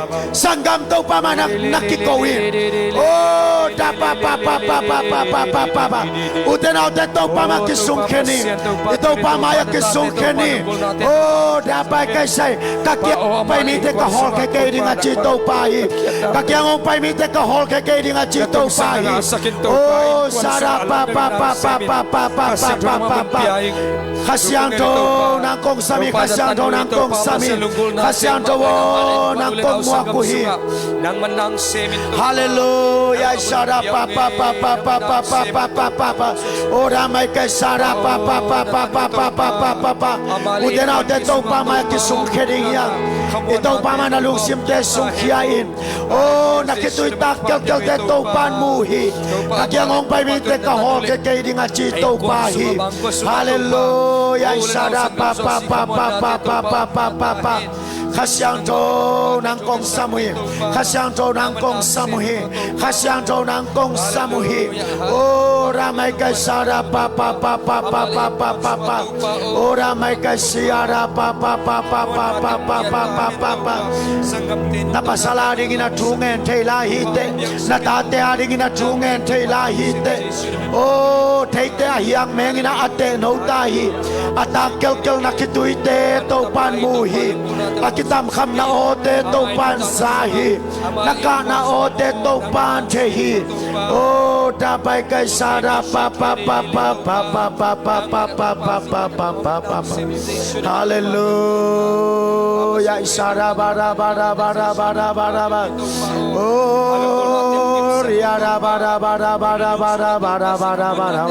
Sanggam, Topa mai-ah na, na kiko in. Oh, da pa pa pa pa pa pa pa pa pa pa. Ute naute, Topa mai-ah kisungkhia ni. I Topa mai-ah kisungkhia ni. Oh, da bai kai sai. Ka kiang hong pai mite ka hawlkhia kei ding a ci Topa hi. Ka kiang hong pai mite ka hawlkhia kei ding a ci Topa hi. Oh, sa ra pa pa pa pa pa pa pa pa pa pa. Kha Siangtho nang kong sam hi, Kha Siangtho nang kong sam hi. Kha Siangtho aw, nang kong muak uh hi. Halleluiah. Sa ra pa pa pa pa pa pa pa pa pa pa. Oh, da mai kai sa ra pa pa pa pa pa pa pa pa pa pa. Ute naute, Topa mai-ah kisungkhia ding hiam? I Topa mai-ah na lungsimte sungkhia in. Oh, na khitui tak kelkelte Topa'n mu hi. Ka kiang hong pai mite ka hawlkhia kei ding a ci Topa hi. Halleluiah. Sa ra pa pa pa pa pa pa pa pa pa pa. Kha Siangtho nang kong sam uh hi. Kha Siangtho nang kong sam uh hi. Kha Siangtho nang kong sam uh hi. Oh, ra mai kai sa ra pa pa pa pa pa pa pa pa pa. Oh, ra mai kai sia ra pa pa pa pa pa pa pa pa pa pa pa. Na pasal a dingin a thu ngen thei lai hi teh. Na tate a dingin a thu ngen thei lai hi teh. Oh, theite a hiang mengin a teh no ta hi. A tak kelkel na khituite Topa'n mu hi. A kitamkhamna awte Topa'n za hi. Na kahna awte Topa'n thei hi. Oh, da bai kai sa ra pa pa pa pa pa pa pa pa pa pa pa pa pa pa. Halleluiah. Sa ra ba ra ba ra ba ra ba ra ba ra ba. Oh, ria ra ba ra ba ra ba ra ba ra ba ra ba ra ba ra.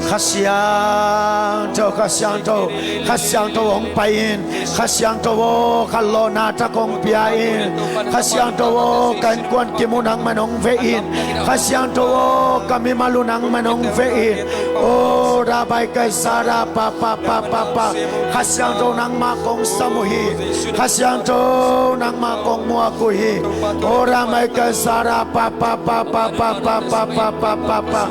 Kha Siangtho, Kha Siangtho, Kha Siangtho hong pai in. Kha Siangtho aw, khanlawhna thak hong pia in. Kha Siangtho aw, ka innkuan kim uh nangman hong veh in. Kha Siangtho aw, ka mimal uh nangman hong veh in. Oh, ra bai kai sa ra pa pa pa pa pa. Kha Siangtho nangmah kong sam uh hi. Kha Siangtho nangmah kong muak uh hi. Oh, ra mai kai sa ra pa pa pa pa pa pa pa pa pa pa pa.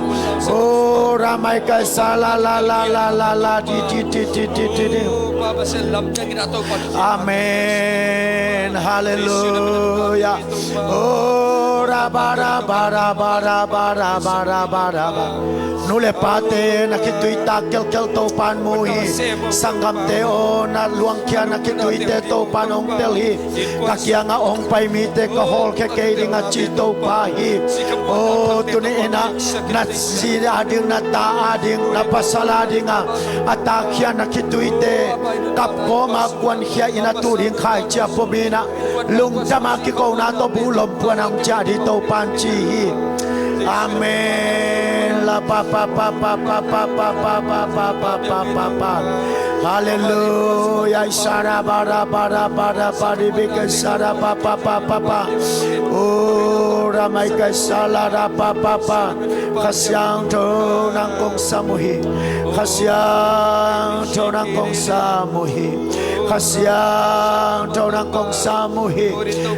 Oh, ra mai kai sa la la la la la la di di di di di di di. Amen. Halleluiah. Oh, ra ba ra ba ra ba ra ba ra ba ra ba ra ba. Nu le pate, na khitui tak kelkel Topa'n mu hi. Sanggamte aw, na luangkhia na khituite Topa'n hong tel hi. Ka kiangah hong pai mite ka hawlkhia kei ding a ci Topa hi. Oh, tuni-in ah na zi a ding, na ta a ding, na pasal a dingah a takkhia na khituite kapkawm a kuankhia in a tu ding khaici a pom in ah lungdam a kikona tawh buhlom puan a hong ciah ding Topa'n ci hi. Amen. La pa pa pa pa pa pa pa pa pa pa pa pa pa. Halleluiah. Sa ra ba ra ba ra ba ra ba di bi ke sa ra pa pa pa pa pa. Oh, ra mai ke sa la ra pa pa pa. Kha Siangtho nang kong sam uh hi. Kha Siangtho nang kong sam uh hi. Kha Siangtho nang kong sam uh hi.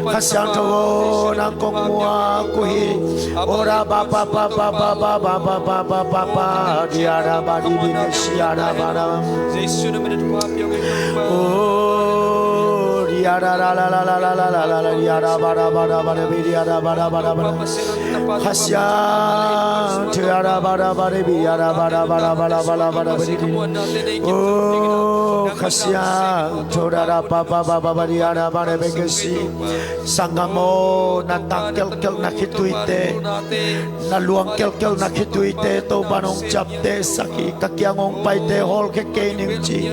Kha Siangtho aw nang kong muak uh hi. Ora ba ba ba ba ba ba ba ba ba ba ba ba. Dia da ba di bi ne sia da ba da. Oh, dia da la la la la la la la la la dia da ba da ba da ba da bi dia da ba da ba da ba da. Kha Siangtho da ba da ba di bi dia da ba da ba da ba da ba da ba da ba di. Oh, Kha Siangtho da da ba ba ba ba ba di da ba da ba ke si. Sanggam aw, na tak kelkel na khituite, na luang kelkel na khituite Topa nong ciapteh sak hi. Ka kiang hong paite hawl khe kei ning ci.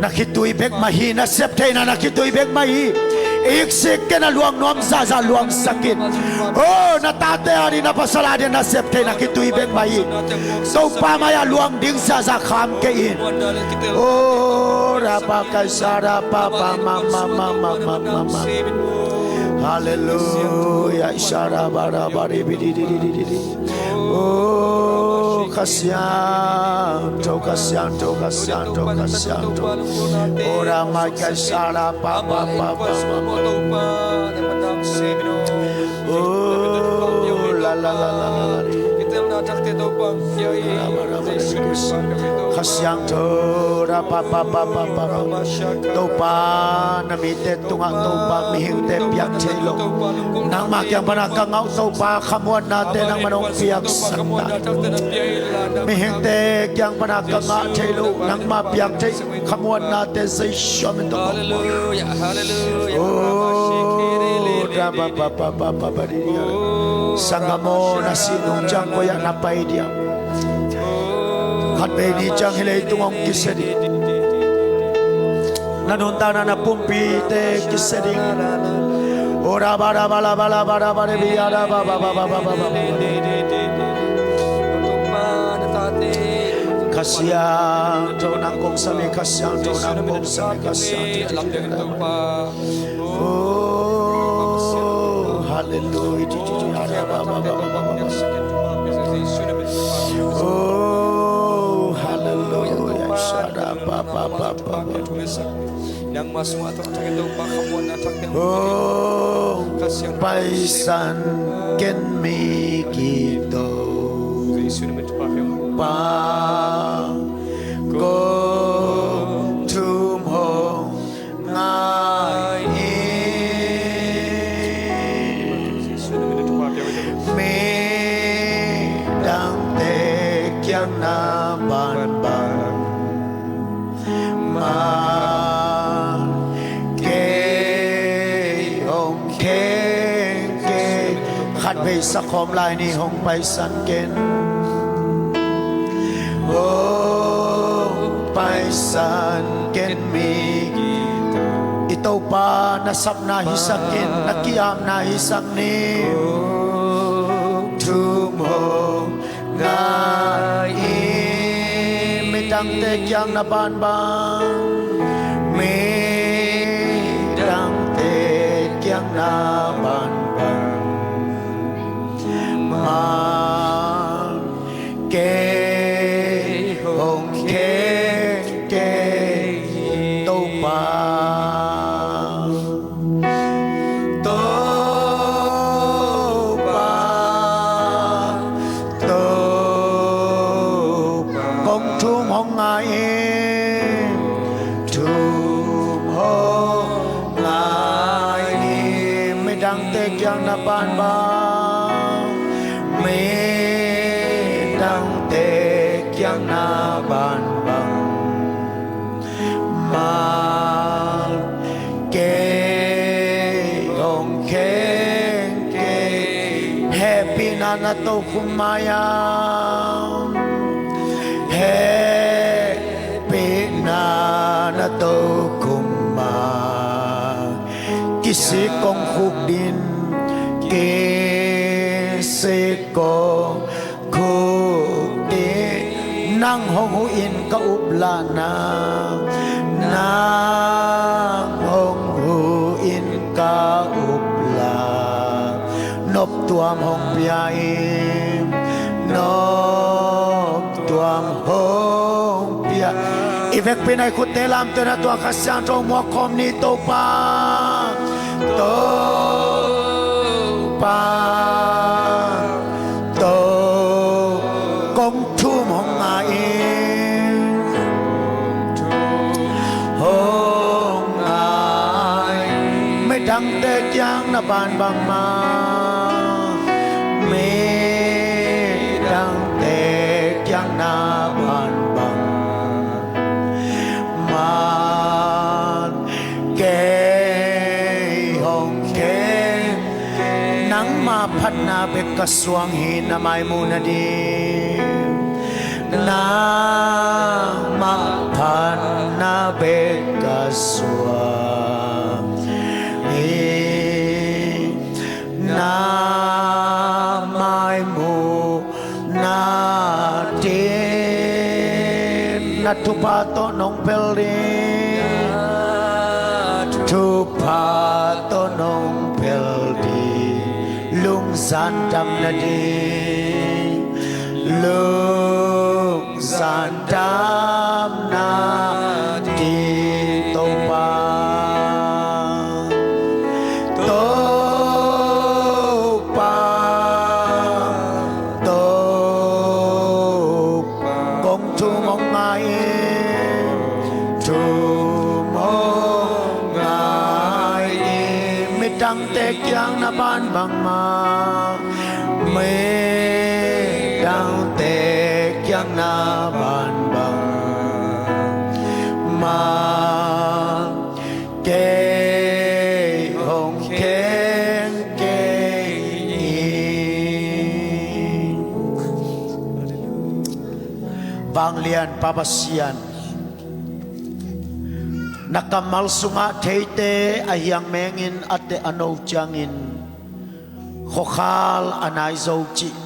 Na khitui bek mah hi, na sep theihna na khitui bek mah hi. Iksik ke na luang nuam zahzah luangsak in. Oh, na tate a ding na pasal a ding na sep theihna khitui bek mah hi. Topa mai-ah luang ding zahzah kham kei in. Oh, ra ba kai sa ra ba ba ma ma ma ma ma ma ma. Halleluia. Isha ra ba ra ba ri bi di di di di di di. Oh, Kha Siangtho, Kha Siangtho, Kha Siangtho, Kha Siangtho. Ora mai kai sa ra ba ba ba ba ba ba. Oh, la la la la la la. Kha Siangtho ra ba ba ba ba ba. Topa na mite tungah Topa mihingte piak thei lo. Nangmah kiang pana ka ngah uh Topa khamuannate nangmah nong piaksak ta. Mihingte kiang pana ka ngah thei lo nangmah piak thei khamuannate Jesu min tawh. Halleluia, halleluia. Oh, da ba ba ba ba ba ba di dia. Sanggam aw na sih nung ciang koi-ah na pai dia. Khatvei ni ciang hih leitung hong kisia ding. Na nuntakna na pumpite kisia ding. Ora ba da ba la ba la ba da ba de bia da ba ba ba ba ba ba ba. Kha Siangtho nang kong sam hi, Kha Siangtho nang kong sam hi, Kha Siangtho. Oh, halleluia. Oh, halleluia. Shara ba ba ba ba ba. Oh, Paisan ken mi kito. Pa kong thum hong ngai hi. Midangte kiang na bangbang man kei hong kheng kei. Khatvei sakhawm lai ni, hong Paisan ken. Hong Paisan ken mi. I Topa na sapna hisak in, na ki-apna hisak ni. Thum hong ngai hi. Midangte kiang na bangbang. Midangte kiang na bangbang man kei hong kheng kei. Topa, Topa, Topa kong thum hong ngai hi. Thum hong ngai hi. Midangte kiang na bangbang. Midangte kiang na bangbang man kei hong kheng kei. Hehpihna na tokhom mai-ah, hehpihna na tokhom mai-ah, kisik kong khukdin, kisik kong khukdin. Nang hong huh in ka uplahna, nang hong huh in ka uplah. Noptuam hong pia in, noptuam hong pia. I Vekpi-in a i khutte lamto-in a tua Kha Siangtho muak khawm ni. Topa, Topa, To, kong thum hong ngai in, hong ngai. Midangte kiang na ban bangmah, midangte kiang na ban bangmah, kei hong kheng. Nangma phatna bek ka suang hi, na mai muh nading. Nangma phatna bek ka suang hi, na mai muh nading. Na thupha tawh nong pel ding, thupha tawh nong pel ding. Lungzan dam nading, lungzan dam nading. Topa, Topa, Topa, kong thum hong ngai in, thum hong ngai in. Midangte kiang na ban bangmah, midangte kiang na ban bangmah, kei hong kheng kei in. Vanglian Pa Pasian, na kammal sungah theite a hiang mengin a teh a no ciangin khuakhal a nai zo cih,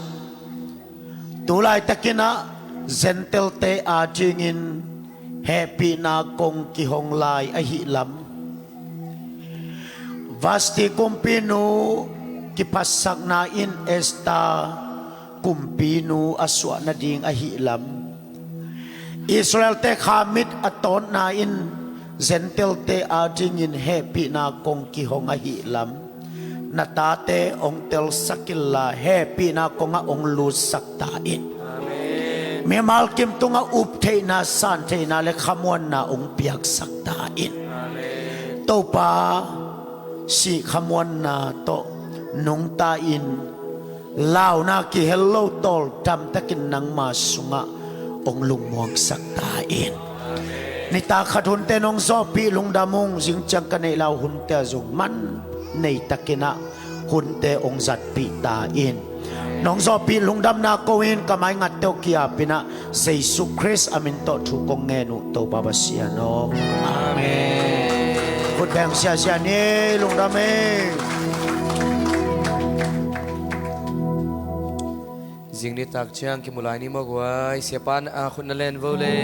tu laitakin ah Gentile-te adingin hehpihna kong kihong lai ahih lam, Vashti kumpinu kiphatsakna in Esther kumpinu a suah nading ahih lam, Israel-te kha mit a tawtna in Gentile-te adingin hehpihna kong kihong ahih lam, na tate hong telsak inla hehpihna kongah hong lutsak ta in. Amen. Mimal kim tungah uptheihna, santheihna le khamuanna hong piaksak ta in. Amen. Topa, sih khamuanna tawh nungta in, launa kihel lo tawldamtakin nangma sungah hong lungmuangsak ta in. Nitak khat hunte nong zawhpih lungdam ung, zingciang ka neih lau hunte ah zong man neitakin ah hunte hong zatpih ta in. Nong zawhpih lungdamna ko in ka maingatte uh ki-apin ah Jesu Khrist a min tawh thu kong ngen uh Topa Pasian aw. Amen. Khut beng siasia ni, lungdam e. Zing nitak ciang kimu lai ni maw guai, siapan a khut na len vo le.